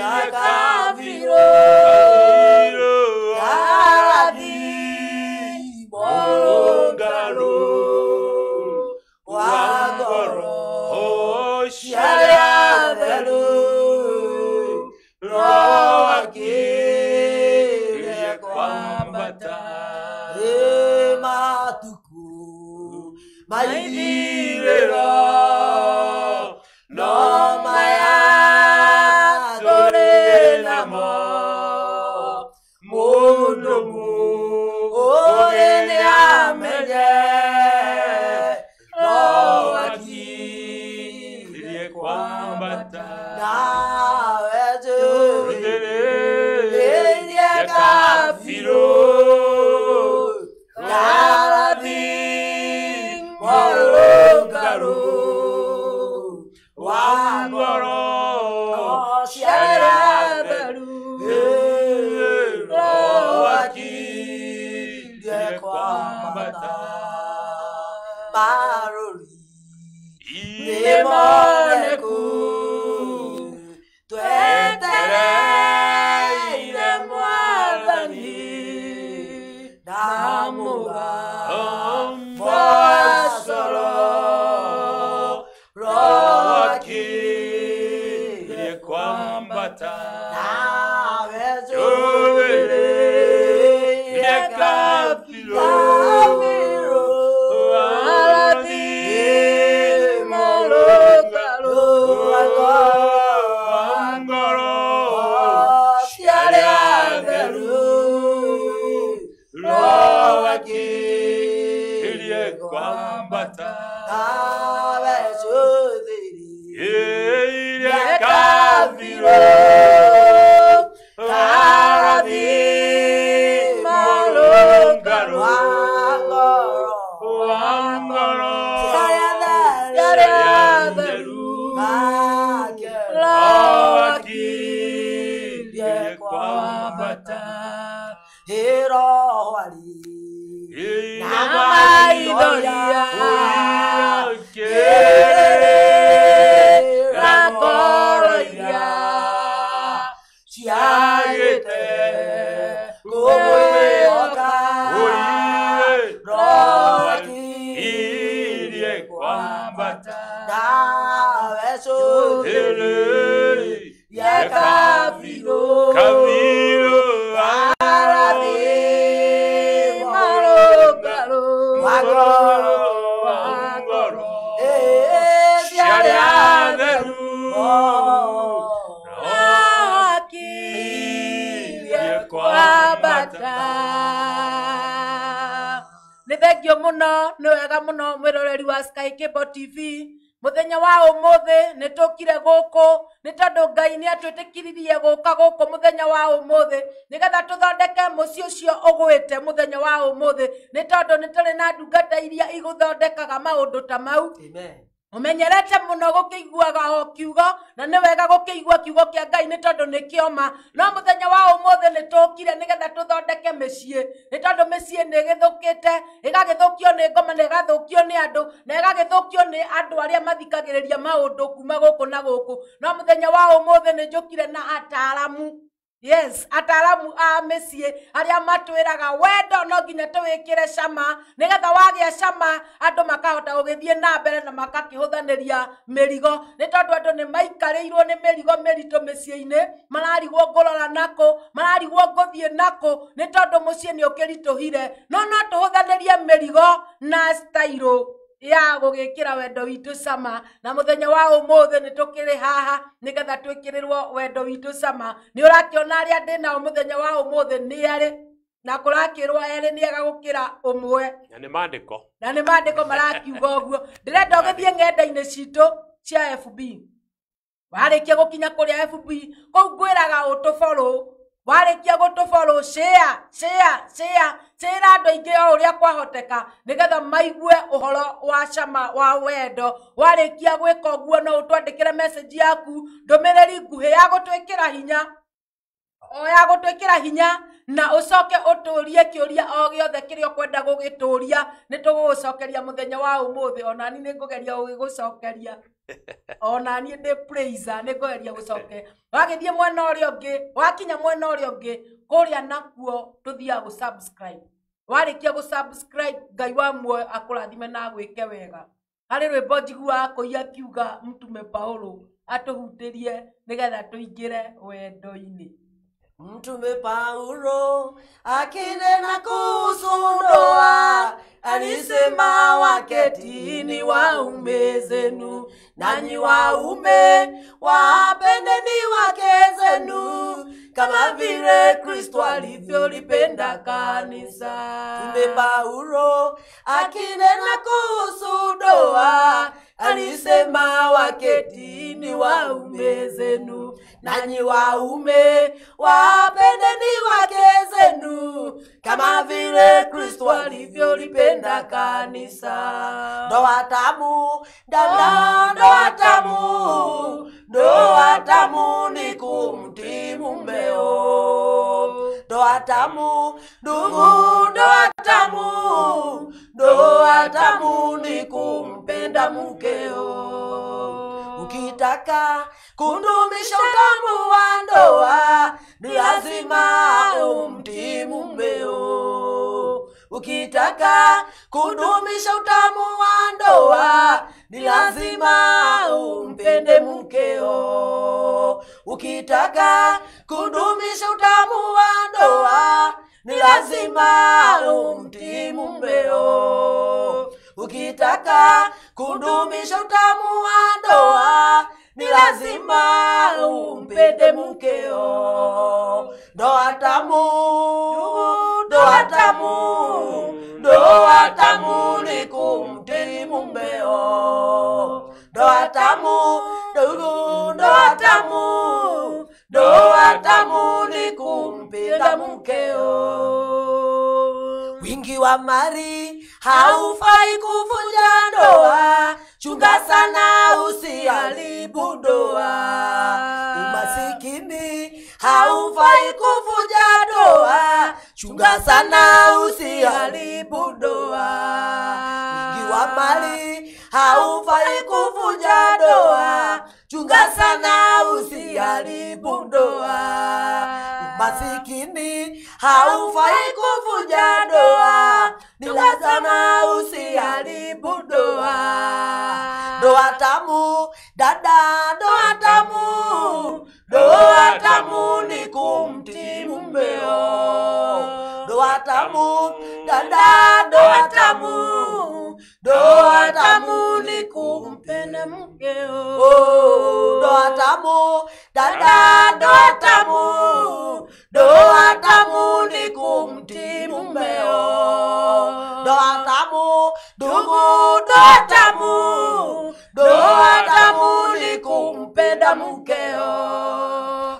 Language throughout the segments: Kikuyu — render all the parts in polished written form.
Yakaviro Karathi Mongaro Wagoro Shariavelu Roakire Kwambata Matuku Maithirero No maya tore namo Mundu muoge ni amenye Roakire Kwambata Nawe jũũĩ Kafiro Karathi Morungaro Wangoro Sharabaru Roakire Kwambata Marori Nĩmoneku Twetereire Mwathani Ndamuga Mwacoro Roakire Kwambata Nawe njũũĩ Kafiro Karathi Morungaro Wangoro Shariatheru Roakire Kwambata Nawe njũũĩ Kafiro Karathi Morungaro Wangoro Wangoro Shariatheru Roakire Kwambata Kafiro Wangoro Shariatheru Roakire Kwambata. Nĩ thengio mũno, nĩ wega mũno mwĩroreri wa Sky Cable TV. Mũthenya wa ũmũthĩ nĩ tũkire gũkũ nĩ tondũ Ngai nĩ atwĩtĩkiririe gũka gũkũ mũthenya wa ũmũthĩ nĩgetha tũthondeke mũciĩ ũcio ũgwĩte mũthenya wa ũmũthĩ nĩ tondũ nĩ tũrĩ na ndungata iria igũthondekaga maũndũ ta mau. Umenyerete muno gukiguaga o kiugo na nĩ wega gukigua kiugo kia Ngai nĩ tondũ nĩ kĩoma. No mũthenya wa ũmũthĩ nĩ tũkire nĩgetha tũthondeke mĩciĩ nĩ tondũ mĩciĩ nĩ ĩgĩthũkĩte, ĩgagĩthũkio nĩ ngoma na ĩgathũkio nĩ andũ na ĩgagĩthũkio nĩ andũ arĩa mathikagĩrĩria maũndũ kuma gũkũ na gũkũ. No mũthenya wa ũmũthĩ nĩ njũkire na ataaramu. Yes, ataalamu a mĩciĩ arĩa matwĩraga wendo no nginya tũwĩkĩre cama nĩgetha wagĩa cama andũ makahota gũgĩthiĩ na mbere na makakĩhũthanĩria mĩrigo nĩ tondũ andũ nĩ maikarĩirwo nĩ mĩrigo mĩritũ mĩciĩ-inĩ, mararigwo ngũrora nakũ, mararigwo ngũthiĩ nakũ nĩ tondũ mũciĩ nĩ ũkĩritũhire. No no tũhũthanĩrie mĩrigo na style ya gũgĩkĩra wendo witũ cama. Na mũthenya wa ũmũthĩ nĩ tũkĩrĩ haha nĩgetha twĩkĩrĩrwo wendo witũ cama. Nĩ ũrakĩona arĩa ndĩ nao mũthenya wa ũmũthĩ nĩ erĩ na kũrakĩrwo erĩ nĩ ega gũkĩra ũmwe, na nĩ maandĩko, na nĩ maandĩko marakiuga ũguo. Ndĩrenda ũgĩthiĩ ng'enda-inĩ citũ cia FB. Warĩkia gũkinya kũrĩa FB kũu ngwĩraga ũtũborũ, warĩkia gũtũborũ share share share share andũ aingĩ o ũrĩa kwahoteka nĩgetha maigue ũhoro wa cama wa wendo. Warĩkia gwĩka ũguo no ũtwandĩkĩre message yaku ndũmĩrĩri nguhĩ ya gũtwĩkĩra hinya, o ya gũtwĩkĩra hinya, na ũcoke ũtũrie kĩũria o gĩothe kĩrĩa ũkwenda gũgĩtũria nĩ tũgũgũcokeria mũthenya wa ũmũthĩ. Onani nĩ ngũgeria gũgĩgũcokeria. Ona niĩ ndĩ praiser nĩ ngũgeria gũcoke. Wagĩthiĩ mwena ũrĩa ũngĩ, wakinya mwena ũrĩa ũngĩ, kũrĩa nakuo tũthiaga gũ subscribe. Warĩkia gũ subscribe, Ngai wa muoyo akũrathime na agwĩke wega. Harĩ rwĩmbo njiguaga kũi akiuga Mtume Paulo atũhutĩrie nĩgetha tũingĩre wendo-inĩ. Mtume Paulo akinena kuhusu ndoa alisema, waketini waume zenu, nanyi waume wapendeni wake zenu kama vile Kristo alivyolipenda kanisa. Mtume Paulo akinena kuhusu ndoa alisema, waketini waume zenu, nanyi waume wapendeni wake zenu kama vile Kristo alivyolipenda kanisa. Ndoa tamu, dada, ndoa tamu, ndoa tamu ni kumtii mumeo. Ndoa tamu, ndugu, ndoa tamu, ndoa tamu ni kumpenda mkeo. Ukitaka kudumisha utamu wa ndoa ni lazima umtii mumeo. Ukitaka kudumisha utamu wa ndoa ni lazima umpende mkeo. Ukitaka kudumisha utamu wa ndoa ni lazima umtii mumeo. Ukitaka kudumisha utamu wa ndoa ni lazima umpende mkeo. Ndoa tamu, ndoa tamu, ndoa tamu ni kumtii mumeo. Ndoa tamu, ndoa tamu, ndoa tamu ni kumpenda mkeo. Wingi wa mali haufai kuvunja ndoa, chunga sana usiharibu ndoa. Umasikini haufai kuvunja ndoa, chunga sana usiharibu ndoa. Wingi wa mali haufai kuvunja ndoa, chunga sana usiharibu ndoa. Umasikini haufai kuvunja ndoa, ni lazima usiharibu ndoa. Ndoa tamu, dada, ndoa tamu, ndoa tamu ni kumtii mumeo. Ndoa tamu, dada, ndoa tamu, ndoa tamu ni kumpenda mkeo. Ndoa tamu, dada, ndoa tamu, ndoa tamu ni kumtii mumeo. Ndoa tamu, ndugu, ndoa tamu, ndoa tamu ni kumpenda mkeo.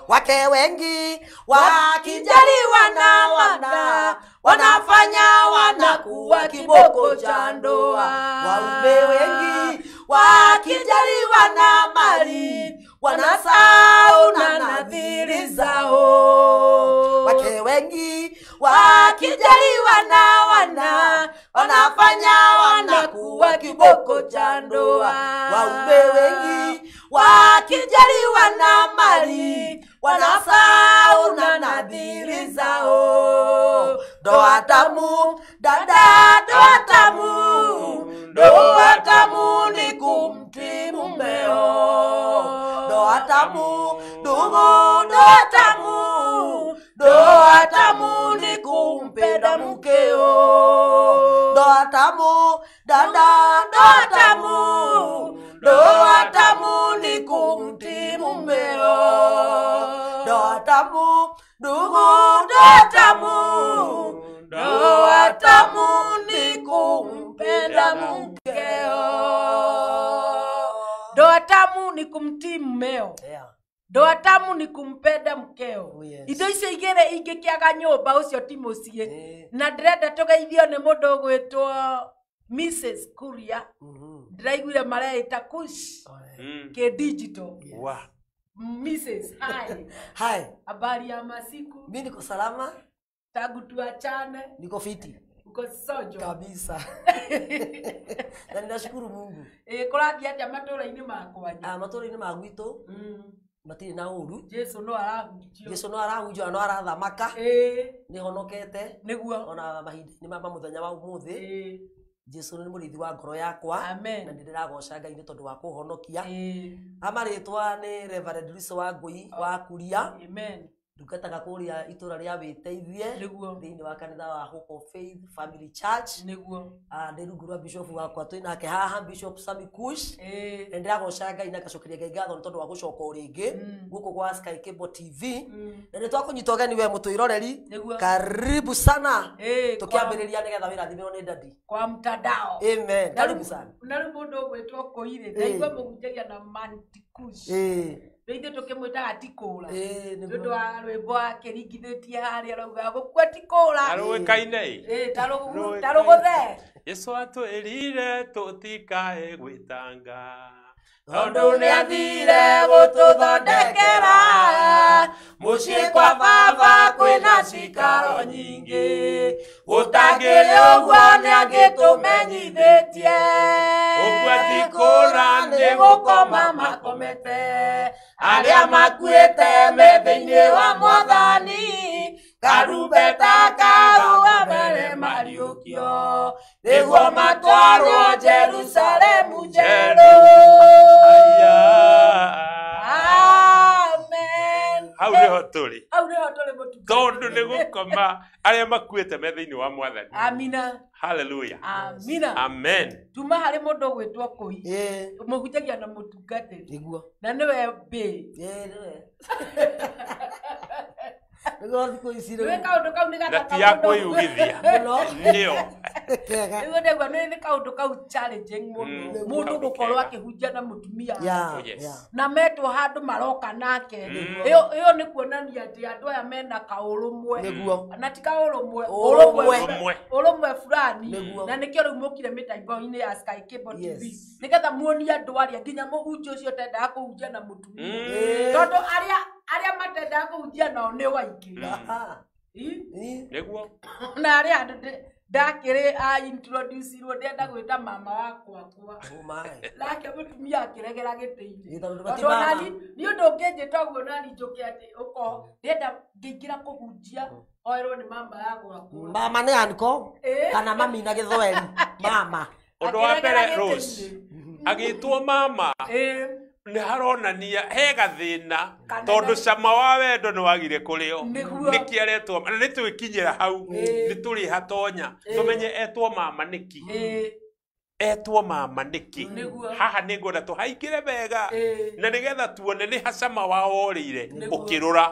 Wake wengi wakijaliwa na wana wanafanya wanakuwa kiboko cha ndoa. Waume wengi wakijaliwa na mali wanasahau na nadhiri zao. Wake wengi wakijaliwa na wana wanafanya wanakuwa kiboko cha ndoa. Waume wengi wakijaliwa na mali wanasahau na nadhiri zao. Ndoa tamu, dada, ndoa tamu, ndoa tamu ni kumtii mumeo. Ndoa tamu, ndugu, ndoa tamu, ndoa tamu ni kumpenda mkeo. Ndoa tamu, dada, ndoa tamu, ndoa tamu ni kumtii mumeo. Ndoa tamu, ndugu, ndoa tamu, ndoa tamu ni kumpenda mkeo. Ndoa tamu ni kumtii mmeo. Ndoa tamu ni kumpenda mkeo. Oh, yes. Indo icio igĩrĩ ingĩkĩaga nyũmba ũcio ti mũciĩ. Na ndĩrenda tũgeithio nĩ mũndũ ũgwĩtwo Mrs. Kuria. Ndĩraiguire mareĩta Kush kĩ digital. Wa. Mrs. Hi. Hi. Habari ya masiku? Mimi niko salama. Tangu tuachane. Niko fiti. Uko sojo kabisa. Na ninashukuru Mungu. Kũrathiĩ atĩa matũũra-inĩ makwanyu? Matũũra-inĩ ma gwitũ matirĩ na ũru. Jesu no arahunjio. Jesu no arahunjio no arathamaka. Nĩ honokete. Nĩguo. Ona mahinda-inĩ ma mũthenya wa ũmũthĩ. Jesu nĩ mũrĩithi wa ngoro yakwa. Amen. Na nĩndĩragoca Ngai nĩ tondũ wa kũhonokia. Amarĩtwa nĩ Reverend Lucy Wangũi wa Kuria. Amen. Ndungataga kũrĩa itũra rĩa Wĩteithie Nĩguo. Thĩinĩ wa kanitha wa Hope of Faith Family Church. Nĩguo. Ndĩ rungu rwa bishop wakwa twĩ nake haha, Bishop Sammy Kush. Na ndĩragoca Ngai na ngacokeria Ngai ngatho nĩ tondũ wa gũcoka o rĩngĩ gũkũ gwa Sky Cable TV. Na nĩ twakũnyita ũgeni we mũtwĩroreri. Nĩguo. Karibu sana. Tũkĩambĩrĩria nĩgetha wĩrathimĩrwo nĩ daddy. Kwa mtandao. Amen. Karibu sana. Na rĩu mũndũ ũgwĩtwo Kũirĩ, ndaigua mũhunjagia na Manti Kush. Rĩu ithuĩ tũkĩmwĩtaga ti kũra. Nĩguo. Nĩ ũndũ wa rwĩmbo akĩringithĩtie harĩa arauga gũkua ti kũra. Tarũĩkaine. Ta rũgũthe. Yesu atwĩrire tũtikae gwĩtanga Tondũ nĩathire gũtũthondekera mũciĩ kwa baba kwĩna cikaro nyingĩ gũtangĩrĩ ũguo nĩangĩtũmenyithĩtie. Gũkua ti kũra nĩ gũkoma makomete arĩa makuĩte me thĩinĩ wa mwathani karumbeta karuga mbere mariũkio nĩguo matwarwo Jerusalemu njerũ. Amen. Hau nĩho tũrĩ. Hau nĩho tũrĩ mũtungatĩri. Tondũ nĩ gũkoma arĩa makuĩte me thĩinĩ wa mwathani. Amina. Hallelujah. Amina. Amen. Tuma harĩ mũndũ ũgwĩtwo Kũi. Mũhunjagia na mũtungatĩri. Nĩguo. Na nĩwe mbĩ. Nĩwe. Nĩguo thikũ ici Nĩwe rĩu. kaũndũ kau nĩ Na gathaka ti ya mũno. kwĩyugithia. Mũno. Nĩyo. Kega. Nĩguo ndegua nĩ kaũndũ kau challenging mũno. Mũndũ Kaũndũ gũkorwo kega. akĩhunjia na mũtumia. Yeah, Oh, yes. yeah. Na metwo handũ maroka nake. Ĩyo nĩ kuonania atĩ andũ aya mena kaũrũmwe. Nĩguo. Na ti kaũrũmwe, Ũrũmwe. Ũrũmwe. Ũrũmwe fulani. Nĩguo. Na nĩkĩo rĩu mũkire mĩtambo-inĩ ya Sky Cable TV. Yes. Nĩgetha muonie andũ arĩa nginya mũhunjia ũcio ũtendaga kũhunjia na mũtumia. Tondũ arĩa matendaga kũhunjia nao nĩ waingĩ. Aha. Ĩ? Nĩguo. Na arĩa andũ ndakĩrĩ a introduce-irwo ndĩrenda gwĩta mama wakwa kwa. Oh my. Nake mũtumia akĩregera gĩtĩ-inĩ. Ĩ, tondũ ndũbatiĩ Tondũ mama. nani nĩ ũndũ ũngĩnjĩta ũguo nani njũke atĩ ũko ndĩrenda ngĩingĩra kũhunjia oerwo nĩ mama ya gwakwa. Mama nĩ anko kana mami na gĩthweri. Mama. Ũndũ wa mbere Akĩregera Rose gĩtĩ-inĩ. agĩtwo mama nĩ haronania he gathĩna Kanene. tondũ cama wa wendo nĩ wagire kũrĩo. Nĩguo. Nĩkĩ aretwo na nĩ twĩkinyĩra hau nĩ tũrĩ hatonya tũmenye etwo mama nĩkĩ. Etwo mama nĩkĩ. Nĩguo. Haha nĩ ngwenda tũhaingĩre wega na nĩgetha tuone nĩ hacama wa worĩire Nĩguo. ũkĩrũra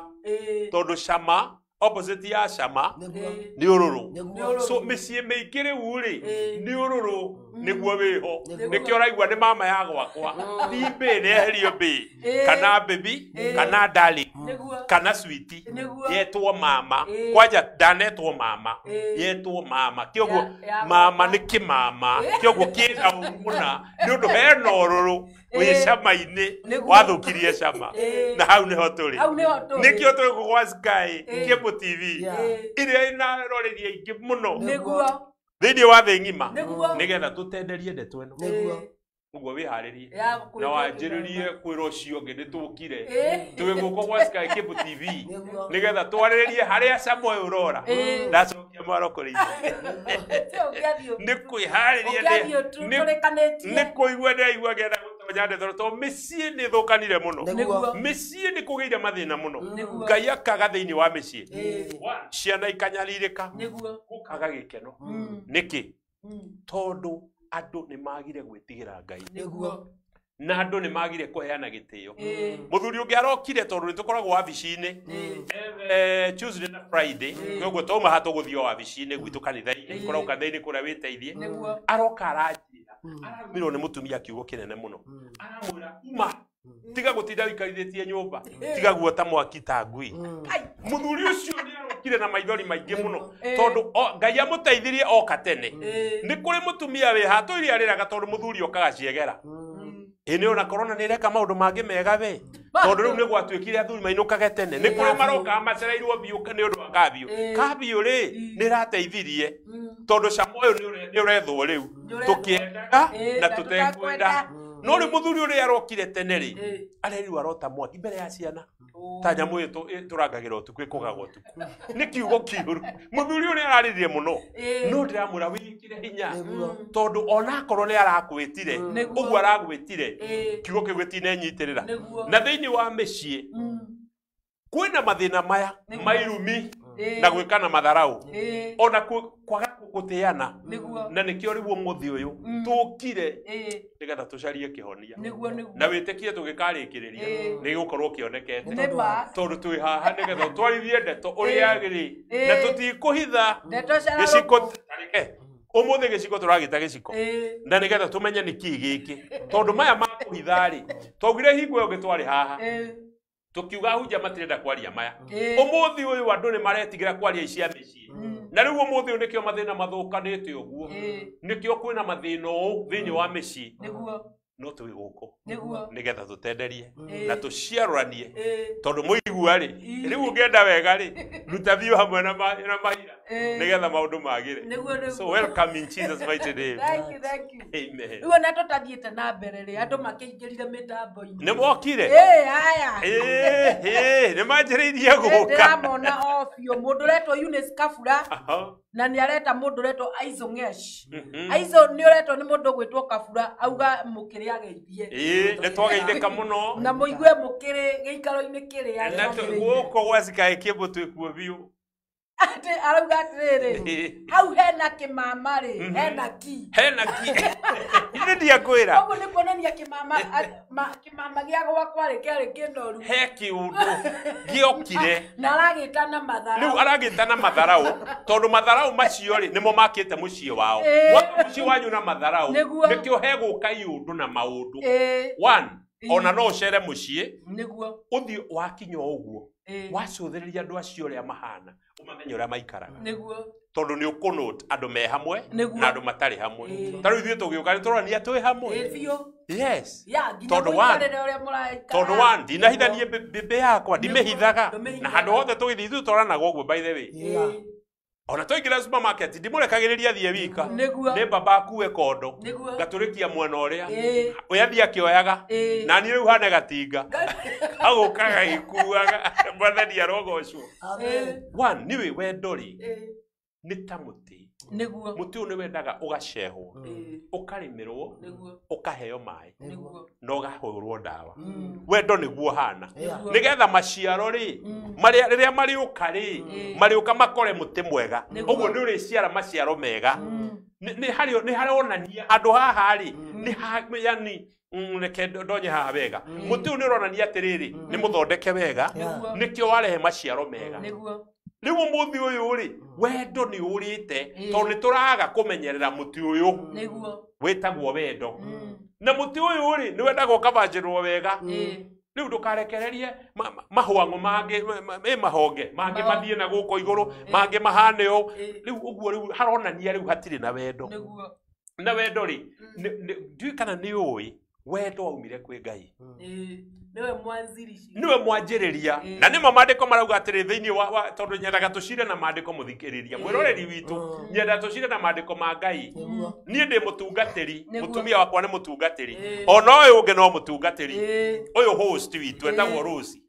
tondũ cama opposite ya cama Nĩguo. nĩ ũrũrũ. Nĩguo. So mĩciĩ mĩingĩ rĩu rĩ nĩ ũrũrũ nĩguo wĩho. Nĩguo. Nĩkĩo ũraigua nĩ mama ya gwakwa ti mbĩ nĩ eherio mbĩ kana baby kana darling Nĩguo. kana sweetie. Nĩguo. Yetwo mama kwanja ndanetwo mama yetwo mama kĩoguo Ya mama gwakwa. nĩ kĩmama kĩoguo kĩna ũru mũna nĩ ũndũ hena ũrũrũ wĩ cama-inĩ Nĩguo. wathũkirie cama na hau nĩho tũrĩ. Hau nĩho tũrĩ. Nĩkĩo twĩ gwa Sky Cable TV Yeah. ĩrĩa ĩna aroreri aingĩ mũno Nĩguo. thĩinĩ wa thĩ ng'ima Nĩguo. nĩgetha tũtenderie ndeto ĩno. Nĩguo. Ũguo wĩharĩrie Ya kwĩrwo na wanjĩrĩrie kwĩra ũcio ũngĩ nĩ tũkire Ĩĩ. twĩ gũkũ gwa Sky Cable TV Nĩguo. nĩgetha twarĩrĩrie harĩa cama ũyũ ũrora. Ĩĩ. Ndacokia mwaro kũrĩ ithuĩ. Ũngĩathiĩ Nĩ kwĩharĩria ũngĩathiĩ tũrĩkanĩtie. nĩ kũigua ndĩraigua ngĩenda gũtonya ndeto tondũ mĩciĩ nĩ ĩthũkanire mũno. Nĩguo. Mĩciĩ nĩ kũgĩire mathĩna mũno. Nĩguo. Ngai akaga thĩinĩ wa mĩciĩ. Ĩĩ. Ciana ikanyarirĩka. Nĩguo. Gũkaga gĩkeno. Nĩkĩ? Tondũ andũ nĩ magire gwĩtigĩra Ngai. Nĩguo. Na andũ nĩ magire kũheana gĩtĩo. Ĩĩ. Mũthuri ũngĩ arokire tondũ nĩ tũkoragwo wabici-inĩ Tuesday na Friday koguo twauma haha tũgũthiĩ o wabici-inĩ gwitũ kanitha-inĩ koragwo kanitha-inĩ kũrĩa wĩteithie. Nĩguo. Aroka aranjĩra ararumirwo nĩ mũtumia kiugo kĩnene mũno aramwĩra uma tiga gũtinda ũikarithĩtie nyũmba tiga guota mwaki ta ngui. Ai. Mũthuri ũcio nĩ arokire na maithori maingĩ mũno Ĩĩ. tondũ Ngai amũteithirie oka tene. Ĩĩ. Nĩ kũrĩ mũtumia wĩ hatũire arĩraga tondũ mũthuri okaga ciegera. Ĩ nĩ ona corona nĩ ĩreka maũndũ mangĩ mega we. Tondũ rĩu nĩ gwatuĩkire athuri mainũkage tene. Nĩ kũrĩ marokaga macereirwo biũ nĩ ũndũ wa kabiũ. Kabiũ rĩ nĩ ĩrateithirie tondũ cama ũyũ nĩ ũrethwo rĩu tũkĩendaga na tũtekwenda. No rĩu mũthuri ũrĩa arokire tene rĩ arerirwo arota mwaki mbere ya ciana ta nyamũ ĩyo tũrangagĩra ũtukũ ĩkũgaga ũtukũ. Nĩ kiugo kĩũru. Mũthuri ũrĩa ararĩrire mũno no ndĩramwĩra wĩkĩre hinya tondũ onakorwo nĩ arakwĩtire ũguo aragwĩtire kiugo kĩu gĩtinenyitĩrĩra. Na thĩinĩ wa mĩciĩ kwĩna mathĩna maya mairumi na gwĩkana matharau ona kwaga gũtĩana na nĩkĩo rĩu ũmũthĩ ũyũ tũkire nĩgetha tũcarie kĩhonia na wĩtĩkie tũgĩkarĩkĩrĩria nĩ gĩgũkorwo kĩonekete tondũ twĩ haha nĩgetha ũtwarithie ndeto ũrĩa yagĩrĩire na tũtikũhitha gĩciko ũmũthĩ gĩciko tũragĩta gĩciko na nĩgetha tũmenye nĩ kĩĩ gĩkĩ tondũ maya ma kũhitha rĩ twaugire hingo ĩyo ĩngĩ twarĩ haha tukiuga hunja matirenda kwaria maya umuthi uyu andu ni maretigira kwaria icia mĩciĩ na rĩu umuthi uyu nikio mathĩna mathũkanĩte ũguo nikio kwĩna mathĩna ũũ thĩinĩ wa mĩciĩ no twĩ gũkũ nĩgetha tũtenderie na tũciarũranie tondũ mũigua rĩ rĩu ũngĩenda wega rĩ ruta biũ hamwe na mahira nĩgetha maũndũ magĩre. So welcome in Jesus mighty name. Thank you, thank you. Amen. Rĩu ona tũtathiĩte na mbere rĩ andũ makĩingĩrire mĩtambo-inĩ nĩ mokire haya nĩ manjĩrĩirie gũka ndĩramona o biũ mũndũ ũretwo Eunice Kabura na nĩ areta mũndũ ũretwo Aizo Ngesh. Aizo nĩ ũretwo nĩ mũndũ ũgwĩtwo Kabura auga mũkĩrĩ ageithie. Nĩ twageithĩka mũno na mũigue mũkĩrĩ gĩikaro-inĩ kĩrĩa na gũkũ gwa Sky Cable twĩkuo biũ. Atĩ arauga atĩrĩrĩ hau hena kĩmama rĩ hena ki hena ki nĩ ndiakwĩra ũguo nĩ kuonania kĩmama kĩmama gĩa gwakwa rĩ kĩarĩ kĩnoru he kĩũndũ gĩokire na aragĩta na matharau rĩu aragĩta na matharau tondũ matharau macio rĩ nĩmo makĩte mũciĩ wao mũciĩ wanyu na matharau nĩkĩo hegũka iũndũ na maũndũ one ona no ũcere mũciĩ nĩguo ũthiĩ wakinya ũguo wacũthĩrĩria andũ acio ũrĩa mahana ũmamenye ũrĩa maikaraga nĩguo tondũ nĩ ũkũnote andũ me hamwe na andũ matarĩ hamwe ta rĩu ithuĩ tũgĩũka nĩ tũronania twĩ hamwe yes tondũ one ndinahithanie mbĩmbĩ yakwa ndimĩhithaga na handũ hothe tũgĩthiĩ ithuĩ twaranaga ũguo by the way ona twaingĩra supermarket ndimũrekagĩrĩria athiĩ wika nĩ baba akue kondo ngatũrĩkia mwena ũrĩa ũyũ athiĩ akĩoyaga na niĩ rĩu hane gatinga agũkaga gĩkuaga mwathani arogocwo. One nĩwĩ wendo rĩ nĩ ta mũtĩ mũtĩ ũyũ nĩ wendaga ũgacehwo ũkarĩmĩrwo ũkaheo maĩ na ũgahũrwo ndawa wendo nĩguo hana nĩgetha maciaro rĩ marĩa rĩrĩa marĩũka rĩ marĩũka makore mũtĩ mwega ũguo nĩ ũrĩciara maciaro mega nĩ haronania handũ haha rĩ nĩ yani reke ndonye haha wega mũtĩ ũyũ nĩ ũronania atĩrĩrĩ nĩ mũthondeke wega nĩkĩo warehe maciaro mega rĩu ũmũthĩ ũyũ rĩ wendo nĩ ũrĩte tondũ nĩ tũraga kũmenyerera mũtĩ ũyũ wĩtagwo wendo na mũtĩ ũyũ rĩ nĩ wendaga ũkabanjĩrwo wega rĩu ndũkarekererie mahwang'o mangĩ mahonge mangĩ mathiĩ na gũkũ igũrũ mangĩ mahane ũũ rĩu ũguo rĩu haronania rĩu hatirĩ na wendo na wendo rĩ ndiũĩ kana nĩ ũĩ wendo waumire kwĩ Ngai niwe mwanzirishi niwe mwanjĩrĩria na nĩmo maandĩko marauga atĩrĩ thĩinĩ wa tondũ nyendaga tũcire na maandĩko mũthikĩrĩria mwĩroreri witũ nyendaga tũcire na maandĩko ma Ngai niĩ ndĩ mũtungatĩri mũtumia wakwa nĩ mũtungatĩri ona ũyũ ũngĩ no mũtungatĩri ũyũ host witũ etagwo Rose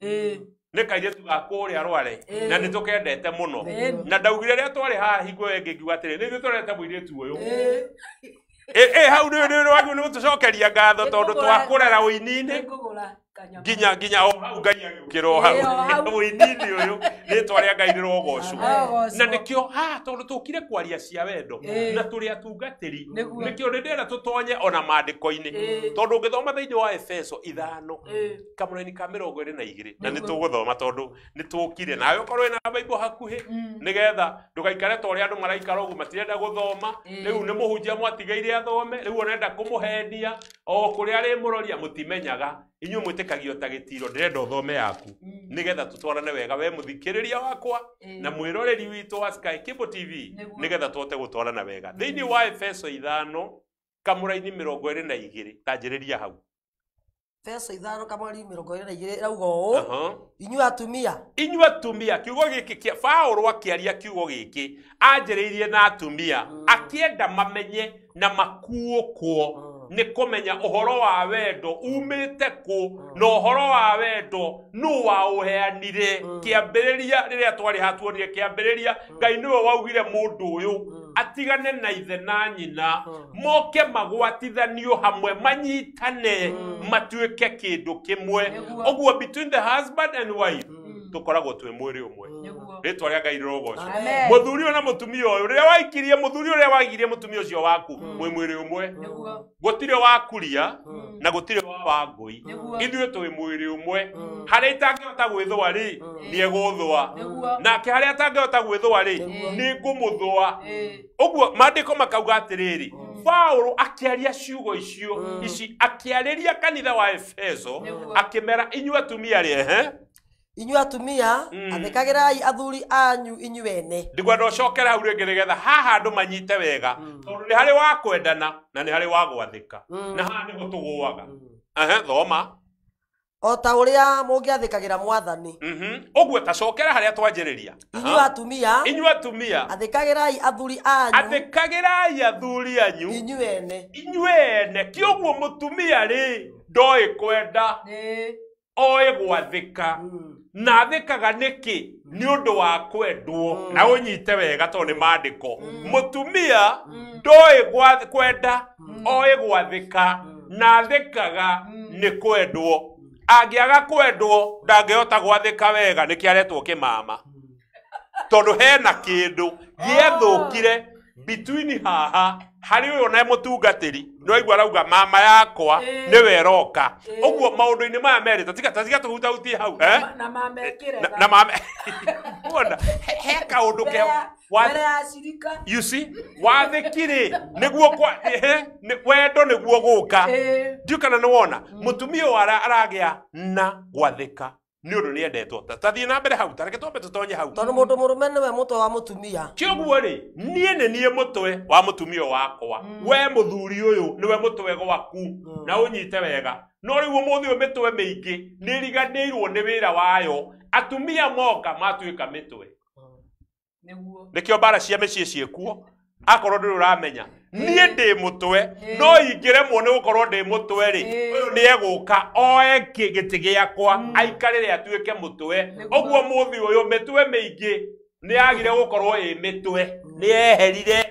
nĩ kairĩtu ga kũrĩa Rware na nĩ tũkendete mũno na ndaugire rĩrĩa twarĩ haha hingo ĩyo ĩngĩ ngiuga atĩrĩ nĩ ithuĩ tũrete mũirĩtu ũyũ hau nĩ wagĩrĩirwo nĩ gũtũcokeria ngatho tondũ twakũrera ũini-inĩ nginya o hau Ngai agĩũkĩra o hau ũini-inĩ ũyũ rĩtwa rĩa Ngai rĩrogocwo na nĩkĩo haha tondũ tũkire kwaria cia wendo na tũrĩ atungatĩri nĩkĩo nĩ ndĩrenda tũtonye ona maandĩko-inĩ tondũ ũngĩthoma thĩinĩ wa Efeso 5 kamũraini ka 22 na nĩ tũgũthoma tondũ nĩ tũkire nawe ũkorwo wĩna Bible hakuhĩ nĩgetha ndũgaikare ta ũrĩa andũ maraikara ũguo matirenda gũthoma rĩu nĩ mũhunjia mwatigĩire athome rĩu ũrenda kũmũhenia o kũrĩa arĩmũroria mũtimenyaga inyuĩ mwĩtĩkagio ta gĩtiro ndĩrenda ũthome yaku nĩgetha tũtwarane wega we mũthikĩrĩria wakwa na mwĩroreri witũ wa Sky Cable TV nĩgetha tũhote gũtwarana wega thĩinĩ wa Efeso 5 kamũraini 22 tanjĩrĩria hau. Efeso 5 kamweri 22 ĩrauga ũũ, inyuĩ atumia. Inyuĩ atumia, kiugo gĩkĩ kĩa Paũlũ akĩaria kiugo gĩkĩ anjĩrĩirie na atumia, akĩenda mamenye na makuũkwo nĩ kũmenya ũhoro wa wendo umĩte kũ na ũhoro wa wendo nũ waũheanire. Kĩambĩrĩria rĩrĩa twarĩ hatuonire kĩambĩrĩria Ngai nĩwe waugire mũndũ ũyũ atigane na ithe na nyina, moke magwatithanio hamwe, manyitane matuĩke kĩndũ kĩmwe. Ũguo between the husband and wife tũkoragwo twĩ mwĩrĩ ũmwe. Rĩtwa rĩa Ngai rĩrogocwo. Mũthuri ũyũ na mũtumia ũyũ, rĩrĩa waikirie mũthuri ũrĩa waikirie mũtumia ũcio waku, mwĩ mwĩrĩ ũmwe. Gũtirĩ wa kuria na gũtirĩ wa wangũi. Ithuĩ twĩ mwĩrĩ ũmwe. Harĩa itangĩhota gwĩthũa rĩ, nĩegũthũa. Nake harĩa atangĩhota gwĩthũa rĩ, nĩngũmũthũa. Ũguo maandĩko makauga atĩrĩrĩ, Paũlũ akĩaria ciugo icio ici, akĩarĩria kanitha wa Efeso, akĩmera inyuĩ atumia rĩ, ehe, inyuĩ atumia, athĩkagĩrai athuri anyu inyuĩ ene. Ndikwenda ũcokere hau rĩngĩ nĩgetha haha andũ manyite wega, tondũ nĩ harĩ wa kwendana na nĩ harĩ wa gwathĩka, na haha nĩho tũgũaga. Ehe, thoma. O ta ũrĩa mũngĩathĩkagĩra Mwathani. Ũguo tacokera harĩa twanjĩrĩria. Inyuĩ atumia, inyuĩ atumia, athĩkagĩrai athuri anyu, athĩkagĩrai athuri anyu inyuĩ ene. Inyuĩ ene. Kĩoguo mũtumia rĩ ndoĩ kwenda, oĩ gwathĩka, na athĩkaga nĩkĩ? Nĩ ũndũ wa kwendwo. Na ũnyite wega tondũ nĩ maandĩko. Mũtumia ndoĩ kwenda, oĩ gwathĩka, na athĩkaga nĩ kwendwo. Angĩaga kwendwo ndangĩhota gwathĩka wega, nĩkĩo aretwo kĩmama. Tondũ hena kĩndũ gĩethũkire between haha harĩ ũyũ na mũtungatĩri, no aigua arauga mama yakwa nĩwe ĩroka. Ũguo maũndũ-inĩ maya merĩ tatiga tũhutahutie hau, na mama ĩkĩrega. Na mama wona he kaũndũ ke mbere ya cirika. You see, wathĩki-rĩ nĩguo kwa wendo nĩguo gũka. Ndiũ kana nĩ wona mũtumia ũyũ aragĩa na gwathĩka nĩ ũndũ nĩendetwo. Tathiĩ na mbere hau, tareke twambe tũtonye hau. Tondũ mũndũ mũrũme nĩwe mũtwe wa mũtumia. Kĩoguo rĩ, niĩ nĩ niĩ mũtwe wa mũtumia wakwa. We mũthuri ũyũ nĩwe mũtwe gwaku, na ũnyite wega. No rĩu ũmũthĩ ũyũ mĩtwe mĩingĩ nĩĩriganĩirwo nĩ wĩra wayo. Atumia moka matuĩka mĩtwe. Nĩkĩo mbara cia mĩciĩ ciĩkuo. Akorwo ndũrĩ ũramenya, niĩ ndĩ mũtwe, no ingĩremwo nĩ gũkorwo ndĩ mũtwe rĩ, ũyũ nĩegũka oe gĩtĩ gĩakwa aikarĩre atuĩke mũtwe. Ũguo mũthĩ ũyũ mĩtwe mĩingĩ nĩyagire gũkorwo ĩ mĩtwe, nĩyeherire.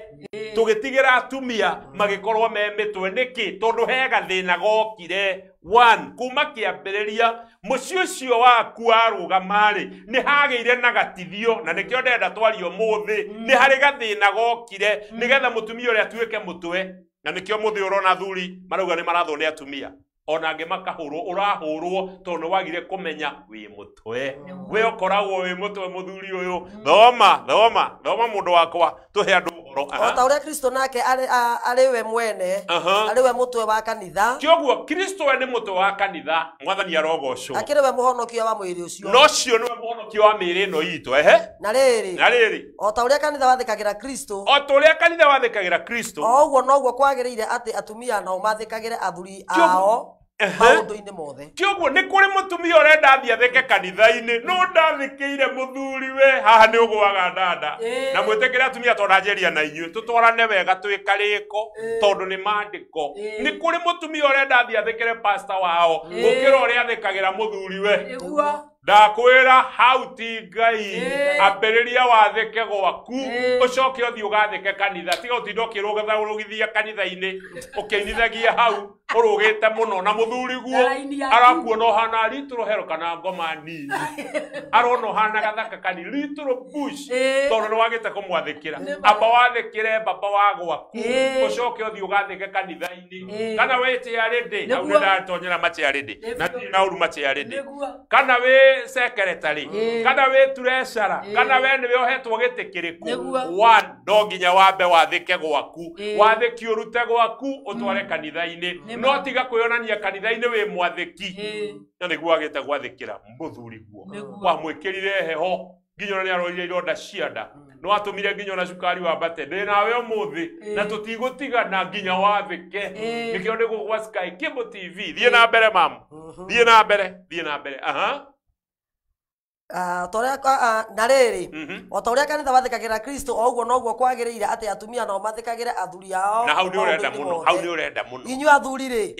Tũgĩtigĩra atumia magĩkorwo me mĩtwe. Nĩkĩ? Tondũ he gathĩna gokire. One, kuma kĩambĩrĩria mũciĩ ũcio waku warũgama-rĩ, nĩ hagĩire na gatithio, na nĩkĩo ndĩrenda twarie ũmũthĩ. Nĩ harĩ gathĩna gokire nĩgetha mũtumia ũrĩa atuĩke mũtwe, na nĩkĩo mũthĩ ũrona athuri marauga nĩ marathwo nĩ atumia, ona angĩ makahũrwo. Ũrahũrwo tondũ nĩ wagire kũmenya wĩ mũtwe. We ũkoragwo wĩ mũtwe mũthuri ũyũ. Thoma, thoma, thoma mũndũ wakwa, tũhe andũ ũhoro. O ta ũrĩa Kristo nake arĩ we mwene, arĩ we mũtwe wa kanitha. Kĩoguo Kristo we nĩ mũtwe wa kanitha, Mwathani arogocwo. Akĩrĩ we mũhonokia wa mwĩrĩ ũcio. No ũcio nĩwe mũhonokia wa mĩĩrĩ ĩno itũ, ehe. Na rĩrĩ, na rĩrĩ, o ta ũrĩa kanitha wathĩkagĩra Kristo, o ta ũrĩa kanitha wathĩkagĩra Kristo, o ũguo noguo kwagĩrĩire atĩ atumia nao mathĩkagĩre athuri ao maũndũ-inĩ mothe. Kĩoguo nĩ kũrĩ mũtumia ũrenda athiĩ athĩke kanitha-inĩ, no ndathĩkĩire mũthuri we. Haha nĩ ũgũaga dada. Na mwĩtĩkĩre atumia tondũ anjĩria na inyuĩ tũtwarane wega twĩ karĩko, tondũ nĩ maandĩko. Nĩ kũrĩ mũtumia ũrenda athiĩ athĩkĩre pastor wao gũkĩra ũrĩa athĩkagĩra mũthuri we. Ndakwĩra hau ti Ngai, ambĩrĩria wathĩke gwaku, ũcoke ũthiĩ ũgathĩke kanitha. Tiga ũtinde ũkĩrũgithia kanitha-inĩ, ũkĩinithagia hau ũrũgĩte mũno na mũthuri guo arakuona ũhana little hero kana ngoma nini, arona ũhana gathaka kani little bush, tondũ nĩ wagĩte kũmwathĩkĩra. Amba wathĩkĩre baba wa gwaku, ũcoke ũthiĩ ũgathĩke kanitha-inĩ. Kana wĩ chairlady, hau nĩ ndatonyera machairlady, na ndirĩ na ũru machairlady. Kana wĩ secretary, kana wĩ treasurer, kana we nĩwe ũhetwo gĩtĩ kĩrĩkũ. One, no nginya wambe wathĩke gwaku, wathĩki ũrute gwaku ũtware kanitha-inĩ. No tiga kwĩyonania kanitha-inĩ wĩ mwathĩki, na nĩguo wagĩte gwathĩkĩra mũthuri guo. Wamwĩkĩrire heho nginya ona nĩarorire ironda cia nda nĩ watũmire nginya ona cukari wambate ndĩ nawe ũmũthĩ na tũtigũtigana nginya wathĩke nĩkĩo ndĩ gũkũ gwa Sky Cable TV thiĩ na mbere mamu thiĩ na mbere thiĩ na mbere aha na rĩrĩ o ta ũrĩa kanitha wathĩkagĩra Kristo o ũguo noguo kwagĩrĩire atĩ atumia nao mathĩkagĩre athuri ao na hau nĩ ũrenda mũno hau nĩ ũrenda mũno inyuĩ athuri rĩ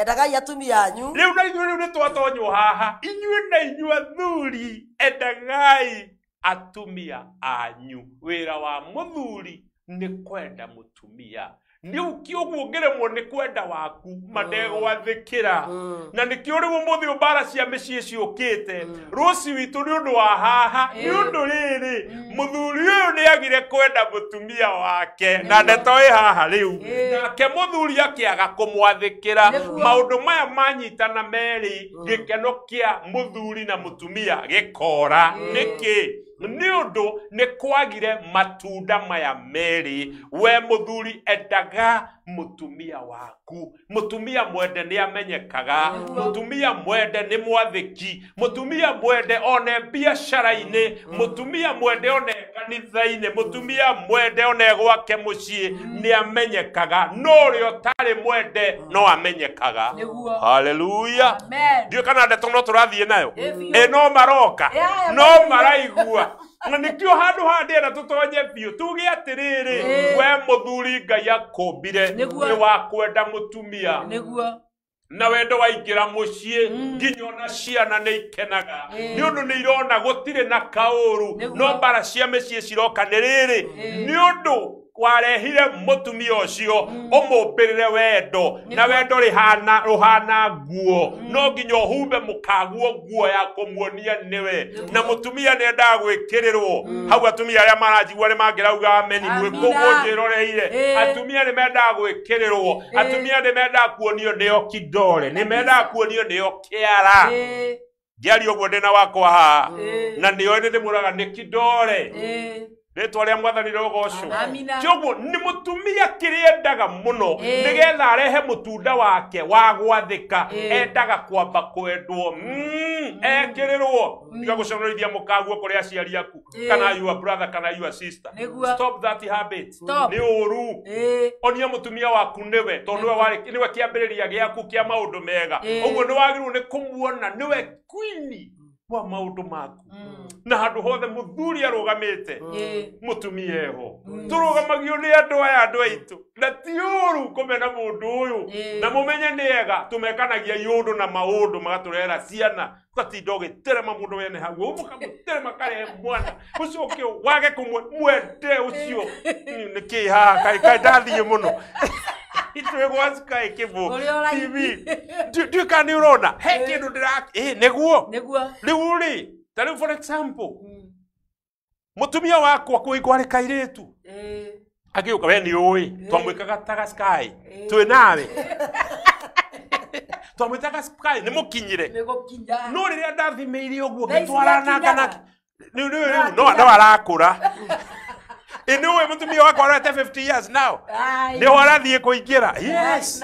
endagai atumia anyu rĩu na ithuĩ rĩu nĩ twatonywo haha inyuĩ na inyuĩ athuri endagai atumia anyu wĩra wa mũthuri nĩ kwenda mũtumia nĩ ũguo ũngĩremwo nĩ kwenda waku mandegwathĩkĩra na nĩkĩo rĩu ũmũthĩ mbara cia mĩciĩ ciũkĩte rũci witũ nĩ ũndũ wa haha nĩ ũndũ rĩrĩ mũthuri ũyũ nĩ agire kwenda mũtumia wake na ndeto ĩ haha rĩu nake mũthuri akĩaga kũmwathĩkĩra maũndũ maya manyitana merĩ gĩkeno kĩa mũthuri na mũtumia gĩkora nĩkĩ nĩ ũndũ nĩ kwagire matunda maya merĩ we mũthuri endaga mũtumia waku mũtumia mwende nĩ amenyekaga mũtumia mwende nĩ mwathĩki mũtumia mwende one biacara-inĩ mũtumia mwende one kanitha-inĩ mũtumia mwende one gwake mũciĩ nĩ amenyekaga no ũrĩa ũtarĩ mwende no amenyekaga haleluya ndiũĩ kana ndeto no tũrathiĩ nayo ĩ no maroka no maraigua na nĩkĩo handũ haha ndĩrenda tũtonye biũ tuge atĩrĩrĩ we mũthuri Ngai akũmbire nĩ wa kwenda mũtumia na wendo waingĩra mũciĩ nginya ona ciana nĩ ikenaga nĩ ũndũ nĩ irona gũtirĩ na kaũru no mbara cia mĩciĩ ciroka nĩ rĩrĩ nĩ ũndũ warehire mũtumia ũcio ũmũmbĩrĩre wendo na wendo rũhana nguo no nginya ũhumbe mũkaguo nguo ya kũmuonia nĩwe na mũtumia nĩ endaga gwĩkĩrĩrwo hau atumia arĩa maranjigua nĩ mangĩrauga ameni mwĩkũguo njĩroreire atumia nĩ mendaga gwĩkĩrĩrwo atumia nĩ mendaga kuonio nĩo kidole nĩ mendaga kuonio nĩo kĩara ngĩaria ũguo ndĩna wakwa haha na nĩo nĩ ndĩmũraga nĩ kidole rĩtwa rĩa mwathani rĩgocwo kĩoguo nĩ mũtumia kĩrĩa endaga mũno nĩgetha arehe mũtunda wake wa gwathĩka endaga kwamba kwendwo ekĩrĩrwo tiga gũconorithia mũkaguo kũrĩ aciari aku kana your brother kana your sister stop that habit nĩ ũru onia mũtumia waku nĩwe tondũ nĩwe kĩambĩrĩria gĩaku kĩa maũndũ mega ũguo nĩ wagĩrĩirwo nĩ kũmuona nĩwe queen wa maũndũ maku na handũ hothe mũthuri arũgamĩte mũtumia eho tũrũgamagio nĩ andũ aya andũ aitũ na ti ũru kũmena mũndũ ũyũ na mũmenye nĩ ega tũmekanagia iũndũ na maũndũ magatũrehera ciana ũgatinda ũgĩterema mũndũ wene hau ũkamũterema karehe mwana ũcoke wage kũmwende ũcio nĩkĩ haha kaĩ ndathiĩ mũno itwe gwa Sky Cable TV ndiũĩ kana nĩ ũrona he kĩndũ ndĩra nĩguo rĩu rĩ ta rĩu for example mũtumia wakwa kũhingwo arĩ kairĩtu agĩũka we nĩ ũĩ twamwĩkaga taga Sky twĩ nawe twamwĩtaga Sky nĩ mũkinyire no rĩrĩa ndathimĩire ũguo ngĩtwarana kana rĩu no arakũra ĩ nĩ ũĩ mũtumia wakwa arorete 50 years now nĩ ho arathiĩ kũingĩra yes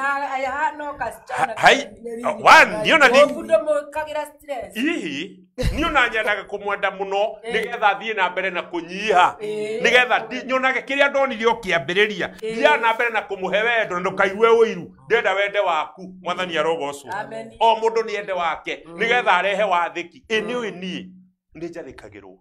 hihi niĩ ona nyendaga kũmwenda mũno nĩgetha thiĩ na mbere na kũnyiha nĩgetha nyonage kĩrĩa ndonire o kĩambĩrĩria thiaga na mbere na kũmũhe wendo na ndũkaigue ũiru ndĩrenda wende waku mwathani arogocwo o mũndũ nĩ ende wake nĩgetha arehe wathĩki ĩ nĩ ũĩ niĩ nĩ njathĩkagĩrwo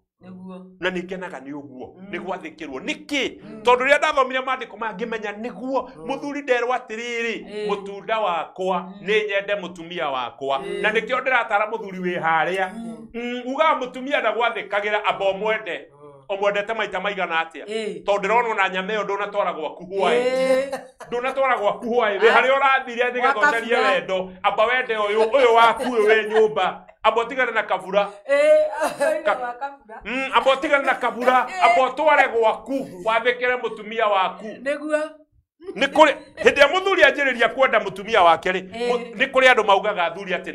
na nĩ ngenaga nĩ ũguo nĩ gwathĩkĩrwo nĩkĩ tondũ rĩrĩa ndathomire maandĩko maya ngĩmenya nĩguo mũthuri nderwo atĩrĩrĩ mũtunda wakwa nĩ nyende mũtumia wakwa na nĩkĩo ndĩratara mũthuri wĩ harĩa ugaga mũtumia ndagwathĩkagĩra amba ũmwende ũmwendete maita maigana atĩa tondũ ndĩrona ona nyama ĩyo ndũnatwara gwaku hwaĩ ndũnatwara gwaku hwaĩ wĩ harĩa ũrathire nĩgetha ũcarie wendo amba wende ũyũ waku ũyũ wĩ nyũmba amba ũtigane na kabura amba ũtigane na kabura amba ũtware gwaku wathĩkĩre mũtumia waku nĩ kũrĩ hĩndĩ ĩrĩa mũthuri anjĩrĩria kwenda mũtumia wake rĩ nĩ kũrĩ andũ maugaga athuri atĩ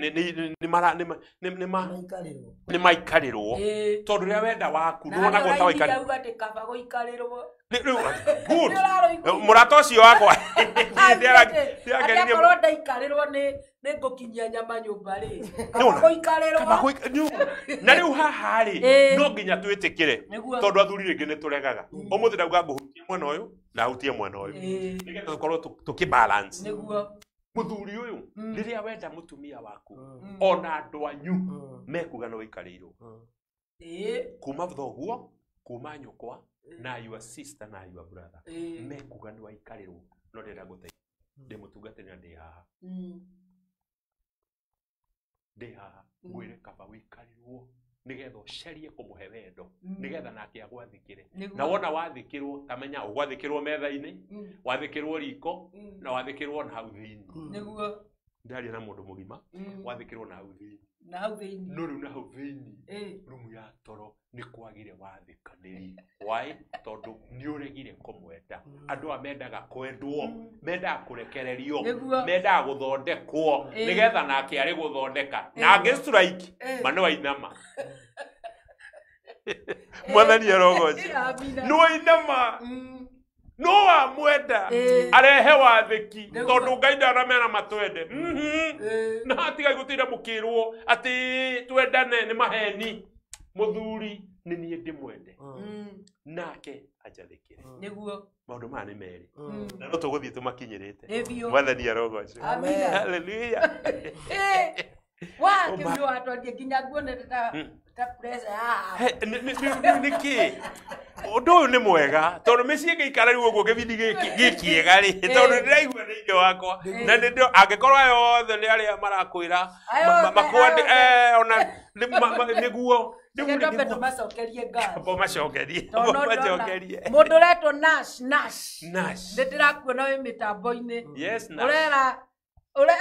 nĩ maikarĩrwo tondũ rĩrĩa wenda waku nĩwonagwo ta waikarĩrwo good mũrata ũcio wakwa akorwo ndaikarĩrwo Nĩ ngũkinyia nyama nyũmba rĩ. Nĩwona? Kaba gũikarĩrwo. Kaba na rĩu haha rĩ Ĩĩ. no nginya twĩtĩkĩre Nĩguo. tondũ athuri rĩngĩ nĩ tũregaga ũmũthĩ ndauga ngũhutie mwena ũyũ na hutie mwena ũyũ Ĩĩ. nĩgetha tũkorwo tũkĩ-balance. Nĩguo. Mũthuri ũyũ rĩrĩa wenda mũtumia waku ona andũ anyu mekuga nĩ wĩikarĩirwo Ĩĩ. kuma thoguo kuma nyũkwa na your sister na your brother Ĩĩ. mekuga nĩ waikarĩrwo no ndĩrenda gũteithia ndĩ mũtungatĩri na ndĩ haha ndĩ haha ngwĩre kaba wĩikarĩrwo nĩgetha ũcarie kũmũhe wendo nĩgetha nake agwathĩkĩre Nĩguo. na wona wathĩkĩrwo tamenya ũgwathĩkĩrwo metha-inĩ wathĩkĩrwo riko na wathĩkĩrwo na hau thĩinĩ Nĩguo. ndaria na mũndũ mũgima wathĩkĩrwo na hau thĩinĩ Na hau thĩinĩ. no rĩu na hau thĩinĩ Ĩĩ. rumu ya toro nĩ kwagire wathĩkanĩri why tondũ nĩ ũregire kũmwenda andũ aya mendaga kwendwo mendaga kũrekererio Nĩguo. mendaga gũthondekwo Ĩĩ. nĩgetha nake arĩ gũthondeka na angĩ strike Ĩĩ. ma nĩ wainama mwathani arogoce Amina. nĩ wainama no wamwenda Ĩĩ. arehe wathĩki Nĩguo. tondũ ngai ndaramera matwende Ĩĩ. na hatigai gũtinda mũkĩrwo atĩ twendane nĩ maheni mũthuri nĩ niĩ ndĩmwende nake anjathĩkĩre Nĩguo. maũndũ maya nĩ merĩ na no tũgũthiĩ tũmakinyĩrĩte Nĩ biũ. mwathani arogocwo Amina. haleluya Ĩĩ. Wa Oh, kĩu nĩ watwarie nginya nguonete ta ta pressure haha. He, nĩ kĩ ũndũ ũyũ nĩ mwega tondũ mĩciĩ ĩngĩikara rĩu ũguo kĩbindi gĩkĩ gĩkĩega rĩ tondũ ndĩraigua thĩinĩ wakwa na nĩ ndĩ angĩkorwo aya othe nĩ arĩa marakwĩra Aya othe, makwandĩ aya eh, ona nĩguo Reke rĩu twambe nĩguo tũmacokerie ngatho. Amba ũmacokerie Tondũ no ndona ũmacokerie mũndũ ũretwo Nash Nash. Nash. Nĩ ndĩrakuona wĩ mĩtambo-inĩ. Yes, Nash. Ũrera ũre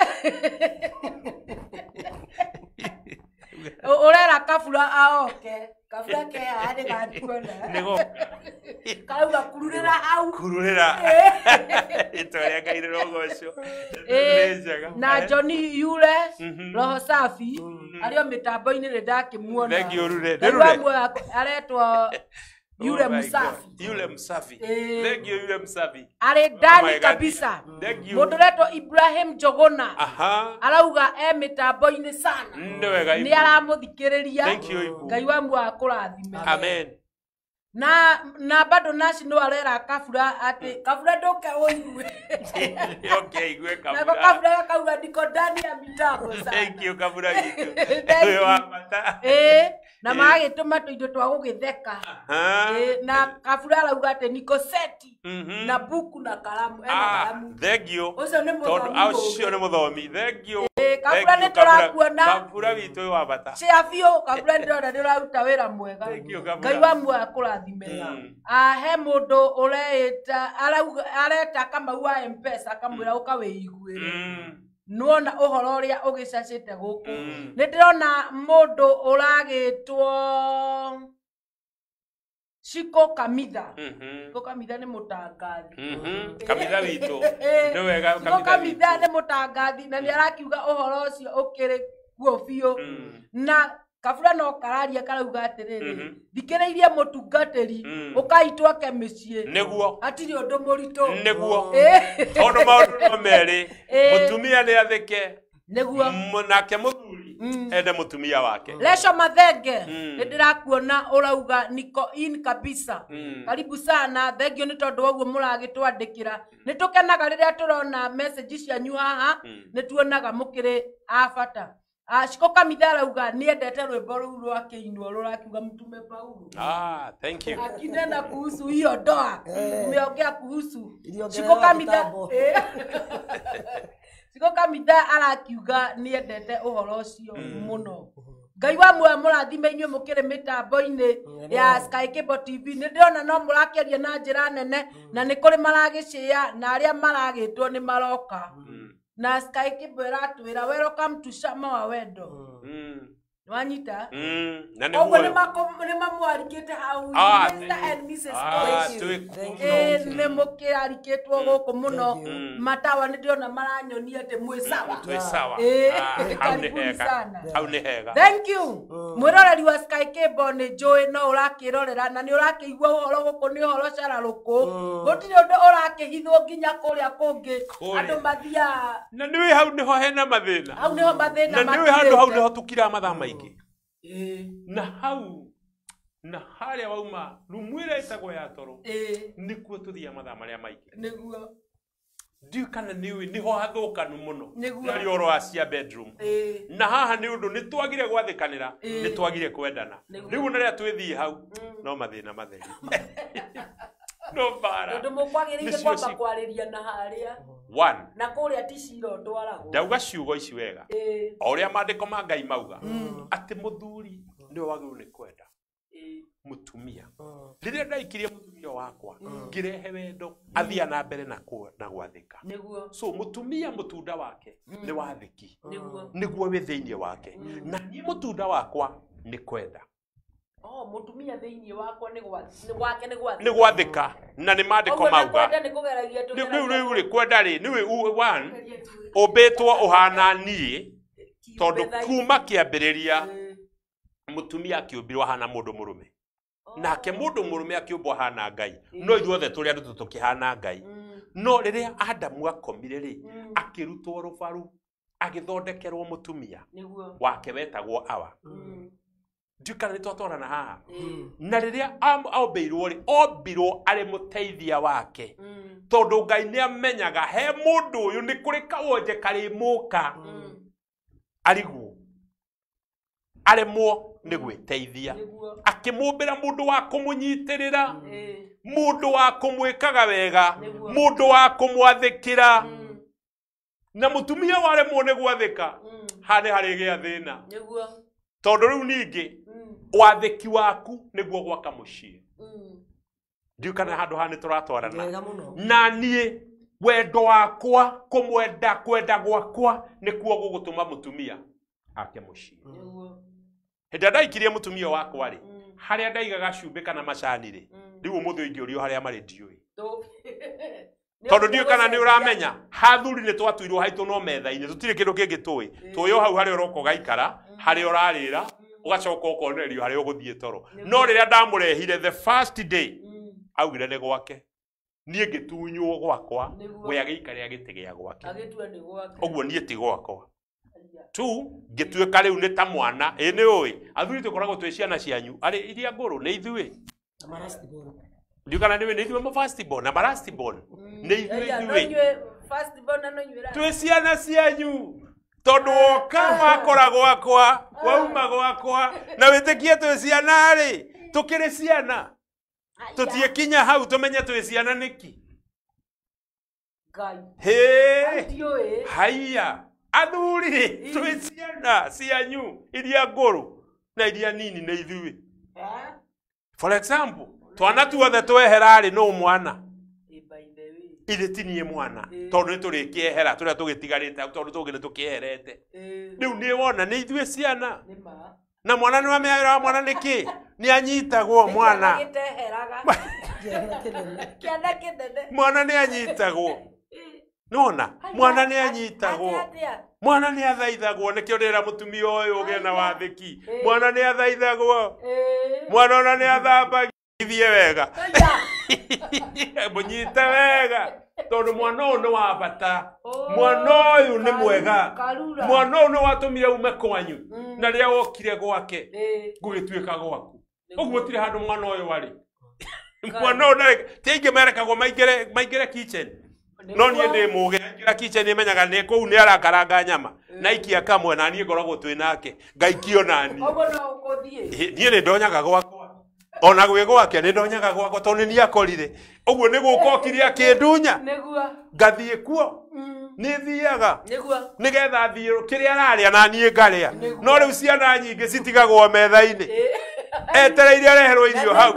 Ũrera kabura aoke. Kabura ke haha nĩ gatuona. Nĩgoka. Karauga kururĩra hau. Kururĩra rĩtwa rĩa Ngai rĩrogocwo Ĩĩ, nĩ njega na Johnny Yule Roho Safi arĩ o mĩtambo-inĩ nĩ ndakĩmuona. Thank you, Rure. Ngai Nĩ wa Rure? muoyo aretwo Yule Oh my God. Msafi. Yule Msafi. Ĩĩ. Thank you, Yule Msafi. Arĩ Oh my ndani God. kabisa. Thank you. Mũndũ ũretwo Ibrahim Njogona Aha. arauga e mĩtambo-inĩ sana. Nĩ wega Nĩ Ibu. aramũthikĩrĩria. Thank you, Ibu. Ngai wa muoyo akũrathime. Amen. Na bado Nash no arera kabura atĩ kabura ndũke ũigue. Okay, igue Nako kabura. kabura gakauga ndiko ndani ya mitambo sana. Thank you, kabura gitu. Thank Wĩ wa you. bata. Ĩĩ, na magagĩtũma tũindo twa gũgĩtheka. Aha. Ĩĩ, na kabura arauga atĩ niko seti Mhm. na buku na karamu ena Ah, karamu. thank you. Ũcio nĩ Tondũ mũthomi ũcio mũũgĩ. nĩ mũthomi. Thank you. Ĩĩ, kabura Thank nĩ you, Kabura. tũrakuona. Kabura witũ wĩ wa bata. Cia biũ kabura ndĩrona nĩ ũraruta wĩra mwega. Thank you, Kabura. Ngai wa muoyo akũrathime. Ah, he mũndũ ũreĩta arauga areta Kamau wa M-Pesa akamwĩra ũka wĩiguĩre. Nĩwona ũhoro ũrĩa ũgĩcacĩte gũkũ. Nĩ ndĩrona mũndũ ũragĩtwo Shiko Kamitha. Shiko Kamitha nĩ mũtangathi. Kamitha witũ. Nĩ wega Shiko Kamitha Kamitha witũ. nĩ mũtangathi na nĩ arakiuga ũhoro ũcio ũkĩrĩ kuo biũ. Na kabura no kararia karauga atĩrĩrĩ thikĩrĩirie mũtungatĩri ũkai twake mĩciĩ Nĩguo. hatirĩ ũndũ mũritũ. Nĩguo. Ĩĩ. Tondũ maũndũ no merĩ. Ĩĩ. Mũtumia nĩ athĩke. Nĩguo. Nake mũthuri ende mũtumia wake. Lesho Mathenge nĩ ndĩrakuona ũrauga niko in kabisa. Karibu sana thengio nĩ tondũ wa ũguo mũragĩtwandĩkĩra. Nĩ tũkenaga rĩrĩa tũrona message cianyu haha nĩ tuonaga mũkĩrĩ a bata. Ah, Shiko Kamitha arauga nĩendete rwĩmbo rũu rwa kĩinwo rũrakiuga mtume Paulo. Ah, thank you. Akinena kuhusu hiyo ndoa. Umeongea kuhusu Iliongelewa Shiko Kamitha. kitambo. Shiko Kamitha arakiuga nĩendete ũhoro ũcio mũno. Ngai wa muoyo mũrathime inyuĩ mũkĩrĩ mĩtambo-inĩ ya Sky Cable TV. Nĩ ndĩrona no mũrakĩaria na njĩra nene na nĩ kũrĩ maragĩcĩa na arĩa maragĩtwo nĩ maroka. Na Sky Cable ĩratwĩra welcome to Shama wa Wendo. Wanyita? Na nĩ Ũguo nĩ mamwarikĩte hau Mr and Mrs. Nĩ mũkĩarikĩtwo gũkũ mũno. Matawa nĩ ndĩrona maranyonia atĩ mwĩ sawa. Twĩ sawa. Hau nĩ hega. Hau nĩ hega. Thank you. Mwĩroreri wa Sky Cable nĩ njũĩ no ũrakĩrorera na nĩ ũrakĩigua ũhoro gũkũ nĩ ũhoro cararũkũ. Gũtirĩ ũndũ ũrakĩhithwo nginya kũrĩa kũngĩ. Andũ mathiaga. Na nĩũĩ hau nĩho hena mathĩna. Hau nĩho mathĩna. Na nĩũĩ handũ hau nĩho tũkiraga mathaa maingĩ. Na hau na harĩa wauma rumu ĩrĩa ĩtagwo ya toro nĩkuo tũthiaga mathaa marĩa maingĩ. Nĩguo. Ndiũĩ kana nĩũĩ nĩho hathũkanu mũno. Nĩ ũhoro wa cia bedroom. Na haha nĩ ũndũ nĩ twagire gwathĩkanĩra, nĩ twagire kwendana. Rĩu ona rĩrĩa twĩthiĩ hau no mathĩna matheri. No mbara. Tondũ mũkwagĩrĩire kwamba kwarĩria na harĩa. One. Na kũrĩa ti cira ũtwaragwo. Ndauga ciugo ici wega. O ũrĩa maandĩko ma Ngai mauga atĩ mũthuri nĩwe wagĩrĩirwo nĩ kwenda mũtumia. Rĩrĩa ndaikirie mũtumia wakwa ngĩrehe wendo athia na mbere na gwathĩka. So mũtumia mũtunda wake nĩ wathĩki. Nĩguo wĩ thĩinĩ wake. Na niĩ mũtunda wakwa nĩ kwenda. Oh, mũtumia thĩinĩ wakwa nĩ gwake nĩ gwathĩka. Nĩ gwathĩka na nĩ maandĩko mauga. Rĩu rĩu rĩ kwenda rĩ nĩwe one ũmbĩtwo ũhana niĩ tondũ kuma kĩambĩrĩria mũtumia akĩũmbirwo ahana mũndũ mũrũme. Nake mũndũ mũrũme akĩũmbwo ahana Ngai. No ithuothe tũrĩ andũ tũkĩhana Ngai. No rĩrĩa Adamu akomire rĩ akĩrutwo rũbaru agĩthondekerwo mũtumia wake wetagwo Awa. Ndiũĩ kana nĩ twatwarana haha. Na rĩrĩa ombĩirwo rĩ ombirwo arĩ mũteithia wake. Tondũ Ngai nĩ amenyaga he mũndũ ũyũ nĩ kũrĩ kawonje karĩmũka arigwo aremwo nĩ gwĩteithia. Akĩmũmbĩra mũndũ wa kũmũnyitĩrĩra, mũndũ wa kũmwĩkaga wega, mũndũ wa kũmwathĩkĩra. Na mũtumia waremwo nĩ gwathĩka haha nĩ harĩgĩa thĩna. Tondũ rĩu ningĩ wathĩki waku nĩguo gwaka mũciĩ. Ndiũĩ kana handũ haha nĩ tũratwarana. Na niĩ wendo wakwa kũmwenda kwenda gwakwa nĩkuo gũgũtũma mũtumia ake mũciĩ. Hĩndĩ ĩrĩa ndaikirie mũtumia wakwa rĩ harĩa ndaigaga cumbĩ kana macani rĩ rĩu ũmũthĩ ingĩũrio harĩa marĩ ndiũĩ. Tondũ ndiũĩ kana nĩ ũramenya hathuri nĩ twatuirwo haitũ no metha-inĩ tũtirĩ kĩndũ kĩngĩ tũĩ. Tũĩ o hau harĩa ũroka ũgaikara harĩa ũrarĩra ũgacoka ũkonererio harĩa ũgũthiĩ toro. No rĩrĩa ndamũrehire the first day augire nĩ gwake. Niĩ ngĩtunywo gwakwa we agĩikarĩra gĩtĩ gĩa gwake. Ũguo niĩ ti gwakwa. Two ngĩtuĩka rĩu nĩ ta mwana. Ĩ nĩ ũĩ athuri tũkoragwo twĩ ciana cianyu arĩ iria ngũrũ nĩ ithuĩ. Ndiũĩ kana nĩ ithuĩ ma first born na ma last born. Nĩ ithuĩ twĩ ciana cianyu. Tondũ woka wakora gwakwa wauma gwakwa na wĩtĩkie twĩ ciana rĩ tũkĩrĩ ciana. Tũtiĩkinya hau tũmenye twĩ ciana nĩkĩ. Hĩ haiya athuri twĩ ciana cianyu iria ngũrũ na iria nini nĩ ithuĩ. For example twana tuothe twehera rĩ nũ mwana. Ithe ti niĩ mwana tondũ nĩ tũrĩkĩehera tũrĩa tũgĩtigarĩte tondũ tũngĩ nĩ tũkĩeherete. Rĩu nĩ wona nĩ ithuĩ ciana. Na mwana nĩ wamenya wĩra wa mwana nĩ kĩ? Nĩ anyitagwo mwana. Mwana nĩ anyitagwo. Nĩwona? Mwana nĩ anyitagwo. Mwana nĩ athaithagwo. Nĩkĩo ndĩra mũtumia ũyũ ũgĩe na wathĩki. Mwana nĩ athaithagwo. Mwana ona nĩ athambagithie wega. Mũnyite wega. Tondũ mwana ũyũ nĩ wa bata. Mwana ũyũ nĩ mwega. Mwana ũyũ nĩ watũmire ume kwanyu. Na rĩrĩa wokire gwake gũgĩtuĩka gwaku. Ũguo gũtirĩ handũ mwana ũyũ arĩ. Mwana ũyũ ndarĩ ti aingĩ merekagwo maingĩre kitchen. No niĩ ndĩ mũũgĩ aingĩra kitchen menyaga nĩ kũu nĩ arakaranga nyama. Na aikia kamwe na niĩ ngoragwo twĩ nake. Ngaikio na niĩ. Niĩ nĩ ndonyaga gwakwa. Ona gwĩ gwake nĩ ndonyaga gwakwa tondũ nĩ niĩ akorire. Ũguo nĩ gũka okire akĩndunya. Ngathiĩ kuo. Nĩ thiaga. Nĩgetha thiĩ kĩrĩa ararĩa na niĩ ngarĩa. No rĩu ciana nyingĩ citigagwo metha-inĩ. Etereire areherwo irio hau.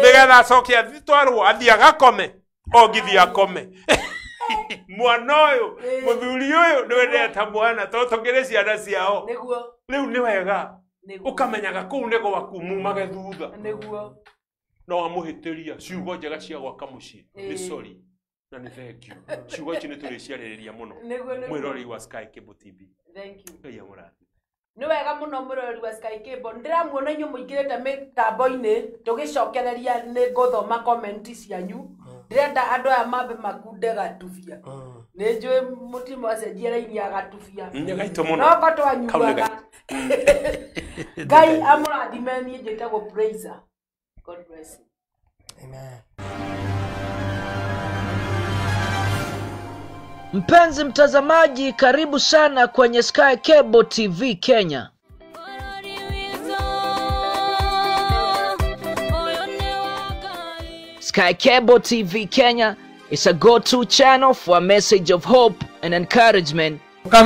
Nĩgetha acoke atwarwo athiĩ agakome. Ongithia akome. Mwana ũyũ mũthuri ũyũ nĩwe ndeta mwana tondũ tũkĩrĩ ciana ciao. Rĩu nĩ wega. Ũkamenyaga kũu nĩ gwaku mumage thutha. Nĩguo. No amũhĩtĩria ciugo njega cia gwaka mũciĩ nĩ sorry na nĩ thank you. Ciugo ici nĩ tũrĩciarĩrĩria mũno. Mwĩroreri wa Sky Cable TV. Thank you. Ngai amũrathime. Nĩ wega mũno mwĩroreri wa Sky Cable. Ndĩramuona inyuĩ mũingĩrĩte mĩtambo-inĩ tũgĩcokereria nĩ ngũthoma comment cianyu. Ndĩrenda andũ aya mambe makunde gatubia. Nĩ njũĩ mũtimo acenjie raini ya gatubia. Nĩ gaitũ mũno. No ko twanyuaga. Ngai amũrathime. Niĩ njĩtagwo Praiser. God bless you. Amen. Mpenzi mtazamaji, karibu sana kwenye Sky Cable TV Kenya. Sky Cable TV Kenya is a go-to channel for a message of hope and encouragement. On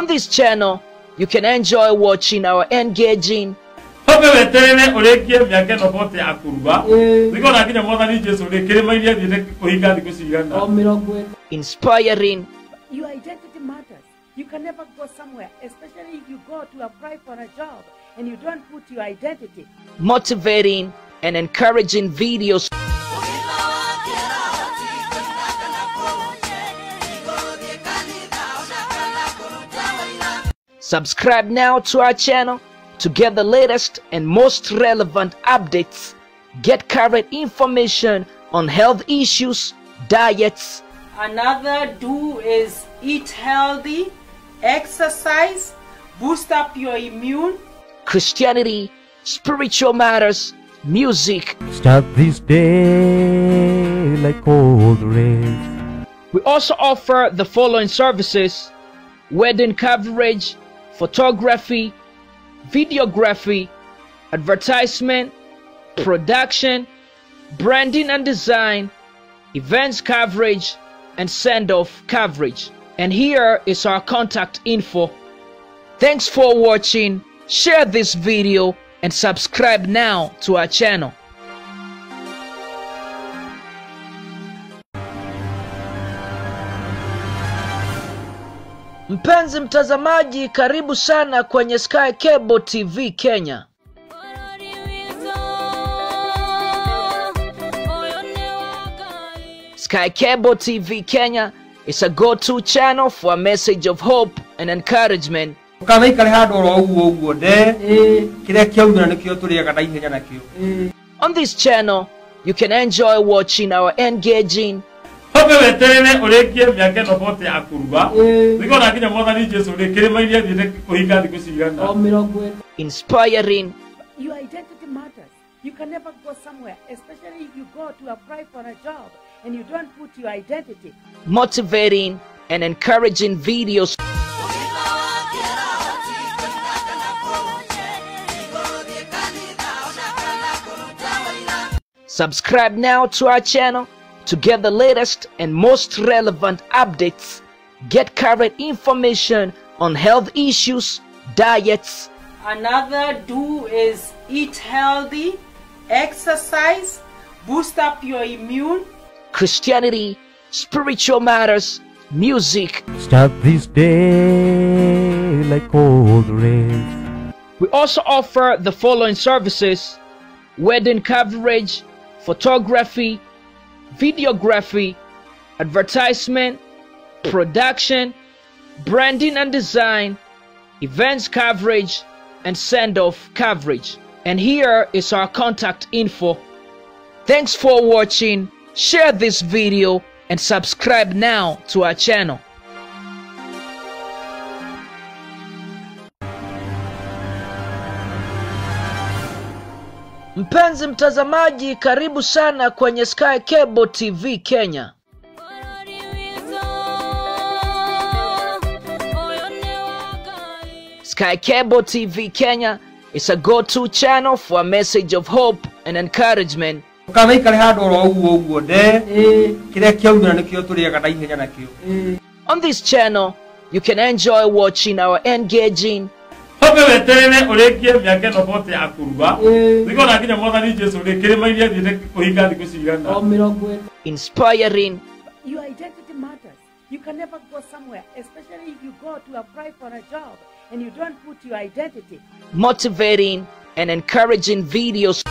this channel, you can enjoy watching our engaging, inspiring, Your identity matters. You can never go somewhere, especially if you go to apply for a job and you don't put your identity. motivating, and encouraging videos. Subscribe now to our channel to get the latest and most relevant updates. Get current information on health issues, diets. Another do is eat healthy, exercise, boost up your immune. Christianity, spiritual matters, music. Start this day like cold rain. We also offer the following services: wedding coverage, photography, videography, advertisement, production, branding and design, events coverage, and send-off coverage. And here is our contact info. Thanks for watching. Share this video and subscribe now to our channel. Mpenzi mtazamaji, karibu sana kwenye Sky Cable TV Kenya. Sky Cable TV Kenya is a go-to channel for a message of hope and encouragement. On this channel, you can enjoy watching our engaging, inspiring, Your identity matters. You can never go somewhere, especially if you go to apply for a job and you don't put your identity. motivating, and encouraging videos. Subscribe now to our channel to get the latest and most relevant updates. Get current information on health issues, diets. Another do is eat healthy, exercise, boost up your immune. Christianity, spiritual matters, music. Start this day like cold rain. We also offer the following services: wedding coverage, photography, videography, advertisement, production, branding and design, events coverage, and send-off coverage. And here is our contact info. Thanks for watching. Share this video and subscribe now to our channel. Mpenzi mtazamaji, karibu sana kwenye Sky Cable TV Kenya. Sky Cable TV Kenya is a go-to channel for a message of hope and encouragement. On this channel, you can enjoy watching our engaging, inspiring, Your identity matters. You can never go somewhere, especially Especially if you go to apply for a job and you don't put your identity. Motivating and encouraging videos.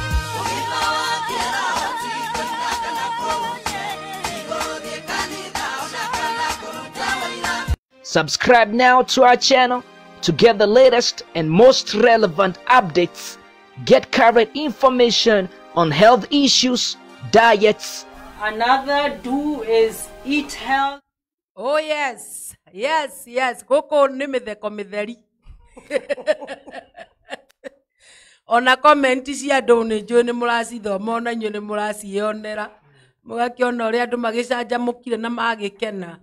Subscribe now to our channel to get the latest and most relevant updates. Get current information on health issues, diets. Another do is eat healthy. Oh yes, yes, yes. Gũkũ nĩ mĩtheko mĩtheri. Ona comment cia andũ nĩ njũĩ nĩ mũracithoma, ona inyuĩ nĩ mũraciĩonera. Mũgakĩona ũrĩa andũ magĩcanjamũkire na magĩkena.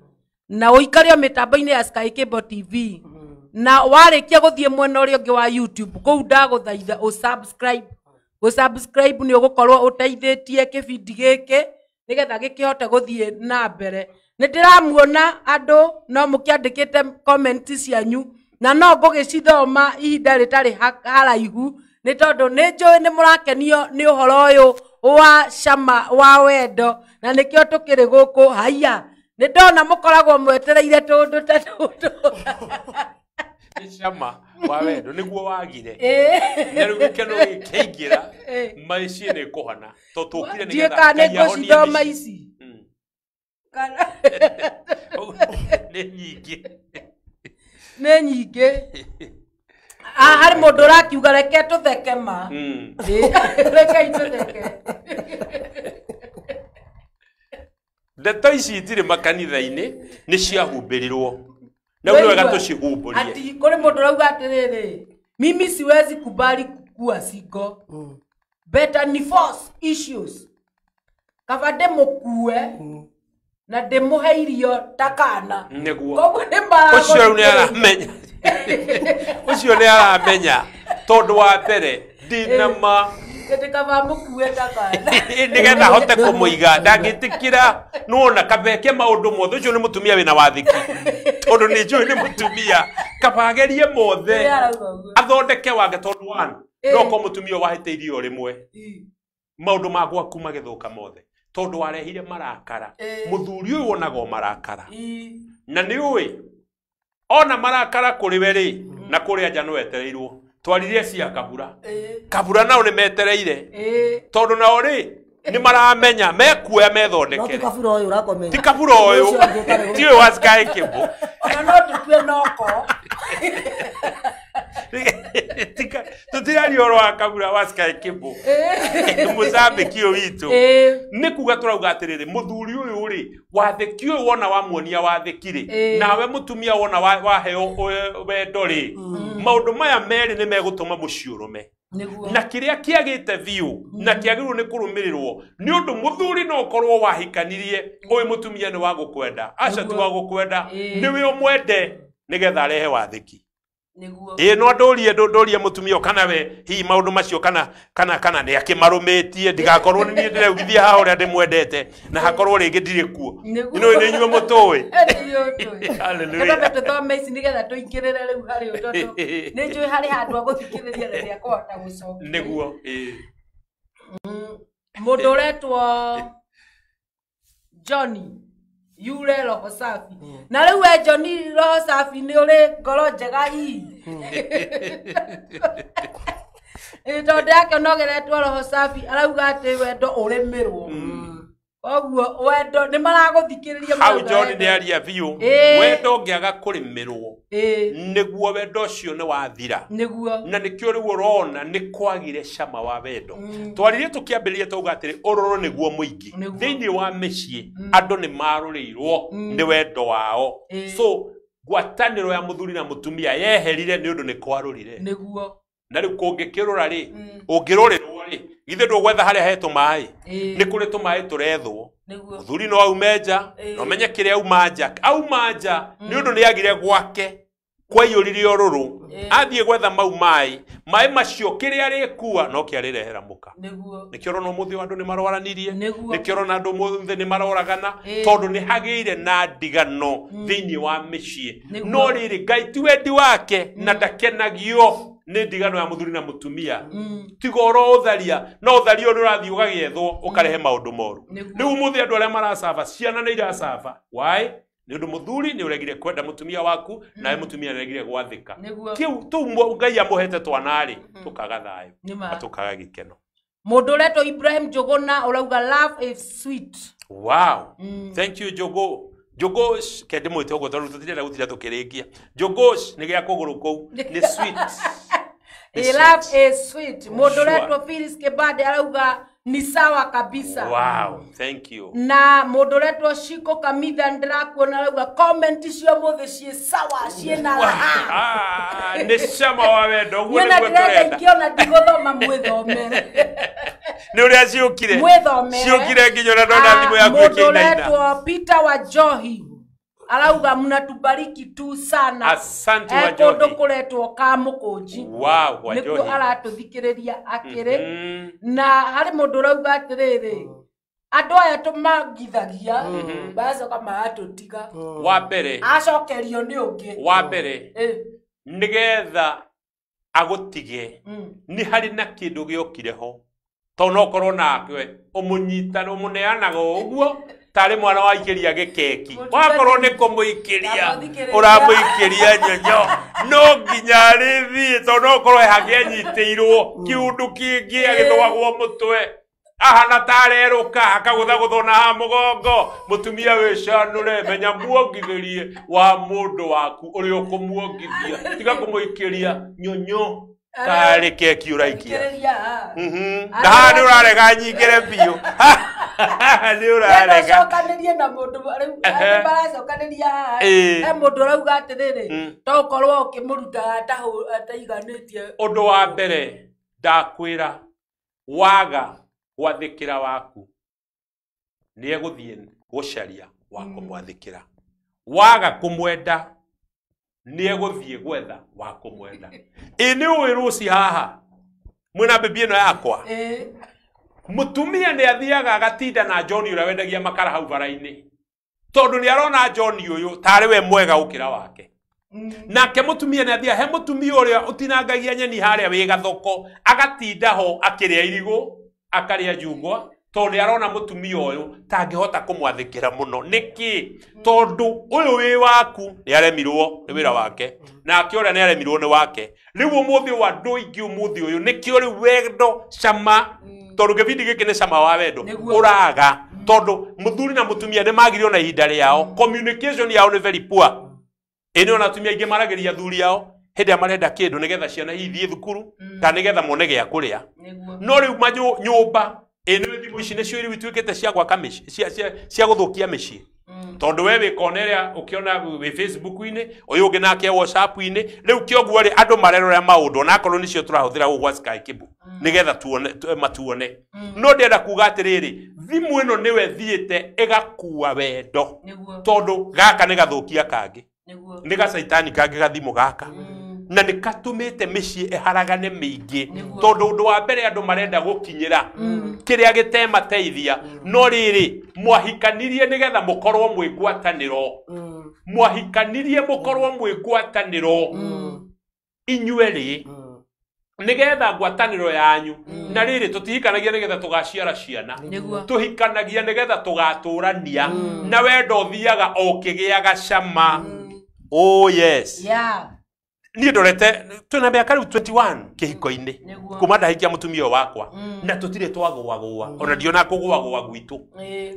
Na ũikare o mĩtambo-inĩ ya Sky Cable TV. Na warĩkia gũthiĩ mwena ũrĩa ũngĩ wa YouTube, kũu ndagũthaitha ũsubscribe. Gũsubscribe nĩ ũgũkorwo ũteithĩtie kĩbindi gĩkĩ nĩgetha gĩkĩhote gũthiĩ na mbere. Nĩ ndĩramuona andũ no mũkĩandĩkĩte comment cianyu na no ngũgĩcithoma ihinda rĩtarĩ haraihu, nĩ tondũ nĩ njũĩ nĩ mũrakenio nĩ ũhoro ũyũ wa cama wa wendo, na nĩkĩo tũkĩrĩ gũkũ. Haiya, nĩ ndona mũkoragwo mwetereire tũndũ ta tũtũ. Nĩ cama wa wendo nĩguo wagire. Na rĩu gĩkeno gĩkĩingĩra, maici nĩ kũhana tondũ tũkire Ndiũĩ nĩgetha kana nĩ Ngai ahonie ngũcithoma mĩciĩ. ici. Nĩ nyingĩ. Nĩ nyingĩ. Harĩ mũndũ ũrakiuga reke tũtheke ma. Rekei tũtheke. Ndeto ici itirĩ makanitha-inĩ, nĩ ciahumbĩrirwo. Na rĩu nĩ wega tũcihumbũrie. Ati kũrĩ mũndũ ũrauga atĩrĩrĩ, mimi siwezi kubali kukua single. Better ni force issues. Kaba ndĩmũkue na ndĩmũhe irio ta kana. Nĩguo. Koguo nĩ mara- Ũcio rĩu nĩ aramenya. Ũcio nĩ aramenya tondũ wa mbere ndinama Ĩtĩ kaba mũkue ta kana. nĩgetha ahote kũmũiga, ndangĩtĩkĩra. Nĩwona kabeke maũndũ mothe, ũcio nĩ mũtumia wĩna wathĩki, tondũ nĩ njũĩ nĩ mũtumia, kaba agerie mothe Nĩ arauga ũguo. athondeke wake, tondũ one no korwo mũtumia wahĩtĩirie o rĩmwe maũndũ ma gwaku magĩthũka mothe, tondũ warehire marakara. Mũthuri ũyũ wonaga o marakara, na nĩ ũĩ ona marakara kũrĩ we rĩ, na kũrĩa nja no wetereirwo. Twaririe cia kabura, kabura nao nĩ metereire, tondũ nao rĩ nĩ maramenya mekuoya No ti methondekere. kabura ũyũ ũrakomenya. Ti kabura ũyũ, Ũcio ũngĩ ũtarĩ ti ũyũ wa Sky Cable. Ona no tũtue noko. Tũtiraria ũhoro wa kabura wa Sky Cable, mũcambĩki ũyũ witũ. Nĩ kuga tũrauga atĩrĩrĩ, mũthuri ũyũ rĩ, wathĩki ũyũ wona wamuonia wathĩki rĩ, nawe mũtumia wona waheo wendo rĩ, maũndũ maya merĩ nĩ megũtũma mũciĩ ũrũme. Nĩguo. Na kĩrĩa kĩagĩte biũ na kĩagĩrĩirwo nĩ kũrũmĩrĩrwo, nĩ ũndũ mũthuri no ũkorwo wahikanirie, ũyũ mũtumia nĩ wa gũkwenda, aca ti wa gũkwenda, nĩwe ũmwende nĩgetha arehe wathĩki. Nĩguo. Ĩĩ, no ndũrie, ndũrie mũtumia kana we hihi maũndũ macio kana kana kana nĩ akĩmarũmĩtie, ndigakorwo nĩ niĩ ndĩreugithia haha ũrĩa ndĩmwendete na hakorwo rĩngĩ ndirĩ kuo. Nĩguo. Nĩ nĩ inyuĩ mũtũĩ. Hallelujah. Nĩgetha tũthome ici nĩgetha tũingĩrĩre rĩu harĩ ũndũ, tondũ nĩ njũĩ harĩ handũ agũthikĩrĩria na nĩekũhota gũcokia. Nĩguo. Ĩĩ. Mũndũ ũretwo Johnny yure roho safi. Na rĩu we Johnny roho safi nĩ ũrĩ ngoro njega ii. Ĩ, tondũ ndĩrakĩona ũgeretwo roho safi, arauga atĩ wendo ũrĩmĩrwo. Koguo wendo nĩ maragũthikĩrĩria Hau marauga John wendo. nĩ aria biũ. Wendo ũngĩaga kũrĩmĩrwo, nĩguo wendo ũcio nĩ wathira. Nĩguo. Na nĩkĩo rĩu ũrona nĩ kwagire cama wa wendo. Twaririe tũkĩambĩrĩria twauga atĩrĩ, ũrũrũ nĩguo mũingĩ thĩinĩ wa mĩciĩ, andũ nĩ marũrĩirwo nĩ wendo wao. So ngwatanĩro ya mũthuri na mũtumia yeherire nĩ ũndũ nĩ kwarũrire. Nĩguo. Na rĩu kũngĩkĩrũra rĩ, ũngĩrũrĩrwo rĩ, githĩ ndũgwetha harĩa he tũmaĩ? Nĩ kũrĩ tũmaĩ tũrethwo. Nĩguo. Mũthuri no aume nja, na ũmenye kĩrĩa auma nja. Auma nja nĩ ũndũ nĩ agire gwake, kwaiyũrire ũrũrũ, athiĩ gwetha mau maĩ, maĩ macio kĩrĩa arĩkua no kĩarĩrehera mũka. Nĩguo. Nĩkĩo ũrona ũmũthĩ andũ nĩ marwaranirie, Nĩguo. nĩkĩo ũrona andũ ũmũthĩ nĩ maroragana, tondũ nĩ hagĩire na ndigano thĩinĩ wa mĩciĩ. Nĩguo. No rĩrĩ, Ngai ti wendi wake na ndakenagio nĩ ndigano ya mũthuri na mũtumia. Tiga oro ũtharia, no ũtharia ũrĩa ũrathiĩ ũgagĩethwo ũkarehe maũndũ moru. Nĩguo. Rĩu ũmũthĩ andũ arĩa maracaba, ciana nĩ iracaba. Why? Nĩ ũndũ mũthuri nĩ ũregire kwenda mũtumia waku nawe mũtumia nĩ ũregire gwathĩka. Kĩu tu Ngai amũhete twana rĩ tũkaga thayũ na tũkaga gĩkeno. Mũndũ ũretwo Ibrahim Njũgũna ũrauga love is sweet. Wow. Thank you Njogo. Njogo kende mwĩte ũguo tondũ tũtirenda gũtinda tũkĩrĩkia. Njogo nĩ gĩa kũgũrũ kũu nĩ sweet. Love is sweet. Mũndũ ũretwo Phyllis Kibande arauga ni sawa kabisa. Wow, thank you. Na mũndũ ũretwo Shiko Kamitha ndĩrakuona arauga comment cio mũthĩ ciĩ sawa ciĩ na raha. Nĩ cama wa wendo ũguo nĩguo tũrenda. Ingĩona ndigũthoma mwĩthomere. Nĩ ũrĩa ciũkire. Mwĩthomere. Ciũkire nginya ũrĩa ndona thimũ yaku ĩkĩinaina. Mũndũ ũretwo Peter Wanjohi arauga mnatubariki tu sana. Asante Wanjohi. Kũndũ kũretwo Kamũkũnji. Wow, Wanjohi. Nĩkuo aratũthikĩrĩria akĩrĩ. Na harĩ mũndũ ũrauga atĩrĩrĩ, andũ aya tũmangithagia magacoka magatũtiga. Wa mbere acokerio nĩ ũngĩ. Wa mbere nĩgetha agũtige nĩ harĩ na kĩndũ gĩokire ho tondũ no ũkorwo nake ũmũnyitana ũmũneanaga ũguo tarĩ mwana wa ikĩria gĩkeki wakorwo nĩ kũmũikĩria ũramũikĩria nyonyo no nginya arĩthiĩ tondũ no ũkorwo hangĩ anyitĩirwo kĩũndũ kĩngĩ agĩthũagwo mũtwe ahana tarerũka akagũthagũthwo na haha mũgongo. Mũtumia wĩcanũre menya muongithĩrie wa mũndũ waku ũrĩa ũkũmuongithia tiga kũmũikĩria nyonyo tarĩ keki ũraikia. Na haha nĩ ũrarega nyingĩre biũ. Nĩ ũrarega. Ũcokanĩrie na mũndũ rĩu andũ maracokanĩria haha. He mũndũ ũrauga atĩrĩrĩ to ũkorwo ũkĩmũruta ataiganĩtie. Ũndũ wa mbere ndakwĩra waga gwathĩkĩra waku nĩ egũthiĩ gũcaria wa kũmwathĩkĩra. Waga kũmwenda nĩ egũthiĩ gwetha wa kũmwenda. Ĩ nĩ ũĩ rũci haha mwĩna mbĩmbi ĩno yakwa. Mũtumia nĩ athiaga agatinda na John ũrĩa wendagia makara hau bara-inĩ tondũ nĩ arona John ũyũ tarĩ we mwega gũkĩra wake. Nake mũtumia nĩ athiaga he mũtumia ũrĩa ũtinangagia nyeni harĩa wĩ gathoko agatinda ho akĩrĩa irigũ akarĩa njungwa tondũ nĩ arona mũtumia ũyũ tangĩhota kũmwathĩkĩra mũno. Nĩkĩ? Tondũ ũyũ wĩ waku nĩ aremirwo nĩ wĩra wake nake ũrĩa nĩ aremirwo nĩ wake. Rĩu ũmũthĩ wa andũ aingĩ ũmũthĩ ũyũ nĩkĩo rĩu wendo cama tondũ gĩbindi gĩkĩ nĩ cama wa wendo ũraga tondũ mũthuri na mũtumia nĩ magirio na ihinda rĩao communication yao nĩ very poor. Ĩ nĩ ona atumia aingĩ maragĩria athuri ao hĩndĩ ĩrĩa marenda kĩndũ nĩgetha ciana ithiĩ thukuru kana nĩgetha mone gĩa kũrĩa. No rĩu nyũmba ĩ nĩ thimũ ici nĩcio rĩu ituĩkĩte cia gwaka mĩciĩ cia gũthũkia mĩciĩ tondũ we wĩ kona ĩrĩa ũkĩona wĩ Facebook-inĩ ũyũ ũngĩ nake WhatsApp-inĩ rĩu kĩoguo rĩ andũ marerora maũndũ onakorwo nĩcio tũrahũthĩra gũkũ gwa Sky Cable nĩgetha tuone matuone. No ndĩrenda kuga atĩrĩrĩ thimũ ĩno nĩwe thiĩte ĩgakua wendo tondũ gaka nĩ gathũkia kangĩ nĩ gacaitani kangĩ gathimũ gaka na nĩ katũmĩte mĩciĩ ĩharagane mĩingĩ tondũ ũndũ wa mbere andũ marenda gũkinyĩra kĩrĩa gĩtemateithia. No rĩrĩ mwahikanirie nĩgetha mũkorwo mwĩ ngwatanĩro. Mwahikanirie mũkorwo mwĩ ngwatanĩro inyuerĩ nĩgetha ngwatanĩro yanyu. Na rĩrĩ tũtihikanagia nĩgetha tũgaciara ciana tũhikanagia nĩgetha tũgatũrania na wendo ũthiaga o ũkĩgĩaga cama. Oh yes. Yeah. Niĩ ndorete twĩna mĩaka rĩu 21 kĩhiko-inĩ kuma ndahikia mũtumia ũyũ wakwa na tũtirĩ twagũagũa ona ndionaga kũgũagũa gwitũ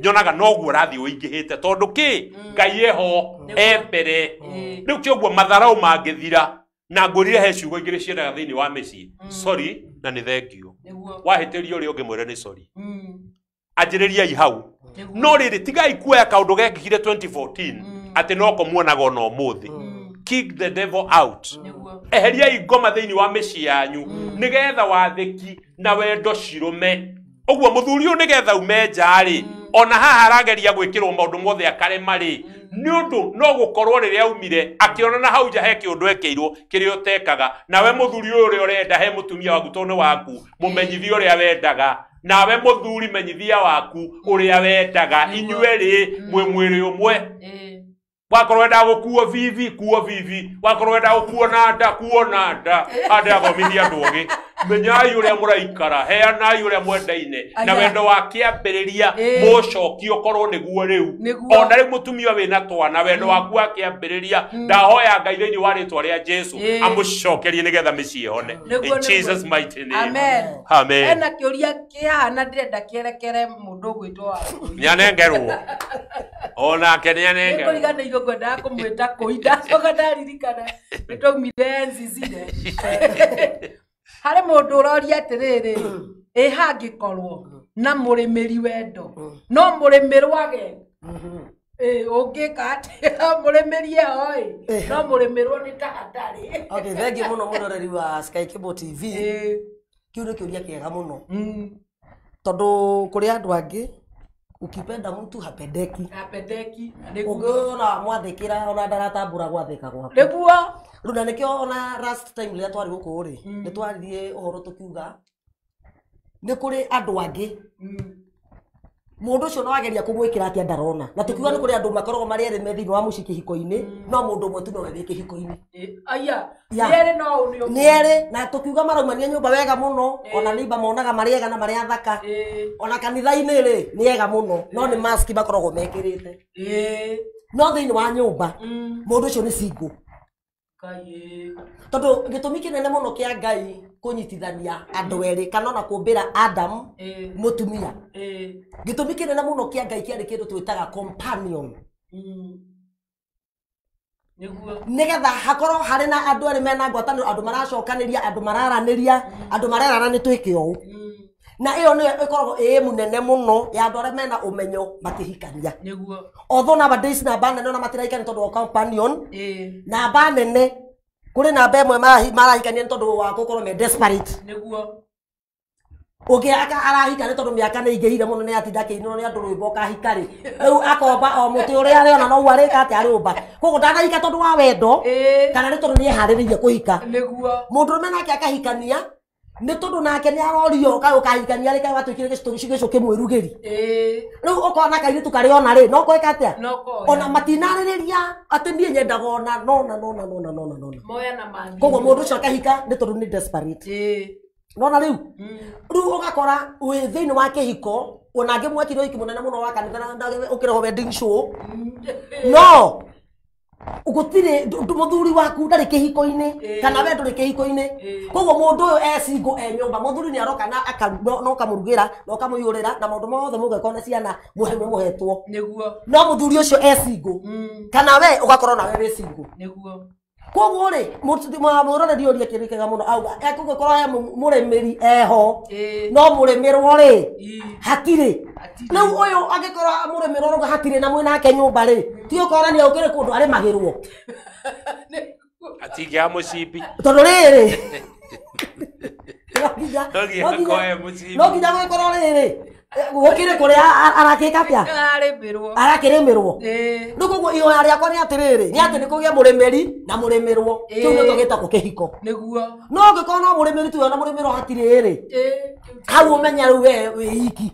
nyonaga noguo ũrathiĩ ũingĩhĩte tondũ kĩ Ngai eho e mbere. Rĩu kĩoguo matharau mangĩthira na ngũrire he ciugo igĩrĩ ciendaga thĩinĩ wa mĩciĩ sorry na nĩ thengio. Wahĩtĩria ũrĩa ũngĩ mwĩre nĩ sorry anjĩrĩriai hau. No rĩrĩ tigai kuoya kaũndũ gekĩkire 2014 atĩ noko muonaga ona ũmũthĩ. Kick the devil out. Eheriai ngoma thĩinĩ wa mĩciĩ yanyu nĩgetha wathĩki na wendo cirũme. Ũguo mũthuri ũyũ nĩgetha ume nja rĩ ona haha arageria gwĩkĩrwo maũndũ mothe akarema rĩ nĩ ũndũ no gũkorwo rĩrĩa aumire akĩona na hau nja he kĩũndũ ekĩirwo kĩrĩa ũtekaga. Nawe mũthuri ũyũ ũrĩa ũrenda he mũtumia waku tondũ nĩ waku mũmenyithie ũrĩa wendaga. Nawe mũthuri menyithia waku ũrĩa wendaga. Inyuerĩ mwĩ mwĩrĩ ũmwe. Wakorwo wenda gũkuo vivi kuo vivi wakorwo wenda gũkuo na nda kuo na nda. Andĩ athomithia andũ ogĩ. Menyai uria muraikara heanai uria mwendaine na wendo wa kiambiriria mucoki ukorwo niguo riu ona riu mutumia wina twana wendo waku wa kiambiriria ndahoya Ngai thiini wa ritwa ria Jesu amucokerie nigetha micii hone. In Jesus mighty name. Amen. Amen. Ena kiuria kihana ndirenda kierekere mundu gwitwo wa nyanengerwo onake nyanengerwo nĩngũriganĩirwo ngwendaga kũmwĩta kũi ndacoka ndaririkana nĩtwaumire NCC-ne. Harĩ mũndũ ũroria atĩrĩrĩ ĩ hangĩkorwo na mũrĩmĩri wendo no mũrĩmĩrwage ũngĩka atĩa mũrĩmĩri eho ĩ no mũrĩmĩrwo nĩ ta hatarĩ. Okay, thank you mũno mwĩroreri wa Sky Cable TV. Kĩu nĩ kĩũria kĩega mũno tondũ kũrĩ andũ angĩ ukipenda mtu hapendeki. Hapendeki. Ungiona mwathikira ona ndaratambura gwathika gwaku. Niguo. Rĩu na nĩkĩo ona last time rĩrĩa twarĩ gũkũ rĩ nĩ twaririe ũhoro tũkiuga nĩ kũrĩ andũ angĩ mũndũ ũcio no ageria kũmwĩkĩra atĩa ndarona na tũkiuga nĩ kũrĩ andũ makoragwo marĩ erĩ me thĩinĩ wa mũciĩ kĩhiko-inĩ no mũndũ ũmwe tu nowe wĩ kĩhiko-inĩ. Aya nĩ erĩ no nĩ ũmwe. Nĩ erĩ na tũkiuga maraumania nyũmba wega mũno ona neighbor monaga marĩ ega na marĩ athaka ona kanitha-inĩ rĩ nĩ ega mũno no nĩ mask makoragwo mekĩrĩte. No thĩinĩ wa nyũmba mũndũ ũcio nĩ single. Tondũ gĩtũmi kĩnene mũno kĩa Ngai kũnyitithania andũ erĩ kana ona kũmbĩra Adam mũtumia gĩtũmi kĩnene mũno kĩa Ngai kĩarĩ kĩndũ twĩtaga companion. Nĩgetha hakorwo harĩ na andũ erĩ mena ngwatanĩro andũ maracokanĩria andũ mararanĩria andũ marerana nĩ twĩke ũũ na ĩyo nĩyo ĩkoragwo ĩ mũnene mũno ya andũ arĩa mena ũmenyo makĩhikania. Although nowadays namba nene ona matirahikania tondũ wa companion namba nene kũrĩ namba ĩmwe marahikania nĩ tondũ wa gũkorwo me desperate. Ũngĩ arahika nĩ tondũ mĩaka nĩ ĩingĩhire mũno nĩ atinda akĩinĩrwo nĩ andũ rwĩmbo ũkahika rĩ rĩu akomba o mũtĩ ũrĩa arĩona noguo arĩka atĩ arĩũmba koguo ndanahika tondũ wa wendo kana nĩ tondũ nĩ eharĩrĩirie kũhika. Mũndũrũme nake akahikania nĩ tondũ nake nĩ arorio kaĩ ũkahikania rĩ kaĩ watuĩkire gĩcũ kĩmwĩrugĩri rĩu ũkona kairĩtu karĩ ona rĩ no koĩka atĩa ona matinarĩrĩria atĩ niĩ nyendaga ona nona nona nona nona nona koguo mũndũ ũcio akahika nĩ tondũ nĩ desperate. Nona rĩu rĩu ũgakora wĩ thĩinĩ wa kĩhiko ona angĩ mwekire ũhiki mũnene mũno wa kanitha na ũkĩrĩhwo wedding show no gũtirĩ mũthuri waku ndarĩ kĩhiko-inĩ kana we ndũrĩ kĩhiko-inĩ koguo mũndũ ũyũ e single e nyũmba mũthuri nĩ aroka na na ũkamũrugĩra na ũkamũiyũrĩra na maũndũ mothe mũgeka na ciana mũhetwo no mũthuri ũcio e single kana we ũgakorwo nawe wĩ single. Koguo rĩ mũroreri ũria kĩndũ kĩega mũno auga ekũgĩkorwo he mũrĩmĩri eho no mũrĩmĩrwo rĩ hatirĩ rĩu ũyũ angĩkorwo mũrĩmĩrwo rauga hatirĩ na mwĩnake nyũmba rĩ ti ũkonania ũkĩrĩ kũndũ arĩmagĩrwo atingĩaga mũcibi tondũ rĩrĩ no nginya gũgĩkorwo rĩrĩ gũkĩrĩ kũrĩa arakĩka atĩa arakĩrĩmĩrwo rĩu koguo ihoya rĩakwa nĩ atĩrĩrĩ nĩ atĩ nĩ kũgĩe mũrĩmĩri na mũrĩmĩrwo kĩu nĩkĩo gĩtagwo kĩhiko. No ũngĩkorwo no mũrĩmĩri tu na mũrĩmĩrwo hatirĩ rĩ hau ũmenye rĩu we wĩ iki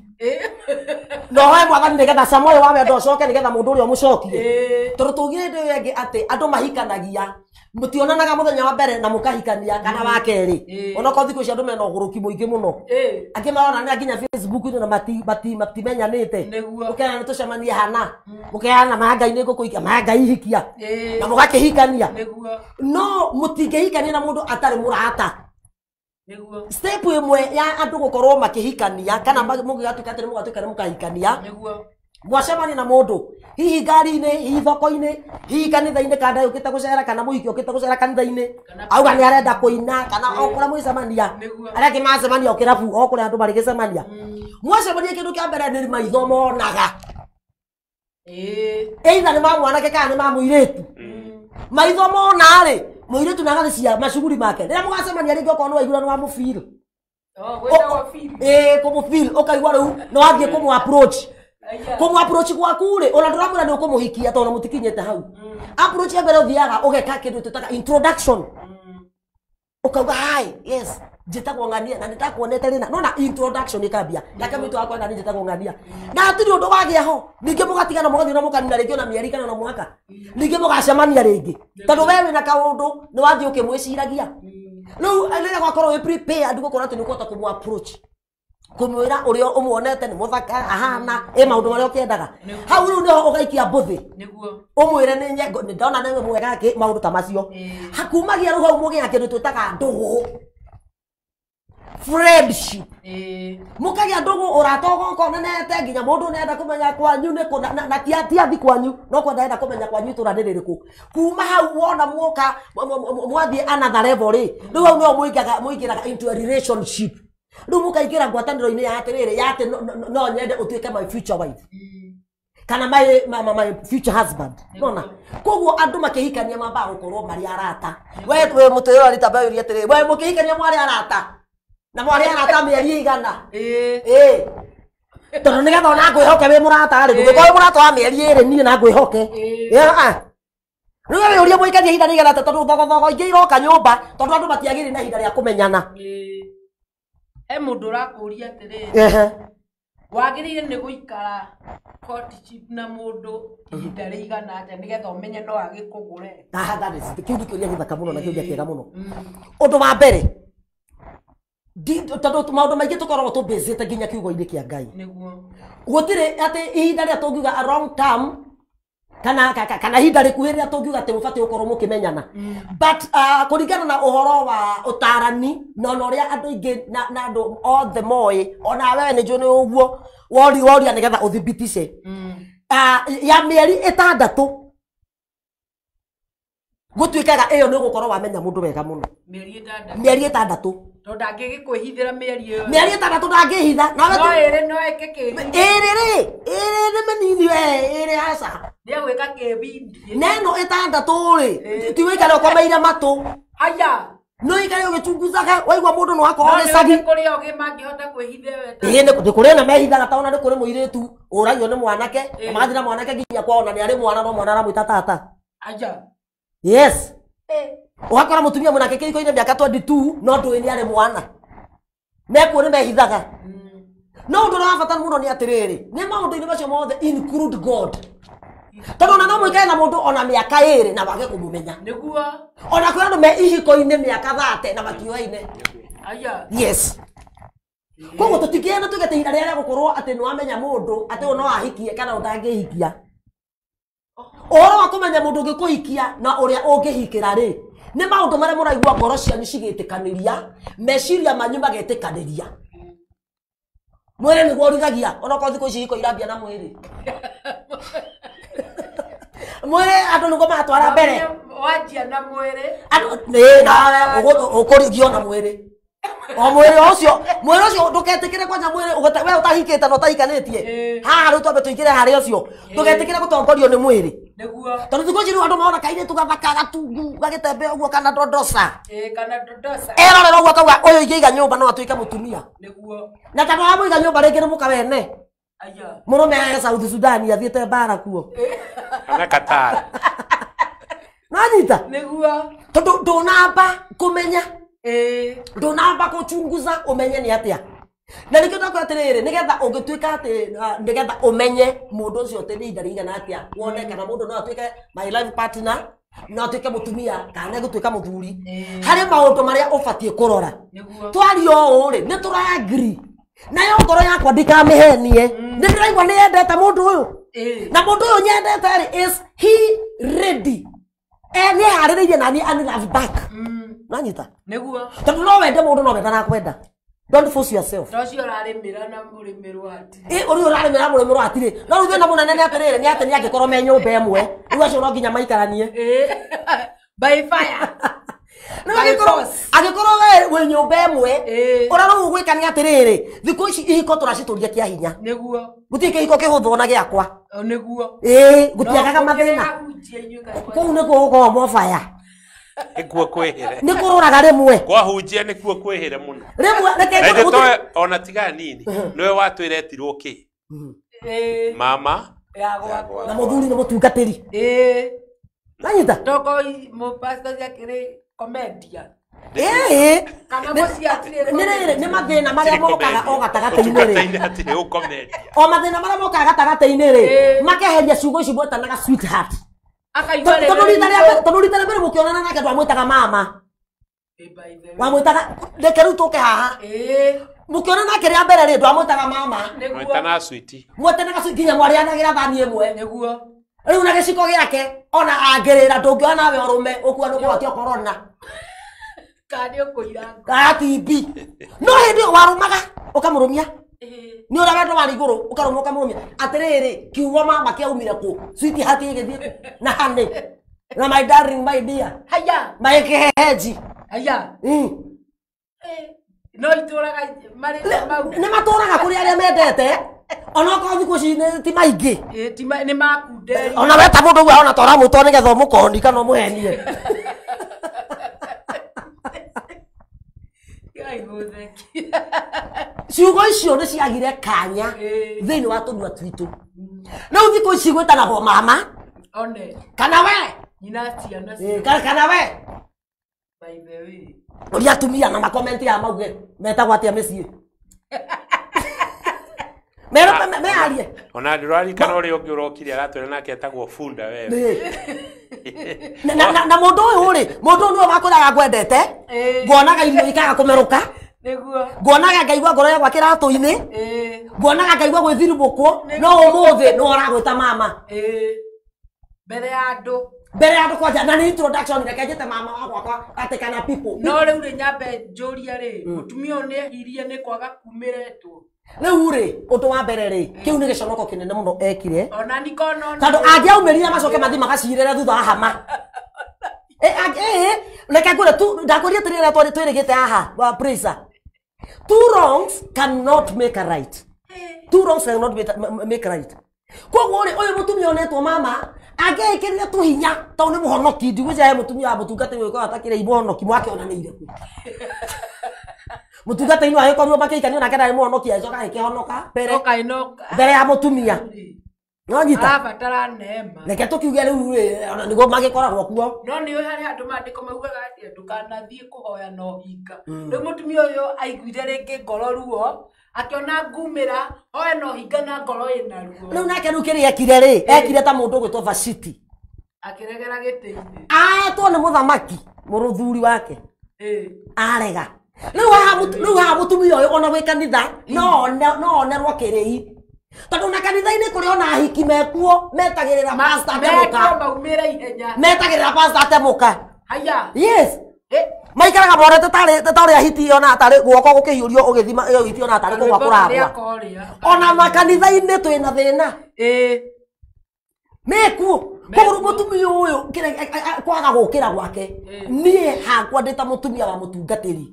no hoe mwathani nĩgetha cama ũyũ wa wendo ũcoke nĩgetha mũndũ ũrĩa ũmũcokie tondũ tũgire hĩndĩ ĩyo ĩngĩ atĩ andũ mahikanagia mũtionanaga mũthenya wa mbere na mũkahikania kana wa kerĩ onokorwo thikũ ici andũ mena ũgũrũki mũingĩ mũno angĩ maronania nginya Facebook-inĩ na matimenyanĩte ũkera nĩ tũcemanie hana mũkeana ma Ngai nĩ ngũkũhikia ma Ngai hikia na mũgakĩhikania no mũtingĩhikania na mũndũ atarĩ mũrata. Step ĩmwe ya andũ gũkorwo makĩhikania kana mũgĩgatuĩka atĩ nĩ mũgatuĩka nĩ mũkahikania mwacemania na mũndũ hihi ngari-inĩ hihi thoko-inĩ hihi kanitha-inĩ kana yũkĩte gũcera kana mũhiki ũkĩte gũcera kanitha-inĩ auga nĩ arenda kũina kana o kũrĩa mwĩcemania arĩa angĩ macemania o kĩrabu o kũrĩa andũ marĩgĩcemania mwacemania kĩndũ kĩa mbere nĩ maitho monaga either nĩ ma mwanake kana nĩ ma mũirĩtu maitho mona rĩ mũirĩtu na agathĩ macuguri make rĩrĩa mũgacemania rĩngĩ okorwo nĩ waigua nĩ wamũfeel kũmũfeel ũkaigua rĩu nĩ wathiĩ kũmũ approach kũmũ approach gwaku rĩ ona ndũramwĩra nĩ ũkũmũhikia tondũ mũtikinyĩte hau approach ya mbere ũthiaga ũgeka kĩndũ twĩtaga introduction ũkauga hi yes njĩtagwo ng'ania na nĩndakuonete rĩna nona introduction ĩkambia nake mũitũ wakwa ng'ania njĩtagwo ng'ania na hatirĩ ũndũ wagĩa ho ningĩ mũgatigana mũgathiĩ na mũkanina rĩngĩ ona mĩeri kana ona mwaka ningĩ mũgacemania rĩngĩ tondũ we wĩna kaũndũ nĩ wathiĩ ũkĩmwĩciragia Rĩu rĩrĩa gwakorwo wĩ prepared gũkorwo atĩ nĩ ũkũhota kũmũ approach kũmwĩra ũrĩa ũmuonete nĩ mũthaka ahana ĩ maũndũ marĩa ũkĩendaga hau rĩu nĩho ũgaikia mbũthĩ ũmwĩre nĩ nyengo nĩ ndona nĩwe mwega kĩ maũndũ ta macio hakumagia rĩu hau mũgĩa kĩndũ twĩtaga ndũgũ friendship mũkagĩa ndũgũ ũrata ũgoka ũnenehete nginya mũndũ nĩenda kũmenya kwanyu nĩ kũ na ti athi kwanyu no kwenda enda kũmenya kwanyu itũra nĩ rĩrĩkũ kuma hau wona mwoka mwathiĩ another level rĩ rĩu hau nĩho mũingĩraga into a relationship rĩu mũkaingĩra ngwatanĩro-inĩ ya atĩrĩrĩ ya atĩ no nyende ũtuĩke my future wife kana my future husband nona koguo andũ makĩhikania mambaga gũkorwo marĩ arata we wĩ mũtũĩrori ta mbeũria atĩrĩrĩ we mũkĩhikania mwarĩ arata na mwarĩ arata mĩeri ĩigana ĩĩ tondũ nĩgetha ona ngwĩhoke wĩ mũrata rĩ ndũngĩkorwo wĩ mũrata wa mĩeri ĩrĩ niĩ na ngwĩhoke rĩu wĩũrie mũikanie ihinda rĩigana atĩa tondũ thogothogo ingĩ iroka nyũmba tondũ andũ matiagĩrĩire na ihinda rĩa kũmenyana he mũndũ ũrakũria atĩrĩrĩ wagĩrĩire nĩ gũikara courtship na mũndũ ihinda rĩigana atĩa nĩgetha ũmenye no agĩkũgũre that is kĩu nĩ kĩũria gĩthaka mũno na kĩũria kĩega mũno ũndũ wa mbere tondũ maũndũ maingĩ tũkoragwo tũmbĩcĩte nginya kiugo-inĩ kĩa Ngai gũtirĩ atĩ ihinda rĩrĩa tũngiuga a long term kana ihinda rĩkuhĩ rĩrĩa tũngiuga atĩ mũbatiĩ gũkorwo mũkĩmenyana but kũringana na ũhoro wa ũtarani na ona ũrĩa andũ aingĩ na andũ othe moĩ ona wewe nĩ njũĩ nĩ ũguo woria nĩgetha ũthibitice ya mĩeri 6 gũtuĩkaga ĩyo nĩ ũgũkorwo wamenya mũndũ wega mũno mĩeri 6 tondũ ndangĩgĩkwĩhithĩra mĩeri ĩyo mĩeri 6 ndangĩhitha no ĩrĩ no ĩke kĩbindi ĩrĩ rĩ ĩrĩ nĩ mĩnini we ĩrĩ aca nĩegwĩka kĩbindi neno 6 rĩ ti wĩikare ũkomeire matũ aya no ikare ũgĩchunguzaga waigua mũndũ no akorwo gĩcagi nĩ kũrĩ ogĩ mangĩhota kwĩhitha ĩĩ nĩ kũrĩ na mehithaga ta ona nĩ kũrĩ mũirĩtu ũragio nĩ mwanake na magathiĩ na mwanake nginya kwao na nĩ arĩ mwana no mwana aramwĩta tata aya yes ũgakora mũtumia mũnake kĩhiko-inĩ mĩaka 22 no ndũĩ nĩ arĩ mwana mekuo nĩ mehithaga no ũndũ ũrĩa wa bata mũno nĩ atĩrĩrĩ nĩ maũndũ-inĩ macio mothe include God tondũ ona no mũikare na mũndũ ona mĩaka 2 na wage kũmũmenya nĩguo ona kwĩ andũ me ihiko-inĩ mĩaka 30 na matioaine yes koguo tũtingĩenda tuge atĩ ihinda rĩrĩa rĩa gũkorwo atĩ nĩ wamenya mũndũ atĩ ũyũ no ahikie kana ũndangĩhikia ũhoro wa kũmenya mũndũ ũngĩkũhikia na ũrĩa ũngĩhikĩra rĩ nĩ maũndũ marĩa mũraigua ngoro cianyu cigĩtĩkanĩria meciria manyu magetĩkanĩria mwĩrĩ nĩguo ũrigagia onokorwo thikũ ici ihiko irambia na mwĩrĩ mwĩrĩ andũ nĩguo maratwara mbere wanjia na mwĩrĩ andũ nawe ũkũrigio na mwĩrĩ o mwĩrĩ ũcio ndũketĩkĩre kwanja mwĩrĩ we ũtahikĩte na ũtahikanĩtie haha rĩu twambe tũingĩre harĩ ũcio ndũgetĩkĩre gũtongorio nĩ mwĩrĩ tondũ thikũ ici rĩu andũ marona kairĩtu gathaka gatungu gagĩtembea ũguo kana ndondoca erorera ũguo akauga ũyũ ingĩiga nyũmba no atuĩke mũtumia na tondũ wamũiga nyũmba rĩngĩ nĩ mũka wene mũrũme e South Sudan athiĩte mbara kuo kana Qatar nanyita tondũ ndũnamba kũmenya ndũnamba kũchunguza ũmenye nĩ atĩa na nĩkĩo ndakwĩra atĩrĩrĩ nĩgetha ũngĩtuĩka atĩ nĩgetha ũmenye mũndũ ũcio atĩ nĩ ihinda rĩigana atĩa wone kana mũndũ no atuĩke my life partner no atuĩke mũtumia kana egũtuĩka mũthuri harĩ maũndũ marĩa ũbatiĩ kũrora twaria ũũ rĩ nĩ tũra-agree nayo ngoro yakwa ndikamĩhenie nĩ ndĩraigua nĩ yendete mũndũ ũyũ na mũndũ ũyũ nyendete rĩ is he ready nĩ eharĩrĩirie naniĩ ani love back nanyita nĩguo tondũ no wende mũndũ no we ndarakwenda don't force yourself tocio ũrarĩmĩra na mũrĩmĩrwo hatirĩ ĩ ũrĩa ũrarĩmĩra mũrĩmĩrwo hatirĩ no rĩu thĩna mũnene nĩ atĩrĩrĩ nĩ atĩ nĩ angĩkorwo me nyũmba ĩmwe rĩu acio no nginya maikaranie by fire rĩu angĩkorwo we wĩ nyũmba ĩmwe ũrĩa rĩu ũgwĩka nĩ atĩrĩrĩ thikũ ici ihiko tũracitũria kĩa hinya nĩguo gũtirĩ kĩhiko kĩhũthũ ona gĩakwa nĩguo ĩĩ gũtiagaga mathĩna kũu nĩkuo gũkoragwo mobaya nĩkuo kwĩhĩre nĩ kũrũraga rĩmwe kwahunjia nĩkuo kwĩhĩre mũno rĩmwe reke toe ona tiga nini nĩwe watwĩra etirwo kĩ mama na mũthuri nĩ mũtungatĩri nanyita toko mũpasta akĩrĩ komedia ĩĩ kana mũciĩ atirĩ nĩ mathĩna marĩa mokaga o gatagatĩ-inĩ rĩ hatirĩ ũkomedia o mathĩna marĩa mokaga gatagatĩ-inĩ rĩ makeheria ciugo ici mwetanaga sweetheart tondũ rita rĩa mbere mũkĩonana nake ndwamwĩtaga mama Wamwĩtaga reke rĩu tũke haha. Mũkĩona nake rĩa mbere rĩ ndwamwĩtaga mama. Mwetana sweetie. Mwetanaga sweetie nginya mwarĩanagĩra thani ĩmwe. Nĩguo. Rĩu na gĩciko gĩake ona angĩrĩra ndũngĩona nawe ũrũme ũkua nĩ ũgwatio corona. Kana nĩ ũkũira. Kana TB. No hĩndĩ ĩyo warũmaga ũkamũrũmia. Nĩ ũrĩa wendo warĩ igũrũ ũkarũma ũkamũrũmia. Atĩrĩrĩ kiugo mama kĩaumire kũ? Sweetie heart ĩgĩthiĩ na honey. Na my darling, my dear. Haya. My kĩhehenji. Haya. No itũraga marĩ mau. Nĩ matũraga kũrĩ arĩa mendete. Onokorwo thikũ ici ti maingĩ. Nĩ makunderi. Ona weta mũndũ ũguo ona ta ũramwĩtwo nĩgetha ũmũkoni kana ũmũhenie. Ciugo icio nĩ ciagire kanya thĩinĩ wa tũnua twitũ. Rĩu thikũ ici gwĩtanagwo mama. One. Kana we. Nyina ciana. Kana we. By the way. Ũria atumia na makomenti ya mauge metagwo atĩa mĩciĩ. Mero mearie. Ona ndĩraririkana ũrĩa ũngĩ ũrokire aratwĩra nake etagwo bunda wewe. Na mũndũ ũyũ rĩ, mũndũ ũyũ nĩwe wakwĩraga ngwendete. Nguonaga irio ikaga kũmerũka. Nĩguo. Nguonaga ngaigua ngoro yakwa kĩratũ-inĩ. Nguonaga ngaigua gwĩthiribũkwo, no ũmũthĩ nĩwe ũragwĩta mama. Mbere ya andũ. Mbere ya andũ kwanja na nĩ introduction reke njĩte mama wa gwakwa atĩ kana people. No rĩu rĩ nyambe njũrie rĩ, mũtumia ũyũ nĩehirie nĩ kwaga kumĩretwo. Rĩu rĩ, ũndũ wa mbere rĩ, kĩu nĩ gĩconoko kĩnene mũno ekire. Ona nikono. Tondũ angĩaumĩrire macoke mathiĩ magacirĩre thutha wa hama. Reke ngwĩre tu ndakwĩrire atĩrĩrĩ rĩrĩa twĩrĩgĩte haha wa Praise. Two wrongs cannot make a right. Two wrongs cannot make a right. Koguo rĩ, ũyũ mũtumia onetwo mama angĩĩkĩrire tũhinya tondũ nĩ mũhonoki, ndigwĩciria he mũtumia wa mũtungatĩri ũgĩkorwo atakĩrĩ mũhonoki mwakĩonanĩire kũ. Mũtungatĩri no agĩkorirwo makĩhikanio nake ndarĩ mũhonoki agĩcoka agĩkĩhonoka mbere ya mũtumia. No nyita. Arabatara neema. Reke tũkiuge rĩu rĩ, ona nĩguo magĩkoragwo kuo. No nĩ ũĩ harĩ handũ maandĩko maugaga atĩ ndũkanathiĩ kũhoya na ũhinga. Rĩu mũtumia ũyũ aiguire rĩngĩ ngoro ruo, akĩona ngumĩra, hoe na ũhinga na ngoro ĩna ruo. Rĩu nake rĩu kĩrĩa ekire rĩ, ekire ta mũndũ ũgwĩtwo Vashti. Akĩregera gĩtĩ-inĩ. Aetwo nĩ mũthamaki, mũrũthuri wake. Arega. Rĩu haha mũtumia ũyũ ona gwĩ kanitha, no onerwo kĩrĩi. Tondũ na kanitha-inĩ kũrĩ ona ahiki mekuo metagĩrĩra pastor atemũka. Maumĩre ihenya. Metagĩrĩra pastor atemũka. Haya. Yes. Maikaraga morete tarĩ ta ũrĩa hiti ona tarĩ guoko gũkĩhiũrio ũgĩthima ĩyo hiti ona tarĩ kũgwa kũragwa. Ona makanitha-inĩ twĩna thĩna. Mekuo. Koguo mũtumia ũyũ kwaga gũkĩra gwake, niĩ hakwa ndĩ ta mũtumia wa mũtungatĩri,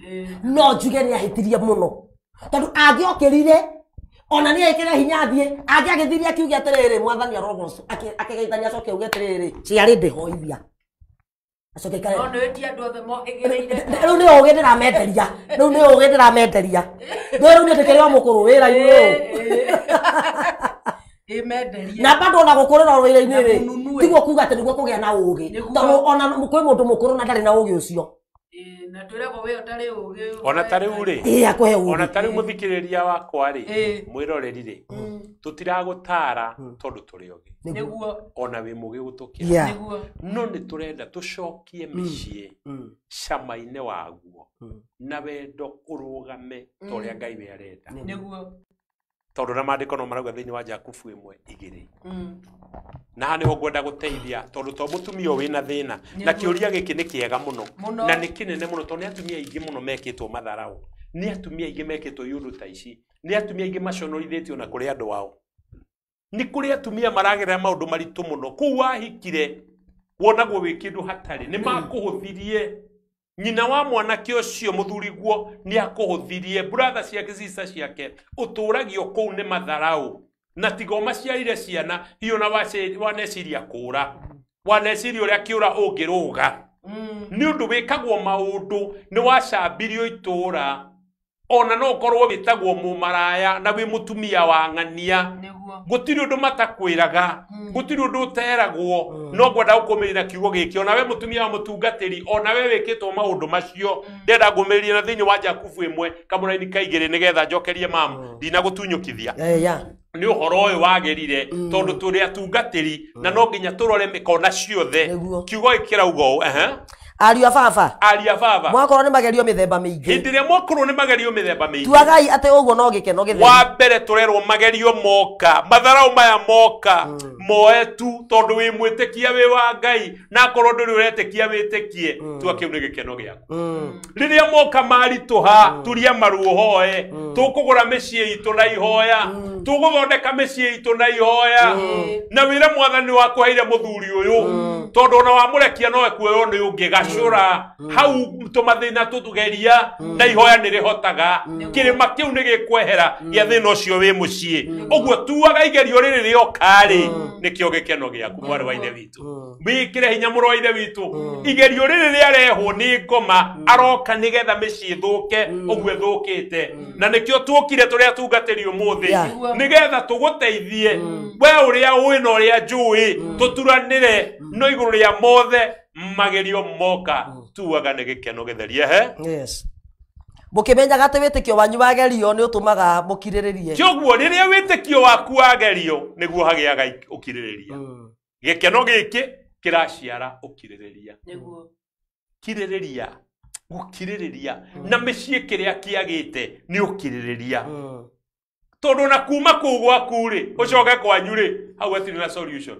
no njuge nĩ ahĩtirie mũno. Tondũ angĩokĩrire ona nĩ ekĩre hinya athiĩ, angĩagĩthirie akiuge atĩrĩrĩ, mwathani arogocwo, akĩgeithania acoke auge atĩrĩrĩ, ciarĩ ndĩhoithia. Acoke aikare. No nĩ ti andũ othe mohĩgĩrĩire. Rĩu nĩ ũgĩ ndĩramenderia. Rĩu nĩ ũgĩ ndĩramenderia. Rĩu nĩ ndĩkĩrĩ o mũkũrũ wĩra-inĩ ũyũ. Na bado ona gũkũrĩra wĩra-inĩ rĩ, tiguo kuga atĩ nĩguo kũgĩa na ũgĩ. Tondũ ona kwĩ mũndũ mũkũrũ na ndarĩ na ũgĩ ũcio. Na twĩragwo we ũtarĩ ũgĩ. Ona ta rĩu rĩ, akũhe ũgĩ. Ona ta rĩu mũthikĩrĩria wakwa rĩ, mwĩroreri rĩ, tũtiragũtara tondũ tũrĩ ogĩ. Nĩguo. Ona wĩ mũgĩ gũtũkĩra. Nĩguo. No nĩ tũrenda tũcokie mĩciĩ cama-inĩ waguo na wendo ũrũgame ta ũrĩa Ngai we arenda. Nĩguo. Tondũ na maandĩko no marauga thĩinĩ wa Jakubu 1:2. Na haha nĩho ngwenda gũteithia tondũ to mũtumia ũyũ wĩna thĩna. Na kĩũria gĩkĩ nĩ kĩega mũno. Na nĩ kĩnene mũno tondũ nĩ atumia aingĩ mũno mekĩtwo matharaũ. Nĩ atumia aingĩ mekĩtwo iũndũ ta ici. Nĩ atumia aingĩ maconorithĩtio na kũrĩ andũ ao. Nĩ kũrĩ atumia maragerera maũndũ maritũ mũno. Kũu wahikire wonagwo wĩ kĩndũ hatarĩ. Nĩ makũhũthirie. Nyina wa mwanake ũcio mũthuriguo nĩ akũhũthirie, brother ciake, sister ciake, ũtũragio kũu nĩ matharaũ. Na tiga ũmaciarire ciana, hiyo na waneciria kũra. Waneciria ũrĩa kĩũra ũngĩrũga. Nĩ ũndũ wĩkagwo maũndũ nĩ wacambirio itũra. Ona no ũkorwo wĩtagwo mũmaraya na wĩ mũtumia wa ng'ania. Gũtirĩ ũndũ matakwĩraga, gũtirĩ ũndũ ũteragwo, no ngwenda gũkũmĩrĩria na kiugo gĩkĩ. Ona we mũtumia wa mũtungatĩri, ona we wĩkĩtwo maũndũ macio, ndĩrenda ngũmĩrĩrie na thĩinĩ wa Jakubu 1 kamũraini ka 2 nĩgetha njokerie mamu, ndinagũtunyũkithia. Nĩ ũhoro ũyũ wagĩrire tondũ tũrĩ atungatĩri na no nginya tũrore mĩkona ciothe. Kiugo gĩkĩ kĩrauga ũũ, Ariũ a baba. Ariũ a baba. Mwakorwo nĩ magerio mĩthemba mĩingĩ. Hĩndĩ ĩrĩa mwakorwo nĩ magerio mĩthemba mĩingĩ. Tuagai atĩ ũguo no gĩkeno gĩtheri. Wa mbere tũrerwo magerio moka, matharau maya moka, moe tu tondũ wĩ mwĩtĩkia wĩ wa Ngai, na akorwo ndũrĩ ũretĩkia wĩtĩkie, tua kĩu nĩ gĩkeno gĩaku. Rĩrĩa moka maritũha, turia maru ũhoe, tũkũgũra mĩciĩ itũ na ihoya, tũgũthondeka mĩciĩ itũ na ihoya, na wĩre mwathani wakũheire mũthuri ũyũ, tondũ ona wamũrekia no ekuoywo nĩ ũngĩ gacũra, hau tũmathĩna tũtũgeria, na ihoya nĩ rĩhotaga, kĩrĩma kĩu nĩ gĩkwehera gĩa thĩna ũcio wĩ mũciĩ. Ũguo tuaga igerio rĩrĩ rĩoka-rĩ, nĩkĩo gĩkeno gĩaku mwarĩ wa ithe witũ. Wĩkĩre hinya mũrũ wa ithe witũ. Igerio rĩrĩ rĩarehwo nĩ ngoma, aroka nĩgetha mĩciĩ ĩthũke ũguo ĩthũkĩte. Na nĩkĩo tuokire tũrĩ atungatĩri ũmũthĩ, nĩgetha tũgũteithie we ũrĩa ũĩ na ũrĩa njũĩ, tũturanĩre no igũrũ rĩa mothe magerio moka, tuaga nĩ gĩkeno gĩtherie he. Yes. Mũkĩmenyaga atĩ wĩtĩkio wanyu wagerio nĩ ũtũmaga mũkirĩrĩrie. Kĩoguo rĩrĩa wĩtĩkio waku wagerio nĩguo hagĩaga ũkirĩrĩria. Gĩkeno gĩkĩ kĩraciara ũkirĩrĩria. Nĩguo. Kirĩrĩria, gũkirĩrĩria na mĩciĩ kĩrĩa kĩagĩte nĩ ũkirĩrĩria. Tondũ na kuma kũu gwaku rĩ, ũcoke kwanyu rĩ, hau hatirĩ na solution.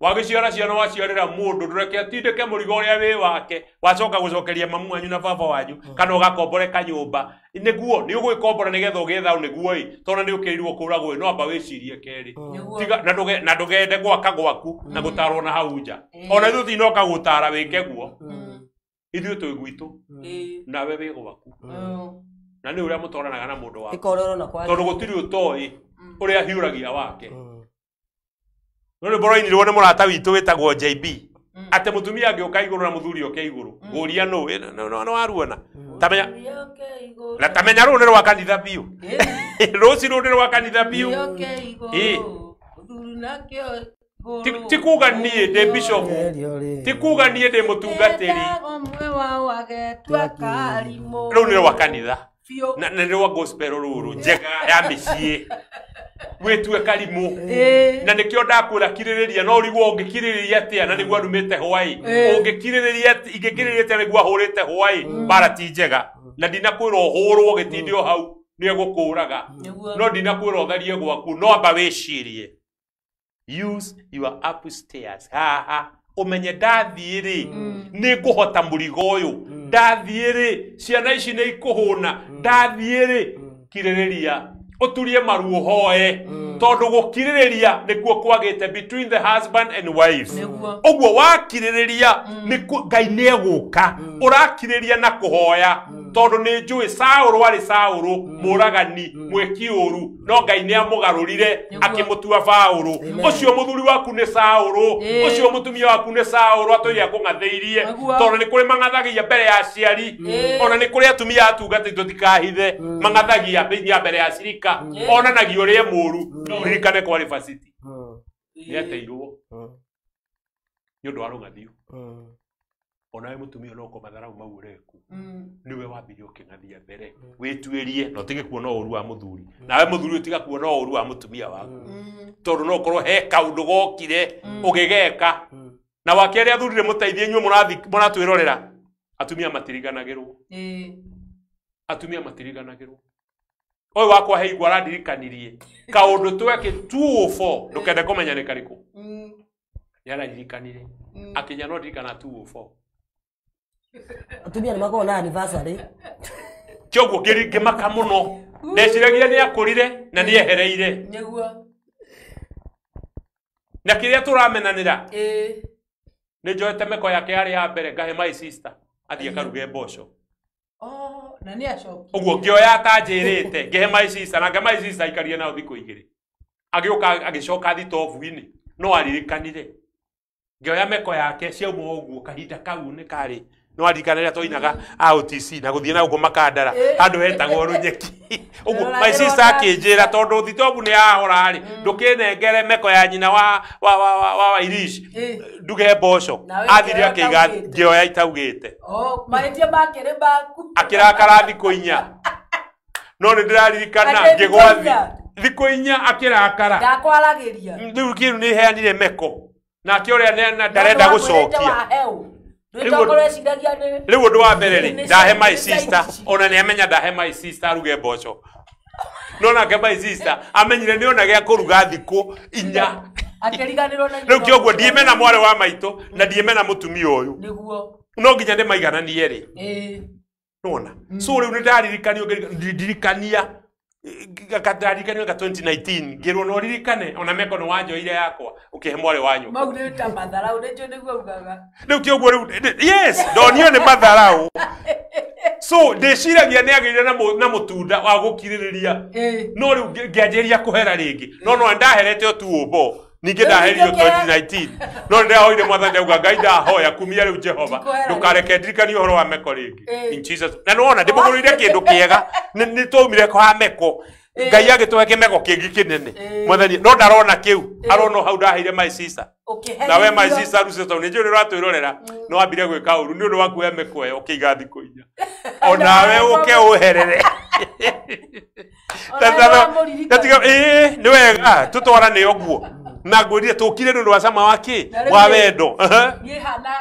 Wagĩciara ciana waciarĩra mũndũ, ndũreke atindĩke mũrigo ũrĩa wĩ wake, wacoka gũcokeria mamu wanyu na baba wanyu, kana ũgakombore kanyũmba. Nĩguo, nĩ ũgwĩkombora nĩgetha ũgĩe thayũ nĩguo ĩ, tondũ nĩ ũkĩrirwo kũragwo ĩ, no amba wĩcirie kerĩ. Tiga, na ndũgende gwaka gwaku na gũtarwo na hau nja. Ona ithuĩ tinoka gũtara wĩke guo. Ithuĩ twĩ gwitũ, nawe wĩ gwaku. Na nĩ ũrĩa mũtwaranaga na mũndũ waku. Tondũ gũtirĩ ũtoĩ ũrĩa hiũragia wake. No rwĩmbo rwainirwo nĩ mũrata witũ wĩtagwo JB. Atĩ mũtumia angĩũka igũrũ na mũthuri oke igũrũ. Ngũria nũ, nĩ waruona. Tamenya, na tamenya rũũ nĩ rwa kanitha biũ. Rũci rũũ nĩ rwa kanitha biũ. Ti kuga niĩ ndĩ bishop. Ti kuga niĩ ndĩ mũtungatĩri. Rũũ nĩ rwa kanitha. Na nĩ rwa gospel rũrũ njega ya mĩciĩ. Wĩtue karimũ. Na nĩkĩo ndakwĩra kirĩrĩria, no ũrigwo ũngĩkirĩrĩria atĩa na nĩguo arumĩte hwaĩ. Ũngĩkirĩrĩria ingĩkirĩrĩria atĩa nĩguo ahũrĩte hwaĩ, mbara ti njega. Na ndinakwĩra ũhũrwo gĩtinde o hau nĩ egũkũraga. No ndinakwĩra ũtharie gwaku, no amba wĩcirie. Use your upstairs. Haha ũmenye ndathiĩ rĩ, nĩ ngũhota mũrigo ũyũ. Ndathiĩ rĩ, ciana ici nĩ ikũhũna. Ndathiĩ rĩ, kirĩrĩria. Ũturie maru ũhoe. Tondũ gũkirĩrĩria nĩkuo kwagĩte between the husband and wives. Ũguo wakirĩrĩria Ngai nĩ egũka. Ũrakirĩrĩria na kũhoya. Tondũ nĩ njũĩ Saũlũ arĩ Saũlũ, mũragani, mwĩki ũru, no Ngai nĩ amũgarũrire akĩmũtua Paũlũ. Ũcio mũthuri waku nĩ Saũlũ, ũcio mũtumia waku nĩ Saũlũ, atũire akũng'athĩirie. Tondũ nĩ kũrĩ mang'athagia mbere ya aciari, ona nĩ kũrĩ atumia atungatĩri tũtikahithe, mang'athagia nginya mbere ya cirika, onanagia ũrĩa mũũru. No ũririkane kwarĩ Vasiti. Nĩ ateirwo nĩ ũndũ wa rũng'athio. Onawe mũtumia no ũko matharau mau ũreku. Nĩwe wambirie ũkĩng'athia mbere. Wĩtuĩrie na ũtige kuona ũru wa mũthuri. Nawe mũthuri ũtiga kuona ũru wa mũtumia waku. Tondũ no ũkorwo he kaũndũ gokire ũgĩgeka. Na wakerĩ athuri nĩ mũteithie inyuĩ mũratwĩrorera. Atumia matiriganagĩrwo. Atumia matiriganagĩrwo. Ũyũ wakwa he igua arandirikanirie. Kaũndũ tweke 204 ndũkende kũmenya nĩ karĩkũ. Nĩ araririkanire. Akinya no ndirikana 204. Atumia nĩ makoragwo na anniversary. Kĩoguo ngĩmaka mũno. Ndeciragia nĩ akũrire na nĩ ehereire. Nĩguo. Na kĩrĩa tũramenanĩra. Nĩ njoete meko yake yarĩ ya mbere ngahe my sister athiĩ akaruge mboco. Na nĩ acokia. Ũguo ngĩoya atanjĩrĩte ngĩhe my sister na my sister aikarie nao thikũ igĩrĩ. Agĩũka agĩcoka thitobu-inĩ no aririkanire. Ngĩoya meko yake ciauma ũguo kahinda kau nĩ karĩ no aririkanire twainaga AOTC na gũthiĩ na gũkũ Makandara handũ hetagwo Rũnyeki. Ũguo my sister akĩnjĩra tondũ thitobu nĩ yahora rĩ ndũkĩnengere meko ya nyina wa Irish nduge mboco. Athire akĩiga ngĩoya itaugĩte. Mahĩtia makĩrĩ maku. Akĩrakara thikũ inya. No nĩ ndĩraririkana ngĩgwa thikũ inya akĩrakara. Ndakwaragĩria. Rĩu kĩu nĩ heanire meko. Nake ũrĩa ndarenda gũcokia. Rĩu ũndũ wa mbere rĩ, ndahe my sister, ona nĩ amenya ndahe my sister aruge mboco. No nake my sister amenyire nĩ ona gĩa kũruga thikũ inya. Akĩriganĩrwo na Rĩu kĩoguo ndiĩmena mwarĩ wa maitũ na ndiĩmena mũtumia ũyũ. Nĩguo. No nginya ndĩmaigananie rĩ. Ĩĩ. Nona. So rĩu nĩ ndaririkanio ndirikania ndaririkanio ka 2019 ngĩrwo no ririkane ona meko nĩ wanjoire yakwa ũkĩhe mwarĩ wa nyũkwa. Mau nĩ ta matharau nĩnjũĩ nĩguo ugaga. Rĩu kĩoguo rĩu yes ndonio nĩ matharau. So ndĩciragia nĩ agĩire na mũtunda wa gũkirĩrĩria. No rĩu ngĩanjĩrĩria kũhera rĩngĩ. No no ndaherete o tu ũmbo. Ningĩ ndaheririo 2019. No ndĩrahoire mwathani ndauga Ngai ndahoya kumia rĩu Jehova ndũkareke ndirikanie ũhoro wa meko rĩngĩ. In Jesus. Na nĩwona ndĩmũgũrĩire kĩndũ kĩega nĩ twaumire kwa meko. Ngai agĩtũhe kĩmeko kĩngĩ kĩnene. Mwathani no ndarona kĩu. Arona hau ndaheire my sister. Na we my sister Lucy tondũ nĩ njũĩ nĩ ũratwĩrorera no wambire gwĩka ũru nĩ ũndũ wa kuoya meko ĩyo ũkĩiga thikũ inya. Onawe ũke ũherere. Tatiga nĩ wega tũtwarane ũguo. Na ngwĩrire tũkire nĩ ũndũ wa cama wa kĩ wa wendo. Niĩ hana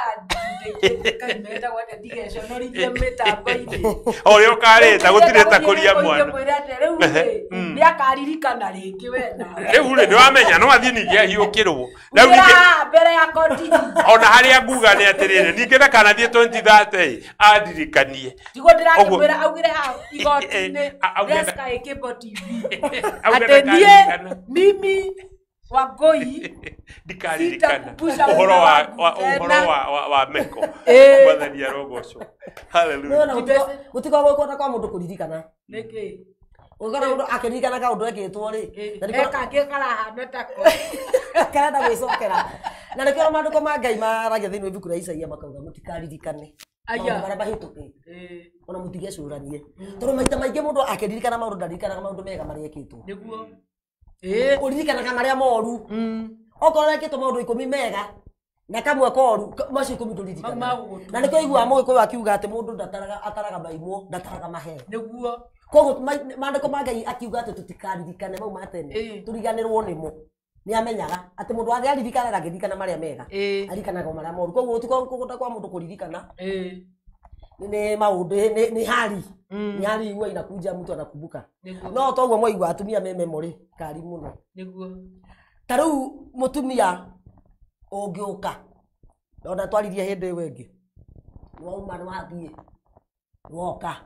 kaimeta wende ndigeconorithie mĩtambo-inĩ. O ũrĩa ũkarĩta gũtirĩ ta kũria mwana. Rĩu rĩ nĩ akaririkana rĩngĩ we nawe. Rĩu rĩ nĩ wamenya no athiĩ ningĩ ahiũkĩrwo. Rĩu ningĩ mbere ya koti. Ona harĩa nguga nĩ atĩrĩrĩ ningĩ ndakanathiĩ 2030 andirikanie. Tiguo ndĩrakĩmwĩra augire hau igoti-inĩ rĩa Sky Cable TV. Atĩ niĩ mimi Wangũi ndikaririkana ũhoro wa meko. Mwathani arogocwo. Hallelujah. Gũtikoragwo kwenda kwa mũndũ kũririkana. Nĩkĩ? Ũgakora mũndũ akĩririkana kaũndũ ekĩtwo rĩ. Kangĩ karahana tako. Karenda gwĩcokera. Na nĩkĩo maandĩko ma Ngai maragia thĩinĩ wa ibuku rĩa Isaia makauga mũtikaririkane maũndũ marĩa mahĩtũkĩte. Ona mũtigecũranie. Tondũ maita maingĩ mũndũ akĩririkana maũndũ ndaririkanaga maũndũ mega marĩa ekĩtwo. Nĩguo. Ũririkanaga marĩa moru. Okorwo wekĩtwo maũndũ 10 mega na kamwe koru macio 10 ndũririkanaga. Na nĩkĩo ũiguaga Mũgĩkũyũ akiuga atĩ mũndũ ndataraga ataraga maimwo ndataraga maheo. Nĩguo. Koguo maandĩko ma Ngai akiuga atĩ tũtikaririkane mau ma tene tũriganĩrwo nĩmo. Nĩ amenyaga atĩ mũndũ athiĩ aririkana ndangĩririkana marĩa mega. Aririkanaga o marĩa moru. Koguo gũtikoragwo kwa mũndũ kũririkana. Nĩ maũndũ nĩ hali. Ni hali huwa inakuja mtu anakumbuka. No toguo mwaigua atumia me memory kari muno. Nĩguo. Ta rĩu mũtumia ũngĩũka ona twaririe hĩndĩ ĩyo ĩngĩ. Wauma nĩ wathiĩ. Woka.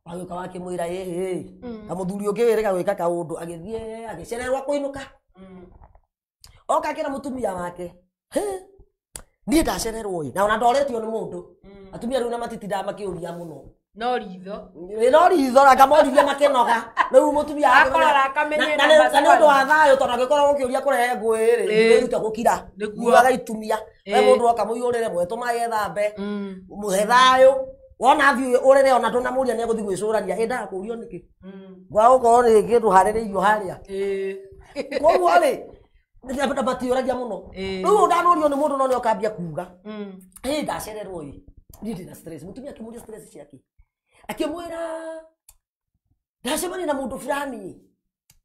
Wagĩũka wakĩmwĩra ĩhĩ. Na mũthuri ũngĩ wĩrĩga gwĩka kaũndũ agĩthiĩ agĩcererwo kũinũka. Oka akĩra mũtumia wake. Niĩ ndacererwo ĩ na ona ndoretio nĩ mũndũ. Atumia rĩu na matitindaga makĩũria mũno. No ritho. No ritho akamoririe makĩnoga. Rĩu mũtumia akorora akamenye na nĩ ũndũ wa thayũ tondũ angĩkorwo ũkĩũria kũrehe ngũĩ rĩ wĩrute gũkira. Nĩguo. Agaitumia. We mũndũ oka mũiyũrĩre mũhe tũmaĩ ethambe. Mũhe thayũ. Wona athiĩ ũrĩre ona ndũnamũria nĩ egũthiĩ gwĩcũrania ĩ kũrio nĩkĩ. Gwa gũkorwo nĩ kĩndũ harĩrĩirio harĩa. Koguo rĩ matiũragia mũno. Rĩu ndanũrio nĩ mũndũ no nĩ okambia kuga. Ĩ ndacererwo ĩ. Niĩ ndĩna stress. Mũtumia akĩmũria stress ciake. Akĩmwĩra ndacemania na mũndũ fulani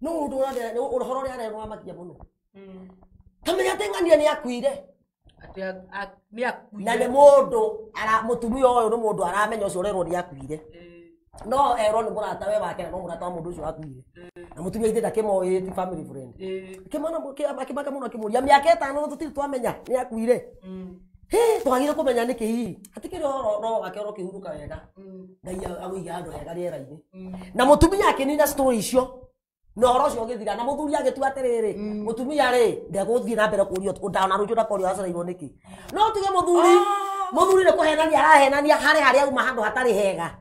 no ũndũ ũhoro ũrĩa arerwo wamakia mũno. Kamenya atĩ ng'ania nĩ akuire. Na nĩ mũndũ mũtumia ũyũ nĩ mũndũ aramenya ũcio ũrerwo nĩ akuire. No erwo nĩ mũrata we wake na no mũrata wa mũndũ ũcio akuire. Na mũtumia ithe ndakĩmoĩ ti family friend. Akĩmona akĩmaka mũno akĩmũria mĩaka ĩtano tũtirĩ twamenya nĩ akuire. Hĩ twagire kũmenya nĩkĩ hihi. Hatikĩrĩ ũhoro roho wake ũrokĩhurũka wega. Ngai agũiga handũ hega rĩera-inĩ. Na mũtumia akĩnina story icio. Na ũhoro ũcio ũgĩthira na mũthuri agĩtua atĩrĩrĩ mũtumia rĩ ndegũthiĩ na mbere kũrio ona rũciũ ndakorio acereirwo nĩkĩ. No tuge mũthuri mũthuri nĩ kũhenania arahenania harĩ harĩa auma handũ hatarĩ hega.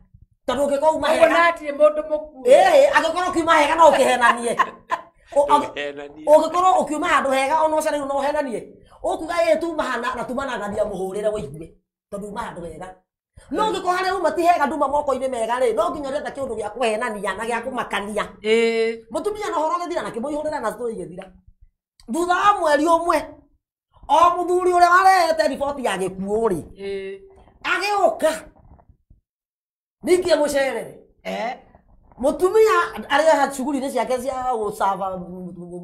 Tondũ ũngĩkorwo uma hega. Ũguo na hatirĩ mũndũ mũkuũ. Ĩĩ angĩkorwo ũkiuma hega no ũkĩhenanie. Ũngĩkorwo ũkiuma handũ hega ona ũcereirwo no ũhenanie. Ũkuga ĩ tuma hana na tumanangania mũhũrĩre wĩigue tondũ uma handũ hega. No ũngĩkorwo harĩa uma ti hega nduma moko-inĩ mega rĩ no nginya ũretha kĩũndũ gĩa kũhenania na gĩa kũmakania. Mũtumia na ũhoro ũgĩthira na kĩmũihũrĩra na story igĩthira. Thutha wa mweri ũmwe o mũthuri ũrĩa warehete riboti ya gĩkuũ rĩ agĩũka ningĩ mũcerere. Mũtumia arĩa shughuli-inĩ ciake cia gũcaba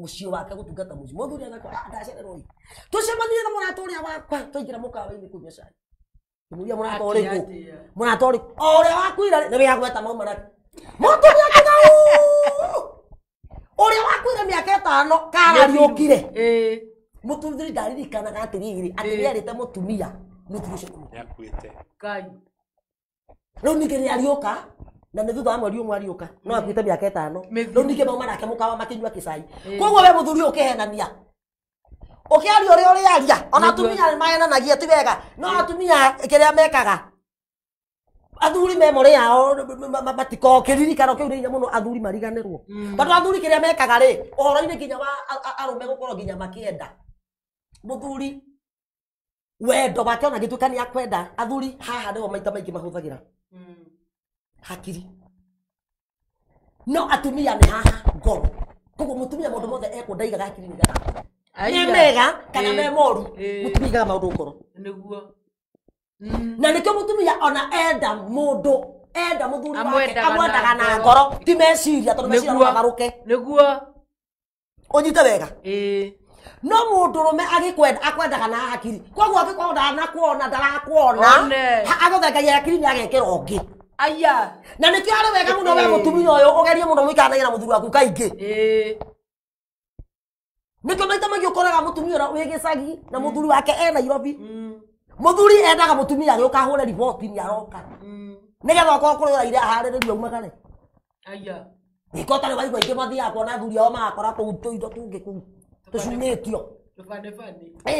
mũciĩ wake gũtungata mũciĩ mũthuri agakora ndacererwo ĩ tũcemanie na mũrata ũrĩa wakwa twaingĩra mũkawa-inĩ kũnyua cai. Ngĩmũria mũrata ũrĩkũ? Mũrata ũrĩkũ? O ũrĩa wakuire nĩ wĩyagweta mauma nake. Mũtumia kĩgau! Ũrĩa wakuire mĩaka 5 karariũkire. Mũthuri ndaririkanaga atĩrĩrĩ atĩ nĩerĩte mũtumia mũthuri ũcio nĩakuĩte. Ngai. Rĩu ningĩ nĩariũka na nĩ thutha wa mweri ũmwe ariũka no akuĩte mĩaka 5. Rĩu ningĩ mauma nake mũkawa makĩnyua kĩcai. Koguo we mũthuri ũyũ ũkĩhenania ũkĩaria ũrĩa ũrĩaria ona atumia nĩmahenanagia ti wega no atumia kĩrĩa mekaga athuri memory yao matikoragwo kĩririkano kĩu nĩ hinya mũno athuri mariganĩrwo tondũ athuri kĩrĩa mekaga rĩ ũhoro-inĩ nginya wa arũme gũkorwo nginya makĩenda mũthuri wendo wake ona gĩtuĩka nĩ akwenda athuri haha nĩho maita maingĩ mahũthagĩra hakiri no atumia nĩ haha ngoro koguo mũtumia maũndũ mothe ekwo ndaigaga hakiri nĩ gaga nĩ mega kana me moru mũtumia aigaga maũndũ ngoro nĩguo na nĩkĩo mũtumia ona enda mũndũ enda mũthuri wake amwendaga na ngoro ti meciria tondũ meciria no magarũke nĩguo ũnyite wega no mũndũrũme agĩkwenda akwendaga na hakiri koguo angĩkorwo ndanakuona ndarakuona agũthengagia hakiri nĩ agekĩra ũngĩ aya na nĩkĩo arĩ wega mũno we mũtumia ũyũ ũgerie mũno mũikaranagie na mũthuri waku kaingĩ nĩkĩo maita maingĩ ũkoraga mũtumia ũrĩa wĩ gĩcagi na mũthuri wake e Nairobi mũthuri endaga mũtumia agĩũka ahũre riboti nĩ aroka nĩgetha okorwo kũrĩ ũraire aharĩrĩrio aumagare aya nĩkĩo tarĩ waigua aingĩ mathiaga kuona athuri ao magakora kũu tũindo tũngĩ kũu tũcunĩtio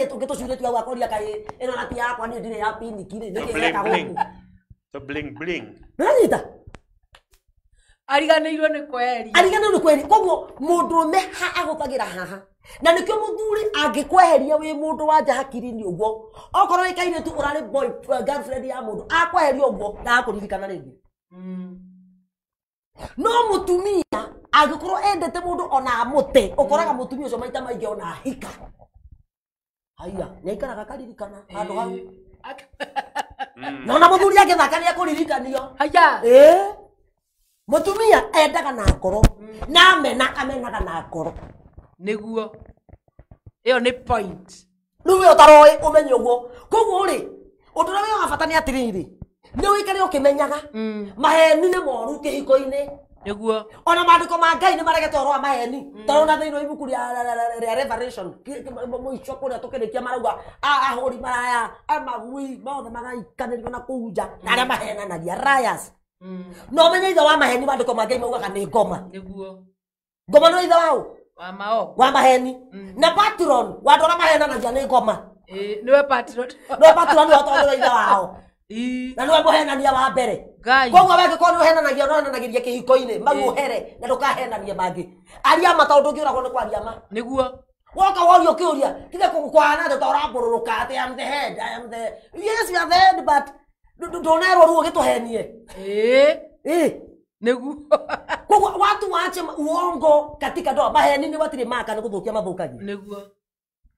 tũngĩ tũcunĩtio hau akoria kaĩ ĩno na ti yakwa niĩ ndirĩ ya piniki rĩ nĩkĩ ĩreka gũkũ to bling bling nĩũranyita ariganĩirwo nĩ kweheria ariganĩirwo nĩ kweheria koguo mũndũrũme ahũthagĩra haha na nĩkĩo mũthuri angĩkweheria wĩ mũndũ wa nja hakiri-inĩ ũguo okorwo wĩ kairĩtu ũrarĩ boy girlfriend ya mũndũ akweheria ũguo ndagakũririkana rĩngĩ no mũtumia angĩkorwo endete mũndũ ona amũte ũkoraga mũtumia ũcio maita maingĩ ona ahika haiya nĩaikaraga akaririkana handũ hau nona mũthuri agĩthaka nĩekũririkanio haya mũtumia endaga na ngoro na amena amenaga na ngoro nĩguo ĩyo nĩ point rĩu we ũtaroĩ ũmenye ũguo koguo rĩ ũndũ ũrĩa wĩ wa bata nĩ atĩrĩrĩ nĩ ũikare ũkĩmenyaga maheni nĩ moru kĩhiko-inĩ nĩguo ona maandĩko ma Ngai nĩ maregete ũhoro wa maheni tondũ na thĩinĩ wa ibuku rĩa Revelation mũico kũrĩa tũkĩrĩkia marauga ahũri maraya amagui mothe magaikanĩrio na kũu nja na arĩa mahenanagia liars no ũmenye ithe wa maheni maandĩko ma Ngai maugaga nĩ ngoma nĩguo ngoma nĩ ithe waũ wa maheni na patron wa andũ arĩa mahenanagia nĩ ngoma nĩwe patron nĩwe patron nĩwe tondũ nĩwe ithe wao na nĩwe mũhenania wa mbere koguo we angĩkorwo nĩ ũhenanagia no ũhenanagĩria kĩhiko-inĩ mau ũhere na ndũkahenanie mangĩ aria ma tondũ ndũngĩũragwo nĩ kwaria ma nĩguo woka worio kĩũria tiga kũhana atĩ ta ũrambũrũrũka atĩ I am the head I am the yes you are the head but ndũnerwo rĩu ũgĩtũhenie nĩguo koguo watu waache uongo katika ndoa maheni nĩ gwatirĩ maka nĩ gũthũkia mathũkagia nĩguo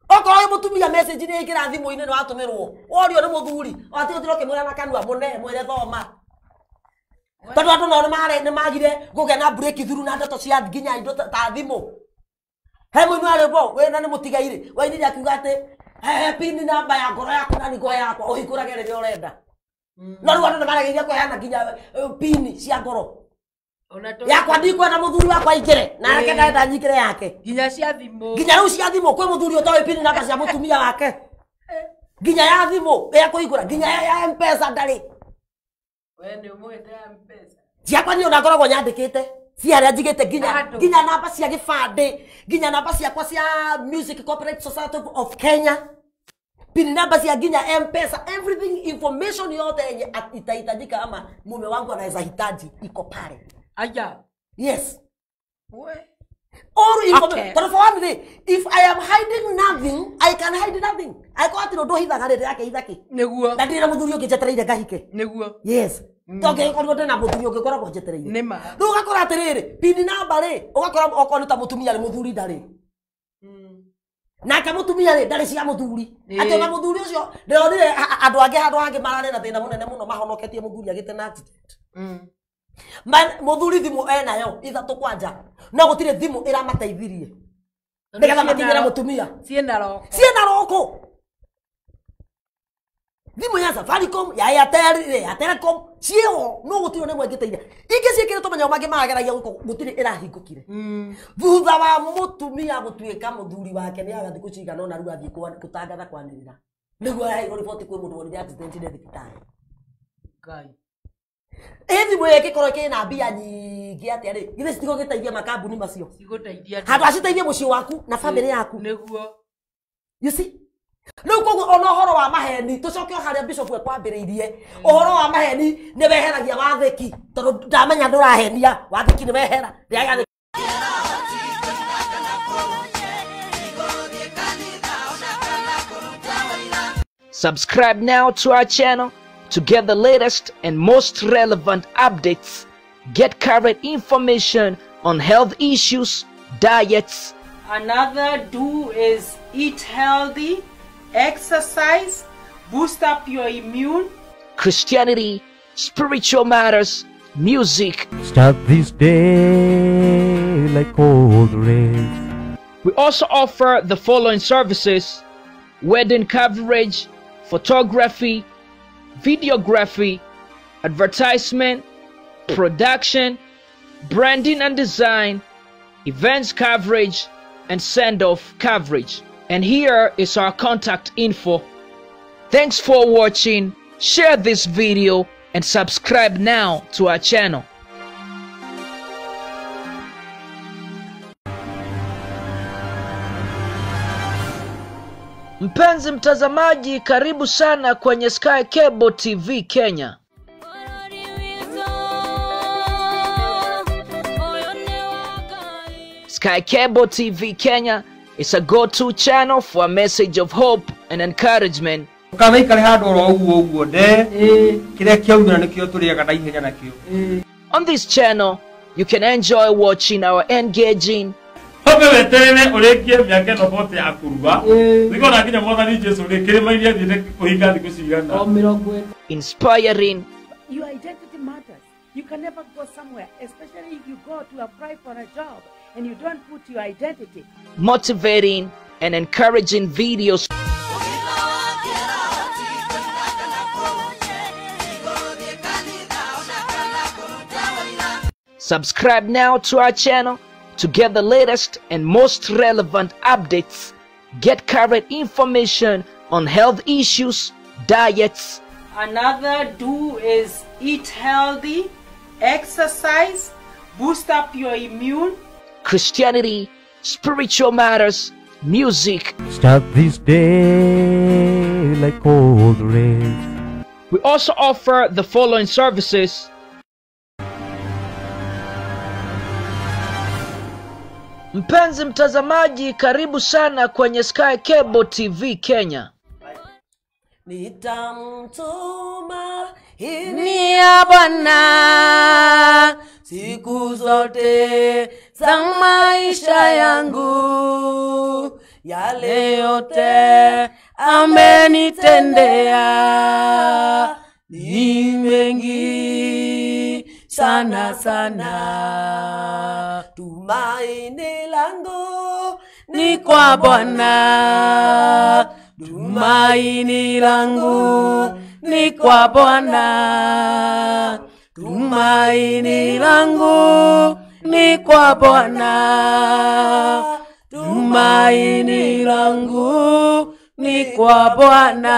okorwo wĩ mũtumia message nĩ ĩngĩra thimũ-inĩ nĩ watũmĩrwo worio nĩ mũthuri watigũtira ũkĩmwĩra na kanua mũne mwĩre thoma tondũ andũ nao nĩ magire kũgĩa na breakthrough na ndeto cia nginya indo ta thimũ he mũini wa rwĩmbo wĩna nĩ mũtigairĩ wainire akiuga atĩ he pini namba ya ngoro yaku na nĩngũhe yakwa ũhingũrage rĩrĩa ũrenda no rĩu andũ nĩ maregeria kũheana nginya pini cia ngoro yakwa ndikwenda mũthuri wakwa aingĩre na reke ndenda nyingĩre yake nginya cia thimũ nginya rĩu cia thimũ kwĩ mũthuri ũtoĩ pini namba cia mũtumia wake nginya ya thimũ ya kũhingũra nginya ya M-Pesa ndarĩ we nĩ ũmũhete ya M-Pesa ciakwa niĩ ona ngoragwo nyandĩkĩte ci harĩa njigĩte nginya namba cia gĩbandĩ nginya namba ciakwa cia Music Copyright Society of Kenya pini namba cia nginya M-Pesa everything information yote yenye itahitajika ama mume wangu anaweza hitaji iko pale aya yes we all information tondũ for one day if I am hiding nothing I can hide nothing angĩkorwo hatirĩ ũndũ hithaga rĩ ndĩrakĩhitha kĩ nĩguo na ndirĩ na mũthuri ũngĩ njetereire ngahike nĩguo yes tondũ ndĩ na mũthuri ũngĩ ngoragwo njetereire nĩma rĩu ũgakora atĩrĩrĩ pini namba rĩ ũgakora okorwo nĩ ta mũtumia rĩ mũthuri ndarĩ nake mũtumia rĩ ndarĩ cia mũthuri atĩ ona mũthuri ũcio ndĩronire andũ angĩ handũ hangĩ mararĩ na thĩna mũnene mũno mahonoketie mũthuri agĩte na accident mũthuri thimũ enayo ithatũ kwanja no gũtirĩ thimũ ĩramateithirie nĩgetha makinyĩre mũtumia ciĩna roko ciĩna roko Thimũ ya Safaricom, ya Airtel, ya Telecom ciĩho, no gũtirĩ ona ĩmwe ĩngĩteithia. Ingĩ ciĩkĩrĩtwo manyamũ mangĩ marageragia gũkũ, gũtirĩ ĩrahingũkire. Thutha wa mũtumia gũtuĩka mũthuri wake nĩ aga thikũ cigana ũna rĩu athiĩ gũtangatha kwanĩrĩra, nĩguo araheirwo riboti kwĩ mũndũ wonire accident nĩ thibitarĩ. Ngai. Ĩ thimũ ĩyo ĩngĩkorwo ĩkĩna mbia nyingĩ atĩa rĩ, githĩ citigũgĩteithia makambuni macio? Cigũteithia. Handũ aciteithie mũciĩ waku na bamĩrĩ yaku. Nĩguo. You see, rĩu koguo ona ũhoro wa maheni, tũcoke o harĩa bishop ekwambĩrĩirie, ũhoro wa maheni nĩ weheragia wathĩki, tondũ ndamenya ndũrahenia, wathĩki nĩ wehera ndĩagathĩki. Subscribe now to our channel to get the latest and most relevant updates. Get current information on health issues, diets. Another do is eat healthy, exercise, boost up your immune. Christianity, spiritual matters, music. Start this day like all the rest. We also offer the following services: wedding coverage, photography, videography, advertisement, production, branding and design, events coverage, and send-off coverage. And here is our contact info. Thanks for watching. Share this video and subscribe now to our channel. Mpenzi mtazamaji, karibu sana kwenye Sky Cable TV Kenya. Sky Cable TV Kenya is a go-to channel for a message of hope and encouragement. On this channel, you can enjoy watching our engaging, inspiring, Your identity matters. You can never go somewhere, especially if you go to apply for a job and you don't put your identity. motivating, and encouraging videos. Subscribe now to our channel to get the latest and most relevant updates. Get current information on health issues, diets. Another do is eat healthy, exercise, boost up your immune. Christianity, spiritual matters, music. Start this day like all the rest. We also offer the following services: Mpenzi mtazamaji, karibu sana kwenye Sky Cable TV Kenya. Nitamtuma Ni ya Bwana siku zote za maisha yangu, yale yote amenitendea ni mengi sana sana. Tumaini langu Ni kwa Bwana, tumaini langu ni kwa Bwana, tumaini langu ni kwa Bwana, tumaini langu ni kwa Bwana,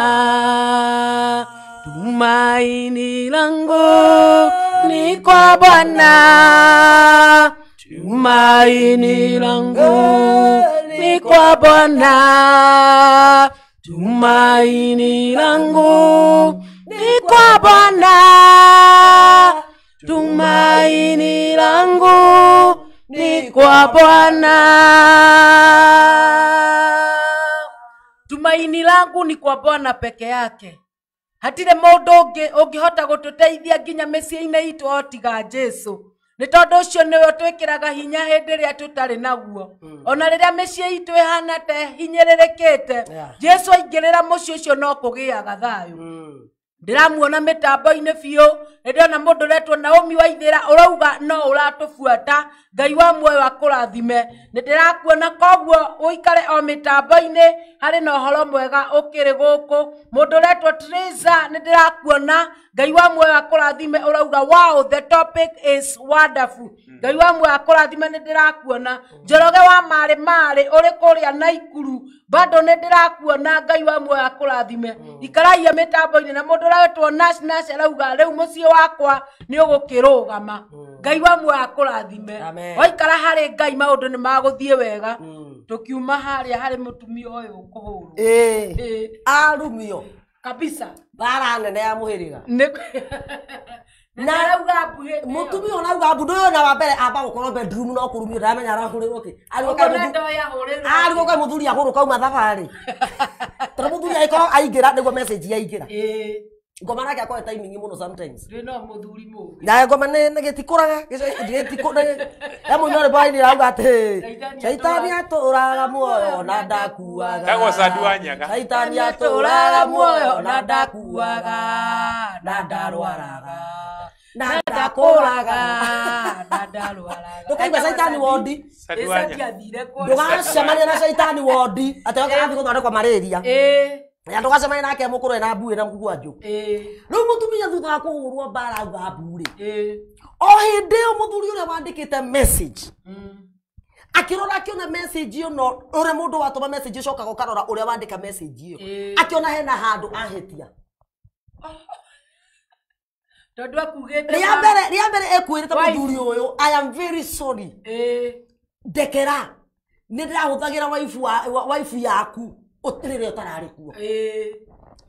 tumaini langu ni kwa Bwana, tumaini langu ni kwa Bwana, tumaini langu ni kwa Bwana, tumaini langu ni kwa Bwana. Tumaini langu ni kwa Bwana peke yake. Hatire mundu ungi ungihota gututeithia nginya mĩciĩ-inĩ itũ o tiga Jesũ. Nĩ tondũ ũcio nĩwe ũtwĩkĩraga hinya hĩndĩ ĩrĩa tũtarĩ naguo. Ona rĩrĩa mĩciĩ itũ ĩhana ta ĩhinyĩrĩrĩkĩte, Yeah. Jesũ aingĩrĩra mũciĩ ũcio no kũgĩaga thayũ. Ndĩramuona mĩtambo-inĩ biũ. Nĩndĩrona mũndũ ũretwo Naomi Waithĩra ũrauga no ũratũbuata. Ngai wa muoyo akũrathime. Nĩndĩrakuona, koguo ũikare o mĩtambo-inĩ harĩ na ũhoro mwega ũkĩrĩ gũkũ. Mũndũ ũretwo Teresa nĩndĩrakuona. Ngai wa muoyo akũrathime ũrauga wow, the topic is wonderful. Ngai wa muoyo akũrathime nĩndĩrakuona. Njoroge wa marĩ marĩ ũrĩ kũrĩa Naikuru bado nĩndĩrakuona. Ngai wa muoyo akũrathime. Ikaraia mĩtambo-inĩ. Na mũndũ ũretwo Nash Nash arauga rĩu mũciĩ wakwa nĩ ũgũkĩrũgama. Ngai wa muoyo akũrathime. Amen. Waikara harĩ Ngai maũndũ nĩ magũthiĩ wega. Tũkiuma harĩa harĩ mũtumia ũyũ ũkũhũrwo. Ĩĩ. Arumio Kabisa. Mbara nene ya mũhĩrĩga. Na arauga mbu hĩndĩ ĩyo. Mũtumia ũyũ nauga mbu ndũyũ na wa mbere amba gũkorwo bedroom no kũrumio ndaramenya arahũrĩrwo kĩ. Ũguo na ndoĩ ahũrĩrwo. Arigwo kaĩ mũthuri ahũrũka auma thabarĩ. Tondũ mũthuri agĩkorwo aingĩra nĩguo message yaingĩra. Ĩĩ. Ngoma nake akorwo timing mũno sometimes. Ndwĩ no mũthuri mũũgĩ. Na ngoma nĩ gĩtikũraga ya mũina rwĩmbo wainĩra auga atĩ Shaitani atũraga muoyo na ndakuaga. Ndagwo Sandi wa Nyaga. Shaitani atũraga muoyo na ndakuaga na ndarwaraga na ndakũraga na ndarwaraga. Ndũkaigua Shaitani wondi. Sandi wa Ĩ, Sandi Nyaga. athire kwa Ndũgacemania na Shaitani wondi atĩ agathiĩ gũthondekwo malaria. Ĩĩ. Na ndũgacemania nake mũkũrũ ena mbuĩ na mũgwanjũ. Ĩĩ. Rĩu mũtumia thutha wa kũhũrwo mbara auga mbu rĩ, Ĩĩ. o hĩndĩ ĩyo mũthuri ũrĩa wandĩkĩte message akĩrora akĩona message ĩyo, no ũrĩa mũndũ watũma message ũcokaga ũkarora ũrĩa wandĩka message ĩyo, akĩona hena handũ ahĩtia. Tondũ akugĩte Rĩa mbere ekwĩrĩte Wife. mũthuri ũyũ, I am very sorry, Ĩĩ. ndekera nĩ ndĩrahũthagĩra wife yaku rĩrĩa ũtararĩ kuo. Ĩĩ.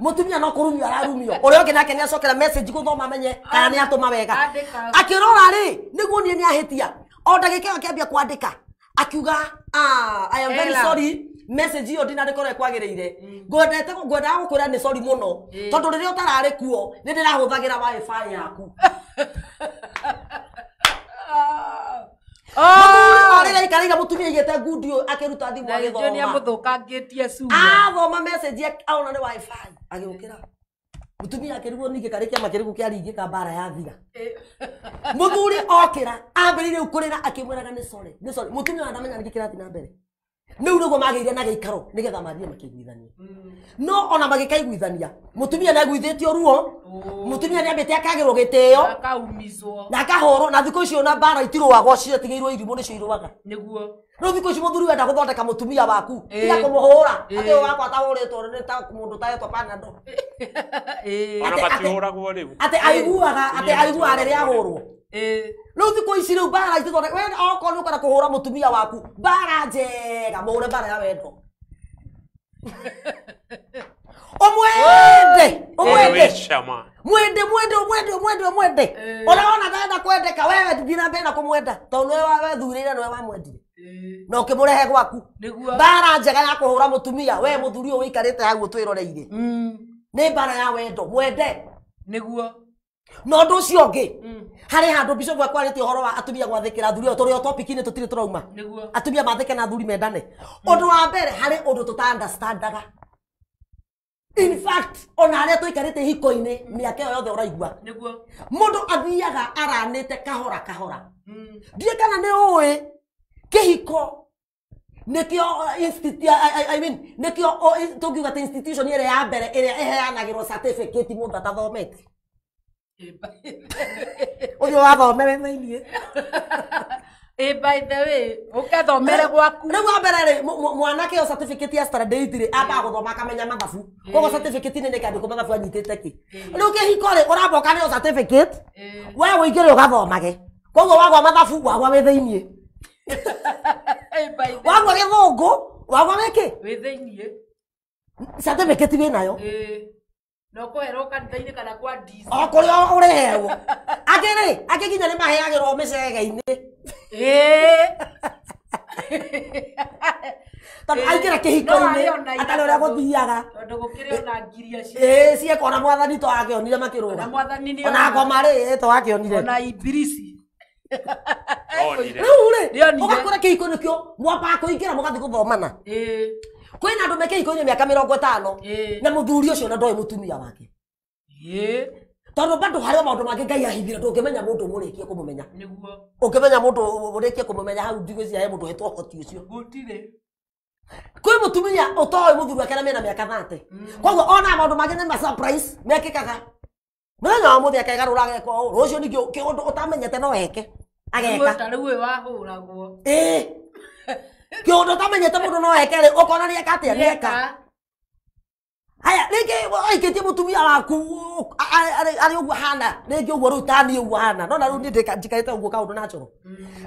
Mũtumia no kũrumio ararumio ũrĩa ũngĩ nake nĩacokera message gũthoma amenye kana nĩ atũma wega. Andĩka. Akĩrora rĩ nĩguo niĩ nĩahĩtia o ndagĩka ĩyo akĩambia kwandĩka akiuga I am very Ela. sorry, message ĩyo ndinandĩka ũrĩa kwagĩrĩire, ngwendete ngwendaga gũkwĩra nĩ sorry mũno tondũ rĩrĩa ũtararĩ kuo nĩ ndĩrahũthagĩra wifi yaku. Mũthuri o rĩrĩa aikarĩire mũtumia aigĩte ngundi ũyũ akĩruta thimũ Na gĩthĩ nĩ agĩthoma amũthũkangĩtie cuma. Athoma message aona nĩ wifi agĩũkĩra. Mũtumia akĩrigwo ningĩ karĩ kĩama kĩrĩkũ kĩaringĩka mbara yathira. Mũthuri okĩra ambĩrĩirie rĩu kũrĩra akĩmwĩraga nĩ sorry nĩ sorry. Mũtumia ona ndamenya nĩkĩ kĩrathiĩ na mbere. Rĩu nĩguo magĩire na gĩikaro nĩgetha mathiĩ makĩiguithania, no ona magĩkaiguithania mũtumia nĩaiguithĩtio ruo, mũtumia nĩambĩte akagĩrwo gĩtĩo Akaumizwo. na akahũrwo. Na thikũ icio na mbara itirũagwo ciatigĩirwo irimũ nĩcio irũaga. Nĩguo. Rĩu thikũ ici mũthuri wenda gũthondeka mũtumia waku tiga Ĩĩ. kũmũhũra Ĩĩ. atĩ ũyũ wakwa atahũrĩtwo nĩ ta mũndũ taetwo panado. Ĩĩ. Ona Ate- matihũragwo rĩu. Atĩ aiguaga rĩrĩa ahũrwo. Ĩĩ. Rĩu thikũ ici rĩu mbara itithondeka we okorwo nĩ ũkwenda kũhũra mũtumia waku mbara njega mũhũre mbara ya wendo, ũmwende Ũndũ ũmwende wĩ cama. Mwende mwende mwende mwende mwende. Ona wona ndenda kwendeka wewe thiĩ na mbere na kũmwenda tondũ nĩwe wethurĩire nĩwe wamwendire na ũkĩmũrehe gwaku. Nĩguo. Mbara njega ya kũhũra mũtumia we mũthuri ũyũ wĩikarĩte hau ũtwĩroreire nĩ mbara ya wendo, mwende. Nĩguo. Na ũndũ ũcio ũngĩ harĩ handũ bishop akwarĩtie ũhoro wa atumia gwathĩkĩra athuri ao tũrĩ o topic-inĩ tũtirĩ tũrauma. Nĩguo. Atumia mathĩke na athuri mendane. Ũndũ wa mbere harĩ ũndũ tũta understandaga, in fact ona arĩa tũikarĩte hiko-inĩ mĩaka ĩyo yothe ũraigua Nĩguo. mũndũ athiaga aranĩte kahora kahora. Ndiĩ kana nĩ ũĩ kĩhiko nĩkĩo I mean nĩkĩo tũngiuga atĩ institution ĩrĩa ya mbere ĩrĩa ĩheanagĩrwo certificate mũndũ atathomete. Ũthiĩ wathomere thĩiniĩ. Ĩ, by the way, ũkethomere gwaku. Rĩu wa mbere rĩ mwanake ĩyo certificate ya standard 8 rĩ ambaga gũthoma akamenya mathabu, koguo certificate nĩ nĩkandĩkwo mathabu anyitĩte kĩ. Rĩu kĩhiko rĩ ũramba ũkaneo certificate we ũingĩre ũgathomage, koguo wagwa mathabu wagwa wĩ thĩiniĩ. Ĩ, by the Wagwa gĩthũngũ wagwa wĩkĩ wĩ thĩiniĩ. Certificate wĩ nayo. Ĩ. Na ũkũherwo kanitha-inĩ kana kwa DC. O kũrĩa ũrĩherwo. Angĩ rĩ angĩ nginya nĩ maheagĩrwo mĩcege-inĩ Ĩ. tondũ aingĩra kĩhiko-inĩ No arĩ ona atarĩ ũrĩa gũthiaga. Tondũ gũkĩrĩ ona ngiria cia Ĩĩ cieka ona mwathani twakĩonire makĩrũga. Ona mwathani nĩ Ona ngoma rĩ twakĩonire. Ona ibilisi. Onire. Rĩu rĩ Nĩonire. ũgakora kĩhiko nĩkĩo mwambaga kũingĩra mũgathiĩ gũthomana. Ĩ. Kwĩna andũ me kĩhiko-inĩ mĩaka 50 Ĩĩ. na mũthuri ũcio ona ndoĩ mũtumia wake. Tondu bado harĩ maũndũ mangĩ Ngai ahithire ndũngĩmenya mũndũ mũrĩkie kũmũmenya. Nĩguo. Ũngĩmenya mũndũ ũrĩkie kũmũmenya hau ndigwĩciria he mũndũ ũhetwo ũhoti ũcio. Gũtirĩ. Kwĩ mũtumia ũtoĩ mũthuri wake na mena mĩaka 30. Koguo ona maũndũ mangĩ nĩ ma surprise mekĩkaga. Mũthenya wa mũthĩ akegarũra ageka ũũ, rũciũ ningĩ kĩũndũ ũtamenyete no eke. Ageka. Ta rĩu ũyũ wahũragwo. Ĩĩ. Kĩũndũ ũtamenyete mũndũ no eke rĩ, ũkona nĩeka atĩa? Nĩeka. Haya, rĩngĩ aikĩtie mũtumia waku arĩ ũguo hana, rĩngĩ ũguo rĩu tani ũguo hana. No na rĩu niĩ njikarĩte ũguo kaũndũ natural.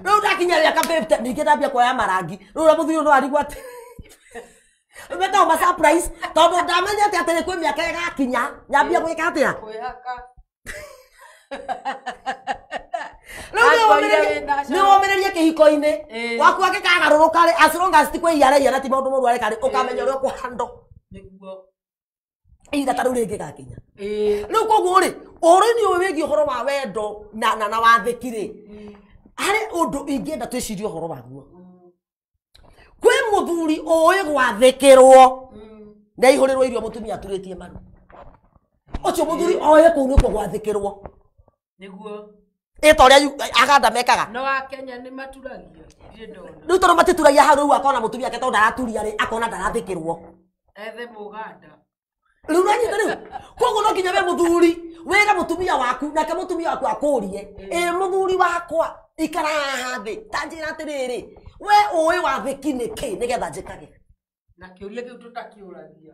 Rĩu ndakinya mĩaka 50 ningĩ ndambia kuoya marangi. Rĩu ũrĩa mũthuri ũyũ no arigwo atĩ metagwo ma surprise tondũ ndamenyete atĩ nĩ kwĩ mĩaka ĩgakinya nyambia gwĩka atĩa? Kwĩhaka. Rĩu nĩ womĩrĩrie kĩhiko-inĩ waku angĩkagarũrũka rĩ, as long as ti kwĩhia arehia na ti maũndũ moru areka rĩ, ũkamenya ũrĩa ũkũhandle. Nĩguo. Ihinda ta rĩu rĩngĩgakinya. Rĩu koguo rĩ, ũhoro-inĩ ũyũ wĩgiĩ ũhoro wa wendo na wathĩki rĩ, harĩ ũndũ ingĩenda twĩcirie ũhoro waguo. Kwĩ mũthuri ũĩ gwathĩkĩrwo nĩ aihũrĩrwo irio mũtumia aturĩtie maru. Ũcio mũthuri oĩ kũu nĩkuo gwathĩkĩrwo. Nĩguo. Ĩ ta ũrĩa Aganda mekaga. No Akenya nĩ maturagia. Ndirĩ ndona. Rĩu tondũ matituragia hau rĩu akona mũtumia ake tondũ ndaraturia rĩ, akona ndarathĩkĩrwo. Ethe mũganda. Rĩu nanyita rĩu. Koguo no nginya we mũthuri wĩre mũtumia waku nake mũtumia waku akũrie, ĩ mũthuri wakwa ikara haha thĩ ta njĩra atĩrĩrĩ, we ũĩ wathĩki nĩkĩ nĩgetha njĩkage. Na kĩũria kĩu tũtakĩũragia.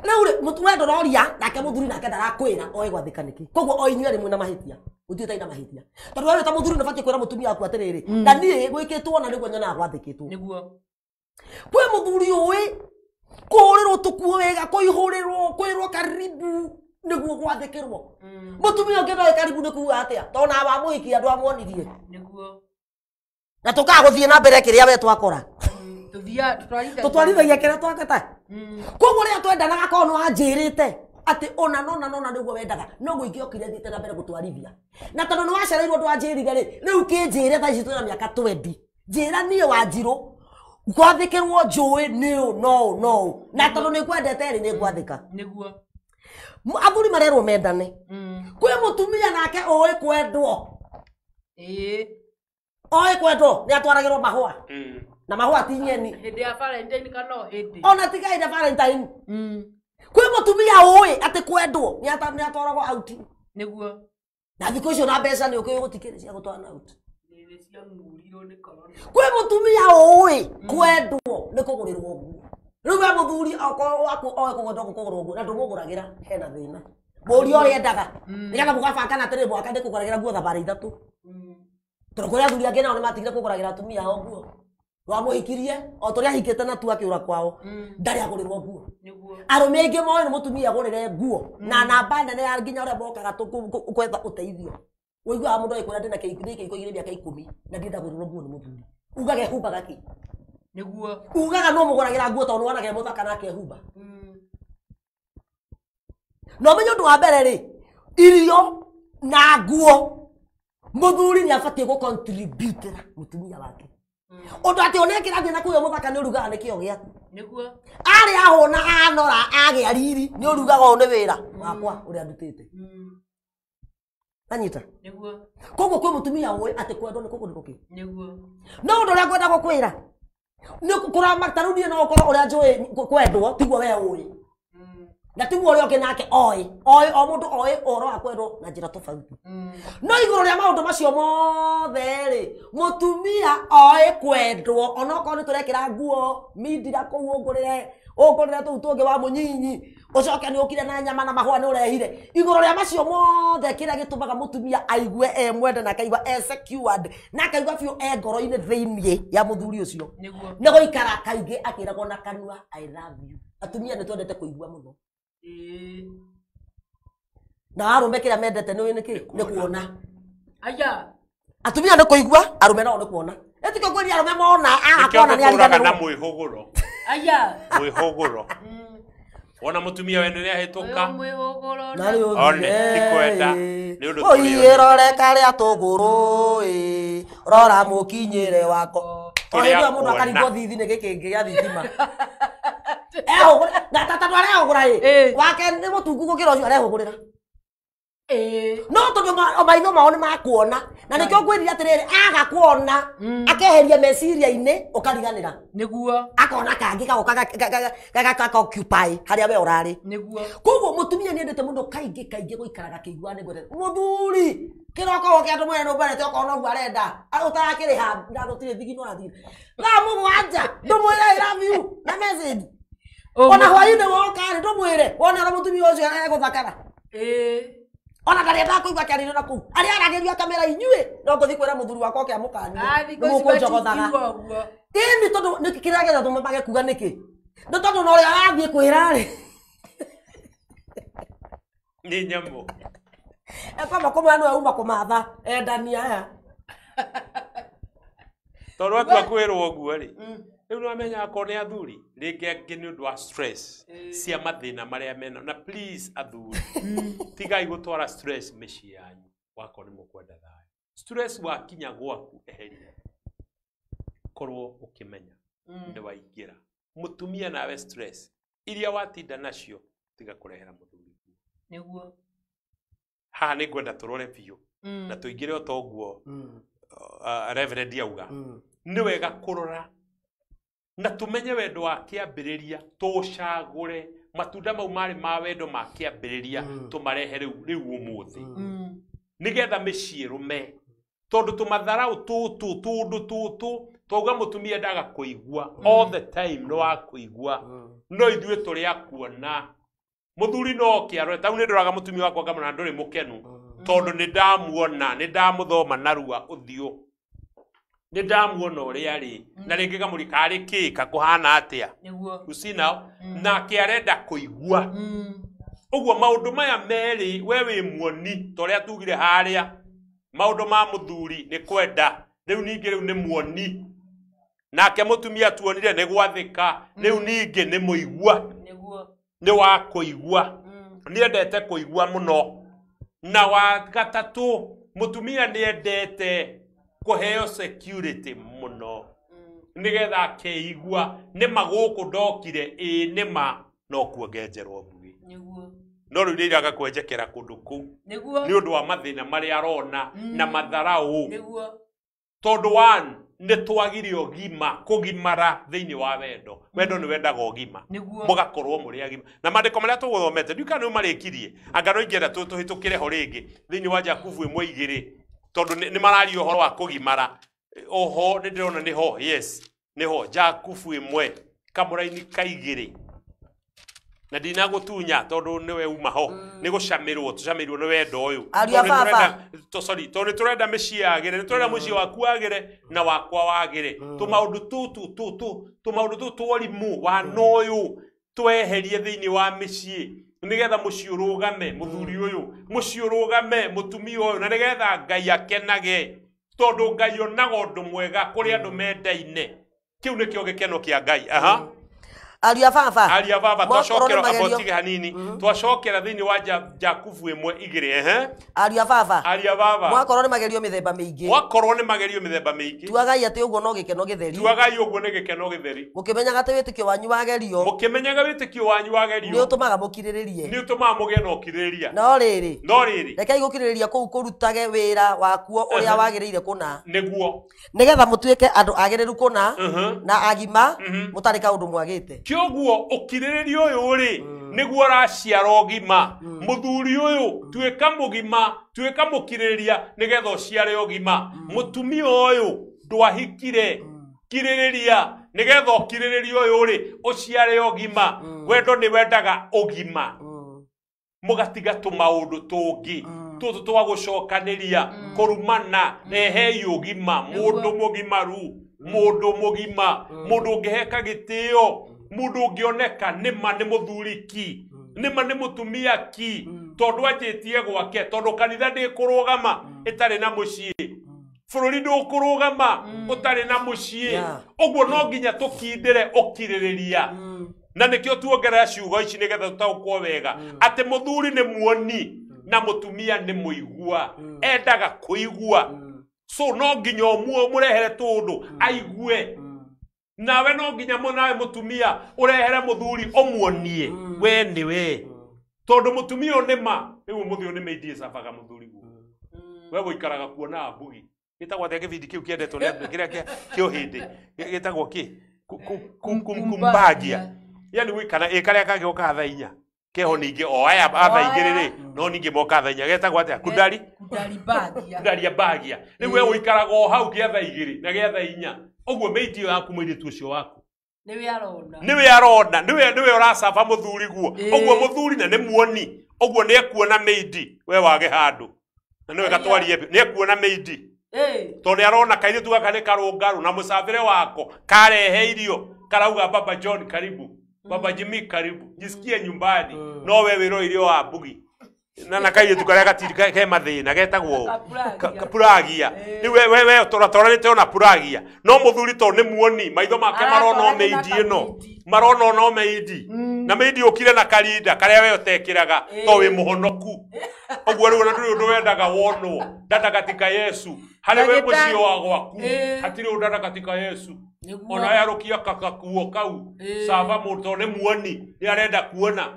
Rĩu rĩ, we ndũroria nake mũthuri nake ndarakwĩra oĩ gwathĩka nĩkĩ. Koguo o inyuĩ erĩ mwĩna mahĩtia. Gũtirĩ ũtarĩ na mahĩtia. Tondũ we wĩ ta mũthuri nĩ ũbatiĩ kwĩra mũtumia waku atĩrĩrĩ, na niĩ gwĩkĩtwo na nĩguo nyonaga gwathĩkĩtwo. Nĩguo. Kwĩ mũthuri ũĩ kũhũrĩrwo tũkuo wega, kũihũrĩrwo, kwĩrwo karibu nĩguo gwathĩkĩrwo. Mũtumia ũngĩ ndoĩ karibu nĩ kuga atĩa, tondũ na wamũhikia ndwamwonirie. Nĩguo. Na tũkaga gũthiĩ na mbere kĩrĩa we twakora. Tũtwarithagia kĩrĩa twaketa. Koguo rĩrĩa twendanaga korwo nĩ wanjĩrĩte atĩ ona nona nona nĩguo wendaga, noguo ingĩokire thiĩte na mbere gũtwarithia. Na tondũ nĩ wacereirwo ndwanjĩrire rĩ, rĩu kĩnjĩre thaa ici twĩna mĩaka 20. Njĩra niĩ Wanjirũ gwathĩkĩrwo njũĩ nĩ ũũ no ũũ no ũũ. Na tondũ nĩ ngwendete rĩ, nĩ ngwathĩka. Nĩguo. Athuri marerwo mendane. Kwĩ mũtumia nake ũĩ kwendwo. Ĩĩ. Oĩ kwendwo nĩ atwaragĩrwo mahũa. Na mahũa ti nyeni. Hĩndĩ ya Valentine kana o hĩndĩ. Ona tiga hĩndĩ ya Valentine. Kwĩ mũtumia ũĩ atĩ kwendwo nĩ atwaragwo out. Nĩguo. Na thikũ icio na mbeca nĩ ũkĩũĩ gũtikĩrĩ cia gũtwarana out. Kwĩ mũtumia ũĩ kwendwo nĩ kũgũrĩrwo nguo. Rĩu we mũthuri okorwo waku oĩ kũgwendwo kũgũrwo nguo na ndũmũgũragĩra hena thĩna. Mũũria ũrĩa endaga. Nĩgetha mũgabangana atĩrĩ mwaka ndĩkũgũragĩra nguo thabarĩ ithatũ. Tondũ kũrĩ athuri angĩ nao nĩmatigire kũgũragĩra atumia ao nguo. Wamũhikirie o tũrĩa ahikĩte na tu akĩũra kwao ndarĩ agũrĩrwo nguo. Arũme aingĩ moĩ nĩ mũtumia agũrĩre nguo na namba nene ya nginya ũrĩa mokaga gwetha ũteithio. Ũiguaga mũndũ agĩkwĩra ndĩna kĩhiko ndĩ kĩhiko igĩrĩ mĩaka 10 na ndienda gũrĩrwo nguo nĩ mũthuri. Ugaga ehumbaga kĩ? Nĩguo. Ugaga no mũgũragĩra nguo tondũ nĩwonaga e mũthaka na akehumba. Na ũmenye ũndũ wa mbere rĩ, irio na nguo mũthuri nĩ abatiĩ gũ-contribute-ra mũtumia wake. Ũndũ atĩ ona ĩkĩrathiĩ na kũu mũthaka nĩ ũrugaga nĩ kĩo gĩaku. Nĩguo. Arĩ ahũna anora agĩa riri nĩ ũrugaga ũũ nĩ wĩra wakwa ũrĩa ndutĩte. Anyita. Nĩguo. Koguo kwĩ mũtumia ũĩ atĩ kwendwo nĩ kũgũrĩrwo kĩ. Nĩguo. No ũndũ ũrĩa ngwenda gũkwĩra nĩ kũramata rĩu niĩ no ũkorwo ũrĩa njũĩ kwendwo tiguo we ũĩ. Na tiguo ũrĩa ũngĩ nake oĩ. Oĩ o mũndũ oĩ ũhoro wa kwendwo na njĩra tofauti. No igũrũ rĩa maũndũ macio mothe rĩ, mũtumia oĩ kwendwo onokorwo nĩ tũrekĩra nguo mindira kũu ũngũrĩre ũngũrĩre tũu tũngĩ wa mũnyinyi ũcoke nĩ ũkire na nyama na mahũa nĩ ũrehire. Igũrũ rĩa macio mothe kĩrĩa gĩtũmaga mũtumia aigue e mwende na akaigua e secured na akaigua biũ e ngoro-inĩ thĩiniĩ ya mũthuri ũcio nĩ gũikara kaingĩ akĩragwo na kanua I love you. Atumia nĩ twendete kũigua mũno. Na arũme kĩrĩa mendete nĩ nĩkĩ? Nĩ kuona. Aya. Atumia nĩ kũigua, arũme nao nĩ kuona. Ĩtikio kwĩria arũme mona, akuona nĩ ariganĩrwo. Na mwĩhũgũro. Aya. Mwĩhũgũro. Wona mũtumia we nĩ ahĩtũka. Mwĩhũgũro. One, ti kwenda. Nĩ ũndũ tũrĩ. Rore karĩa tũgũrũ ĩ, rora mũkinyĩre wako. O hĩndĩ ĩyo mũndũ akaringwo thithi nĩ gĩkĩngĩ gĩa thitima. Ehũgũra na tata arehũgũra ĩ wake nĩ mũtungu gũkĩra ũcio arehũgũrĩra. No tondũ maitho mao nĩ makuona na nĩkĩo ngwĩrire atĩrĩrĩ aga kuona akeheria meciria-inĩ ũkariganĩra. Nĩguo. Akona kangĩ gagoka gaka occupy harĩa we ũrarĩ. Nĩguo. Koguo mũtumia nĩendete mũno kaingĩ kaingĩ gũikaraga akĩigua nĩngwendete. Mũthuri kĩroko woke andũ mwene nũmbarete okorwo noguo arenda ũtarakĩrĩha na gũtirĩ thigino ũrathiĩ thaa mũgwanja ndũmwĩre I love you na message ona hwainĩ woka rĩ ndũmwĩre wone ũrĩa mũtumia ũcio egũthakara. Ona ndarĩ kũigua akĩarĩrio na kũu arĩa aragĩrio akamera inyuĩ no ngũthiĩ kwĩra mũthuri wakwa oke amũkanie nĩmũkũnjogothaga. Ĩni tondũ nĩkĩ kĩrĩa gĩatũma mage kuga nĩkĩ nĩ tondũ na ũrĩa arathiĩ kwĩra rĩ nĩ nyamũ ekwamba kũmwĩra nĩwe uma kũmatha endania aya tondũ atua kwĩrwo ũguo rĩ rĩu nĩwamenya akorwo nĩ athuri rĩngĩ angĩ nĩ ũndũ wa stress cia mathĩna marĩa mena na please athuri tigai gũtwara stress mĩciĩ yanyu wakorwo nĩ mũkwenda thayũ. Stress wakinya gwaku eheria korwo ũkĩmenya nĩ waingĩra mũtumia nawe stress iria watinda nacio tiga kũrehera mũthuri. Nĩguo. Haha nĩ ngwenda tũrore biũ na tũingĩre o ta ũguo Reverend auga nĩ wega kũrora na tumenye wendo wa kĩambĩrĩria tũcagũre matunda mau marĩ ma wendo ma kĩambĩrĩria tũmarehe rĩu ũmũthĩ nĩgetha mĩciĩ ĩrũme tondũ tũmatharau tũtũ tũndũ tũtũ twauga mũtumia endaga kũigua all the time nĩ wa kũigua no ithuĩ tũrĩ a kuona mũthuri no oke arore tau nĩ ndoraga mũtumia wakwa ngamona ndũrĩ mũkenu tondũ nĩ ndamuona nĩ ndamũthoma narua ũthiũ nĩ ndamuona ũrĩa arĩ na rĩngĩ ngamũria karĩ kĩ kakũhana atĩa. Nĩguo. You see now nake arenda kũigua ũguo maũndũ maya merĩ we wĩ muoni ta ũrĩa tugire harĩa maũndũ ma mũthuri nĩ kwenda rĩu ningĩ rĩu nĩ muoni nake mũtumia tuonire nĩ gwathĩka rĩu ningĩ nĩ mũigua. Nĩguo. Nĩ wa kũigua nĩendete kũigua mũno. Na wa gatatũ mũtumia nĩendete kũheo security mũno nĩgetha akeigua nĩma gũkũ ndokire ĩĩ nĩma no kuongenjerwo mbuĩ. Nĩguo. No rĩu nĩiraga kwenjekera kũndũ kũu Nĩguo. nĩ ũndũ wa mathĩna marĩa arona na matharaũ. Nĩguo. Tondũ one nĩ twagire ũgima kũgimara thĩinĩ wa wendo. Wendo nĩ wendaga ũgima mũgakorwo mũrĩ agima na maandĩko marĩa tũgũthomete ndiũĩ kana nĩ marĩkirie anga no ingĩenda tũhĩtũkĩre ho rĩngĩ thĩinĩ wa Jakubu 1:2 tondũ nĩ mararia ũhoro wa kũgimara oho nĩ ndĩrona nĩho yes nĩho Jakubu 1 kamũraini ka 2 na ndinagũtunya tondũ nĩwe uma ho nĩ gũcamĩrwo tũcamĩirwo nĩ wendo ũyũ. Sorry tondũ nĩ tũrenda mĩciĩ yagĩre nĩ tũrenda mũciĩ waku wagĩre na wakwa wagĩre tũmaũndũ tũtũ tũtũ tũmaũndũ tũtũ tworimũ wa noyũ tweherie thĩinĩ wa mĩciĩ nĩgetha mũciĩ ũrũgame mũthuri ũyũ mũciĩ ũrũgame mũtumia ũyũ na nĩgetha Ngai akenage tondũ Ngai onaga ũndũ mwega kũrĩ andũ mendaine kĩu nĩkĩo gĩkeno kĩa Ngai. Aha. Aria baba. Aria baba twacokera abotige hanini twacokera thĩinĩ wa Jakubu 1:2 ehe. Aria baba. Aria baba. Mwakorwo nĩ magerio mĩthemba mĩingĩ. Mwakorwo nĩ magerio mĩthemba mĩingĩ. Tuagai atĩ ũguo no gĩkeno gĩtheri. Tuagai ũguo nĩ gĩkeno gĩtheri. Mũkĩmenyaga atĩ wĩtĩkio wanyu wagerio. Mũkĩmenyaga wĩtĩkio wanyu wagerio. Nĩ ũtũmaga mũkirĩrĩrie. Nĩ ũtũmaga mũgĩe na ũkirĩrĩria. No rĩrĩ. No rĩrĩ. Rekei gũkirĩrĩria kũu kũrutage wĩra wakuo ũrĩa wagĩrĩire kũna. Nĩguo. Nĩgetha mũtuĩke andũ agĩrĩru kũna na agima mũtarĩ kaũndũ mwagĩte. Kĩoguo ũkirĩrĩria ũyũ rĩ nĩguo ũraciara ũgima mũthuri ũyũ tuĩka mũgima tuĩka mũkirĩrĩria nĩgetha ũciare ũgima mũtumia ũyũ ndwahikire kirĩrĩria nĩgetha ũkirĩrĩria ũyũ rĩ ũciare ũgima wendo nĩ wendaga ũgima mũgatiga tũmaũndũ tũngĩ tũtũ twa gũcokanĩria kũrumana rehei ũgima mũndũ mũgimaru mũndũ mũgima mũndũ ũngĩheka gĩtĩo mũndũ ũngĩoneka nĩma nĩ mũthuri ki nĩma nĩ mũtumia ki tondũ anjĩtie gwake tondũ kanitha ndĩkũrũgama ĩtarĩ na mũciĩ bũrũri ndũkũrũgama ũtarĩ na mũciĩ ũguo no nginya tũkindĩre ũkirĩrĩria na nĩkĩo tuongerera ciugo ici nĩgetha tũtaũkwo wega atĩ mũthuri nĩ muoni na mũtumia nĩ mũigua endaga kũigua so no nginya ũmũrehere tũndũ aigue Nawe no nginya nawe mutumia urehere muthuri umuonie we ni we. Tondu mutumia ni ma riu muthio ni meidie cabaga muthuri guo. We guikaraga kuona mbugi. Gitagwo atia gibindi kiu kiendetwo ni andu kiria kio hindi. Gitagwo ki? Kumbagia. Yani gwikara ikaria kagioka thaa inya. Keho ningi o aya thaa igiri ri no ningi moka thaa inya getagwo atia kudari bagia. Kudari bagia. Riu we guikaraga o hau gia thaa igiri na gia thaa inya. Uguo meitio yaku mwiritu ucio waku. Niwe arona. Niwe arona, niwe uracaba muthuri guo. Uguo muthuri na ni muoni. Uguo ni ekuona meidi we wage handu. Na niwe gatwarie ni ekuona meidi. Tondu ni arona kairitu gaka ni karungaru na mucabire wako karehe irio karauga baba John karibu. Baba Jimmy karibu. Jisikie nyumbani. No we wiro irio wa mbugi. Na kairitu karia gatiri ke mathina getagwo kapuragia. Ni we we toratoranite ona puragia. No muthuri to ni muoni maitho make marona meidi ino. Marona no meidi. Na meidi ukire na karinda karia we utekiraga to wi muhonoku. Uguo riu na nduri undu wendaga wonwo. Dada katika Yesu. Hari we muciĩ wa gwaku. Hatiri undu dada katika Yesu. Ona yarukia kakakuo kau caba muto ni muoni ni arenda kuona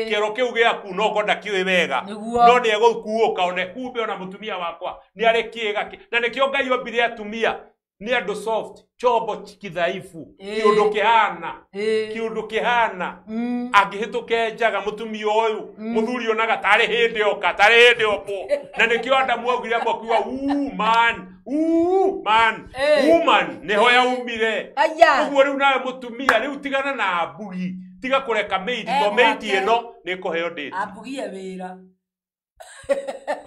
kero kiu giaku no ngo ndakiũĩ wega no ni egũkuũka one kumbe ona mutumia wakwa ni arĩ kĩga na nikio Ngai ombire atumia ni andu soft chombo kithaifu kiundu kihana kiundu kihana angihituke njaga mutumia uyu muthuri onaga tari hindi oka tari hindi opo na nikio Adamu augire amwe man man woman niho yaumire uguo riu nawe mutumia riu tigana na mbugi tiga kureka maid to maid ino ni kuheo date ambugie wira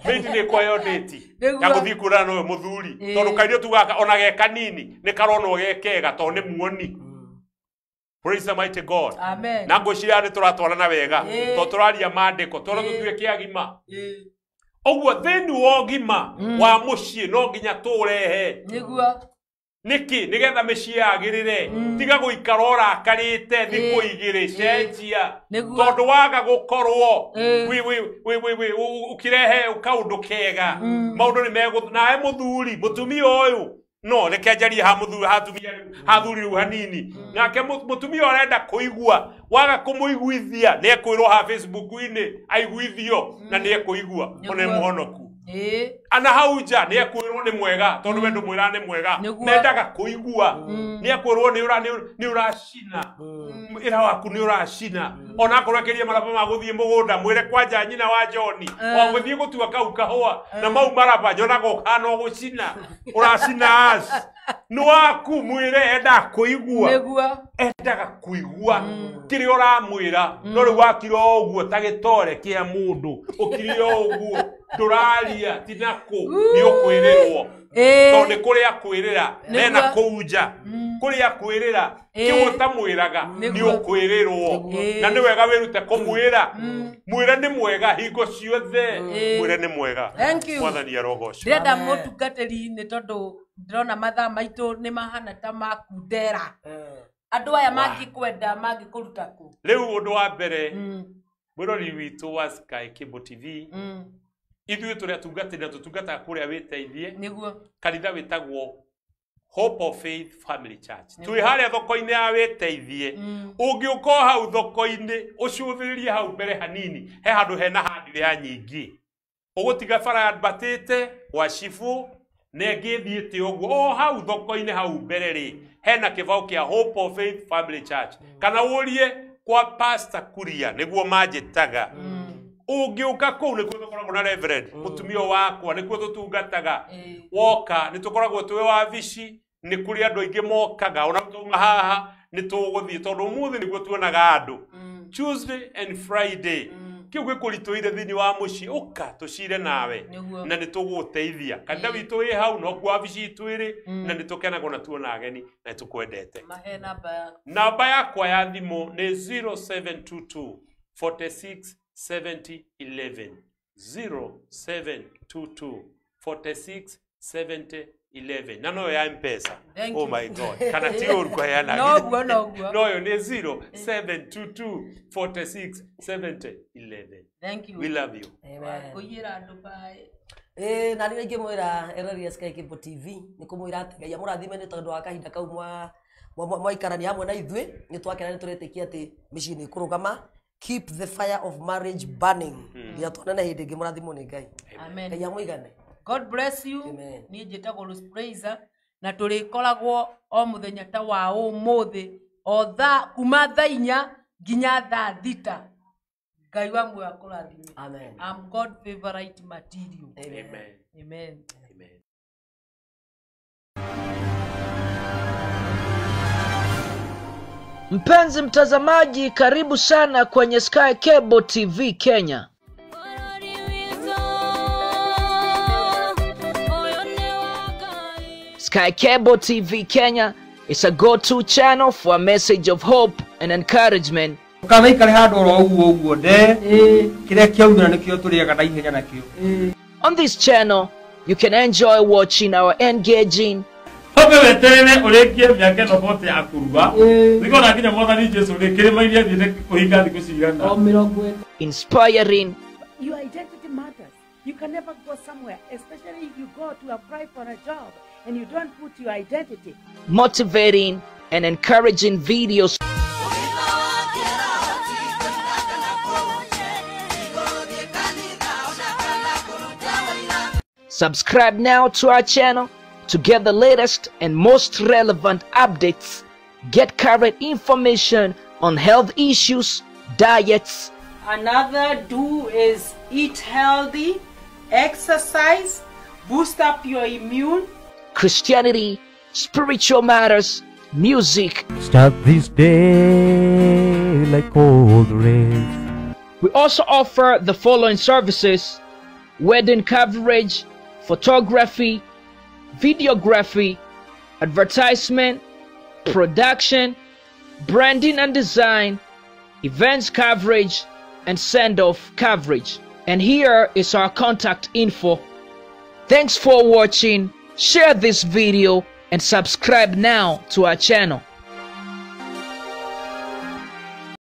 maid ni kuheo date ya guthii kuonana na uyu muthuri tondu kairitu gaka ona ge kanini ni karonwo ge kega tondu ni muoni. Praise the mighty God. Amen. Na ngwiciria ni turatwarana wega to turaria mandiko tondu tutuike agima. Uguo thini wa ũgima wa muciĩ no nginya tũrehe niguo niki nigetha mĩciĩ yagĩrĩre tiga gũikara ũrakarĩte thikũ igĩrĩ cenjia tondũ waga gũkorwo ũkĩrehe kaũndũ kega maũndũ nĩ megũ nawe mũthuri mũtumia ũyũ no reke njarie ha mũthuri hatumia hathuri rĩu hanini nake mũtumia arenda kũigua waga kũmũiguithia nĩ ekwĩrwo ha Facebook-inĩ aiguithio na nĩ ekũigua ona mũhonoku ana hau nja nĩ ekwĩrwo nĩ mwega tondũ we ndũmwĩra nĩ mwega mendaga kũigua nĩ ekwĩrwo nĩ ũracina ĩra waku nĩ ũracina ona akorwo akĩria maraba ma gũthiĩ mũgũnda mwĩre kwanja nyina wa John o gũthiĩ gũtua kau kahũa na mau maraba nyonaga ũkahana ũgũcina ũracina as nĩ waku mwĩre endaga kũigua endaga kũigua kĩrĩa ũramwĩra no rĩu wakira o ũguo ta gĩtore kĩa mũndũ ũkire o ũguo ndũraria tinakũ nĩ ũkwĩrĩrwo tondũ nĩ kũrĩa kwĩrĩra mena kũu nja kũrĩa kwĩrĩra kĩu ũtamwĩraga nĩ ũkwĩrĩrwo na nĩ wega wĩrute kũmwĩra mwĩre nĩ mwega hingo ciothe mwĩre nĩ mwega Mwathani arogocwo. Ndĩrenda mũtungatĩri nĩ tondũ ndĩrona mathaa maitũ nĩ mahana ta makundera andũ aya mangĩkwenda mangĩkũruta kũ? Rĩu ũndũ wa mbere mwĩrori witũ wa Sky Cable TV ithuĩ tũrĩ atungatĩri na tũtungataga kũrĩa wĩteithie nĩguo kanitha wĩtagwo Hope of Faith Family Church twĩ harĩa thoko-inĩ ya wĩteithie ũngĩũka o hau thoko-inĩ ũcũthĩrĩrie hau mbere hanini he handũ hena handire nyingĩ ũgũtiga bara yambatĩte gwa cibũ na ĩngĩ ĩthiĩte ũguo o hau thoko-inĩ hau mbere rĩ hena kĩbaũ kĩa Hope of Faith Family Church kana ũrie kwa Pastor Kuria nĩguo manjĩtaga ũngĩũka kũu nĩkuo tũkoragwo na reverend mũtumia wakwa nĩkuo tũtungataga woka nĩ tũkoragwo twĩ wabici nĩ kũrĩ andũ aingĩ mokaga ona twauma haha nĩ tũgũthiĩ tondũ ũmũthĩ nĩguo tuonaga andũ Tuesday and Friday kĩu gĩkũritũhire thĩinĩ wa mũciĩ ũka tũcire nawe na nĩ tũgũgũteithia kanitha witũ wĩ hau nokuo wabici itũ ĩrĩ na nĩ tũkenagwo na tuona ageni na nĩ tũkwendete. Namba yakwa ya thimũ nĩ 0722 46 70 11 0722 46 70 11 na no ya M-Pesa. Oh my God, kana ti ũru kũheana noguo noguo no yo nĩ 0722 46 70 11. Thank you. We love you. Amen. Kũiyĩra andũ bye. Ĩĩ, na nĩ ingĩmwĩra erori a Sky Cable TV nĩ kũmwĩra atĩ Ngai amũrathime nĩ tondũ wa kahinda kau mwaikarania hamwe na ithuĩ. Nĩ twakena, nĩ tũretĩkia atĩ mĩciĩ nĩ ĩkũrũgama. Keep the fire of marriage burning nginya tuonane hĩndĩ ĩngĩ. Mũrathimwo nĩ Ngai. Amen. Ngai amũigane. God bless you. Amen. Niĩ njĩtagwo Rose Praiser na tũrĩkoragwo o mũthenya ta wa ũmũthĩ o thaa kuma thaa 4 nginya thaa 6. Ngai wa muoyo akũrathime. Amen. I'm God favorite material. Amen. Amen. Amen. Amen. Mpenzi mtazamaji, karibu sana kwenye Sky Cable TV Kenya. Bũrũri witũ ũyũ nĩ wa Ngai. Sky Cable TV Kenya is a go-to channel for a message of hope and encouragement. Ndũkanaikare handũ oro ũguo ũguo nde kĩrĩa kĩaumĩra nĩkĩo tũrĩaga na ihenya nakĩo. On this channel, you can enjoy watching our engaging, Wambe weterere ũrĩkie mĩaka ĩno bote ya kũruga nĩkona nginya mwathani Jesu rĩ kĩrĩma-inĩ athiĩte kũhinga thikũ cigana. Inspiring, Your identity matters. You can never go somewhere, especially if you go to apply for a job and you don't put your identity. Motivating, and encouraging videos. Ũgima wa kĩroho ti kũina kana kũhunjia, ti gũthiĩ kanitha ona kana kũruta wĩira. Subscribe now to our channel to get the latest and most relevant updates. Get current information on health issues, diets, Another do is eat healthy, exercise, boost up your immune. Christianity, spiritual matters, music. Start this day like old rains. We also offer the following services: wedding coverage, photography, videography, advertisement, production, branding and design, events coverage, and send off coverage. And here is our contact info. Thanks for watching. Share this video and subscribe now to our channel.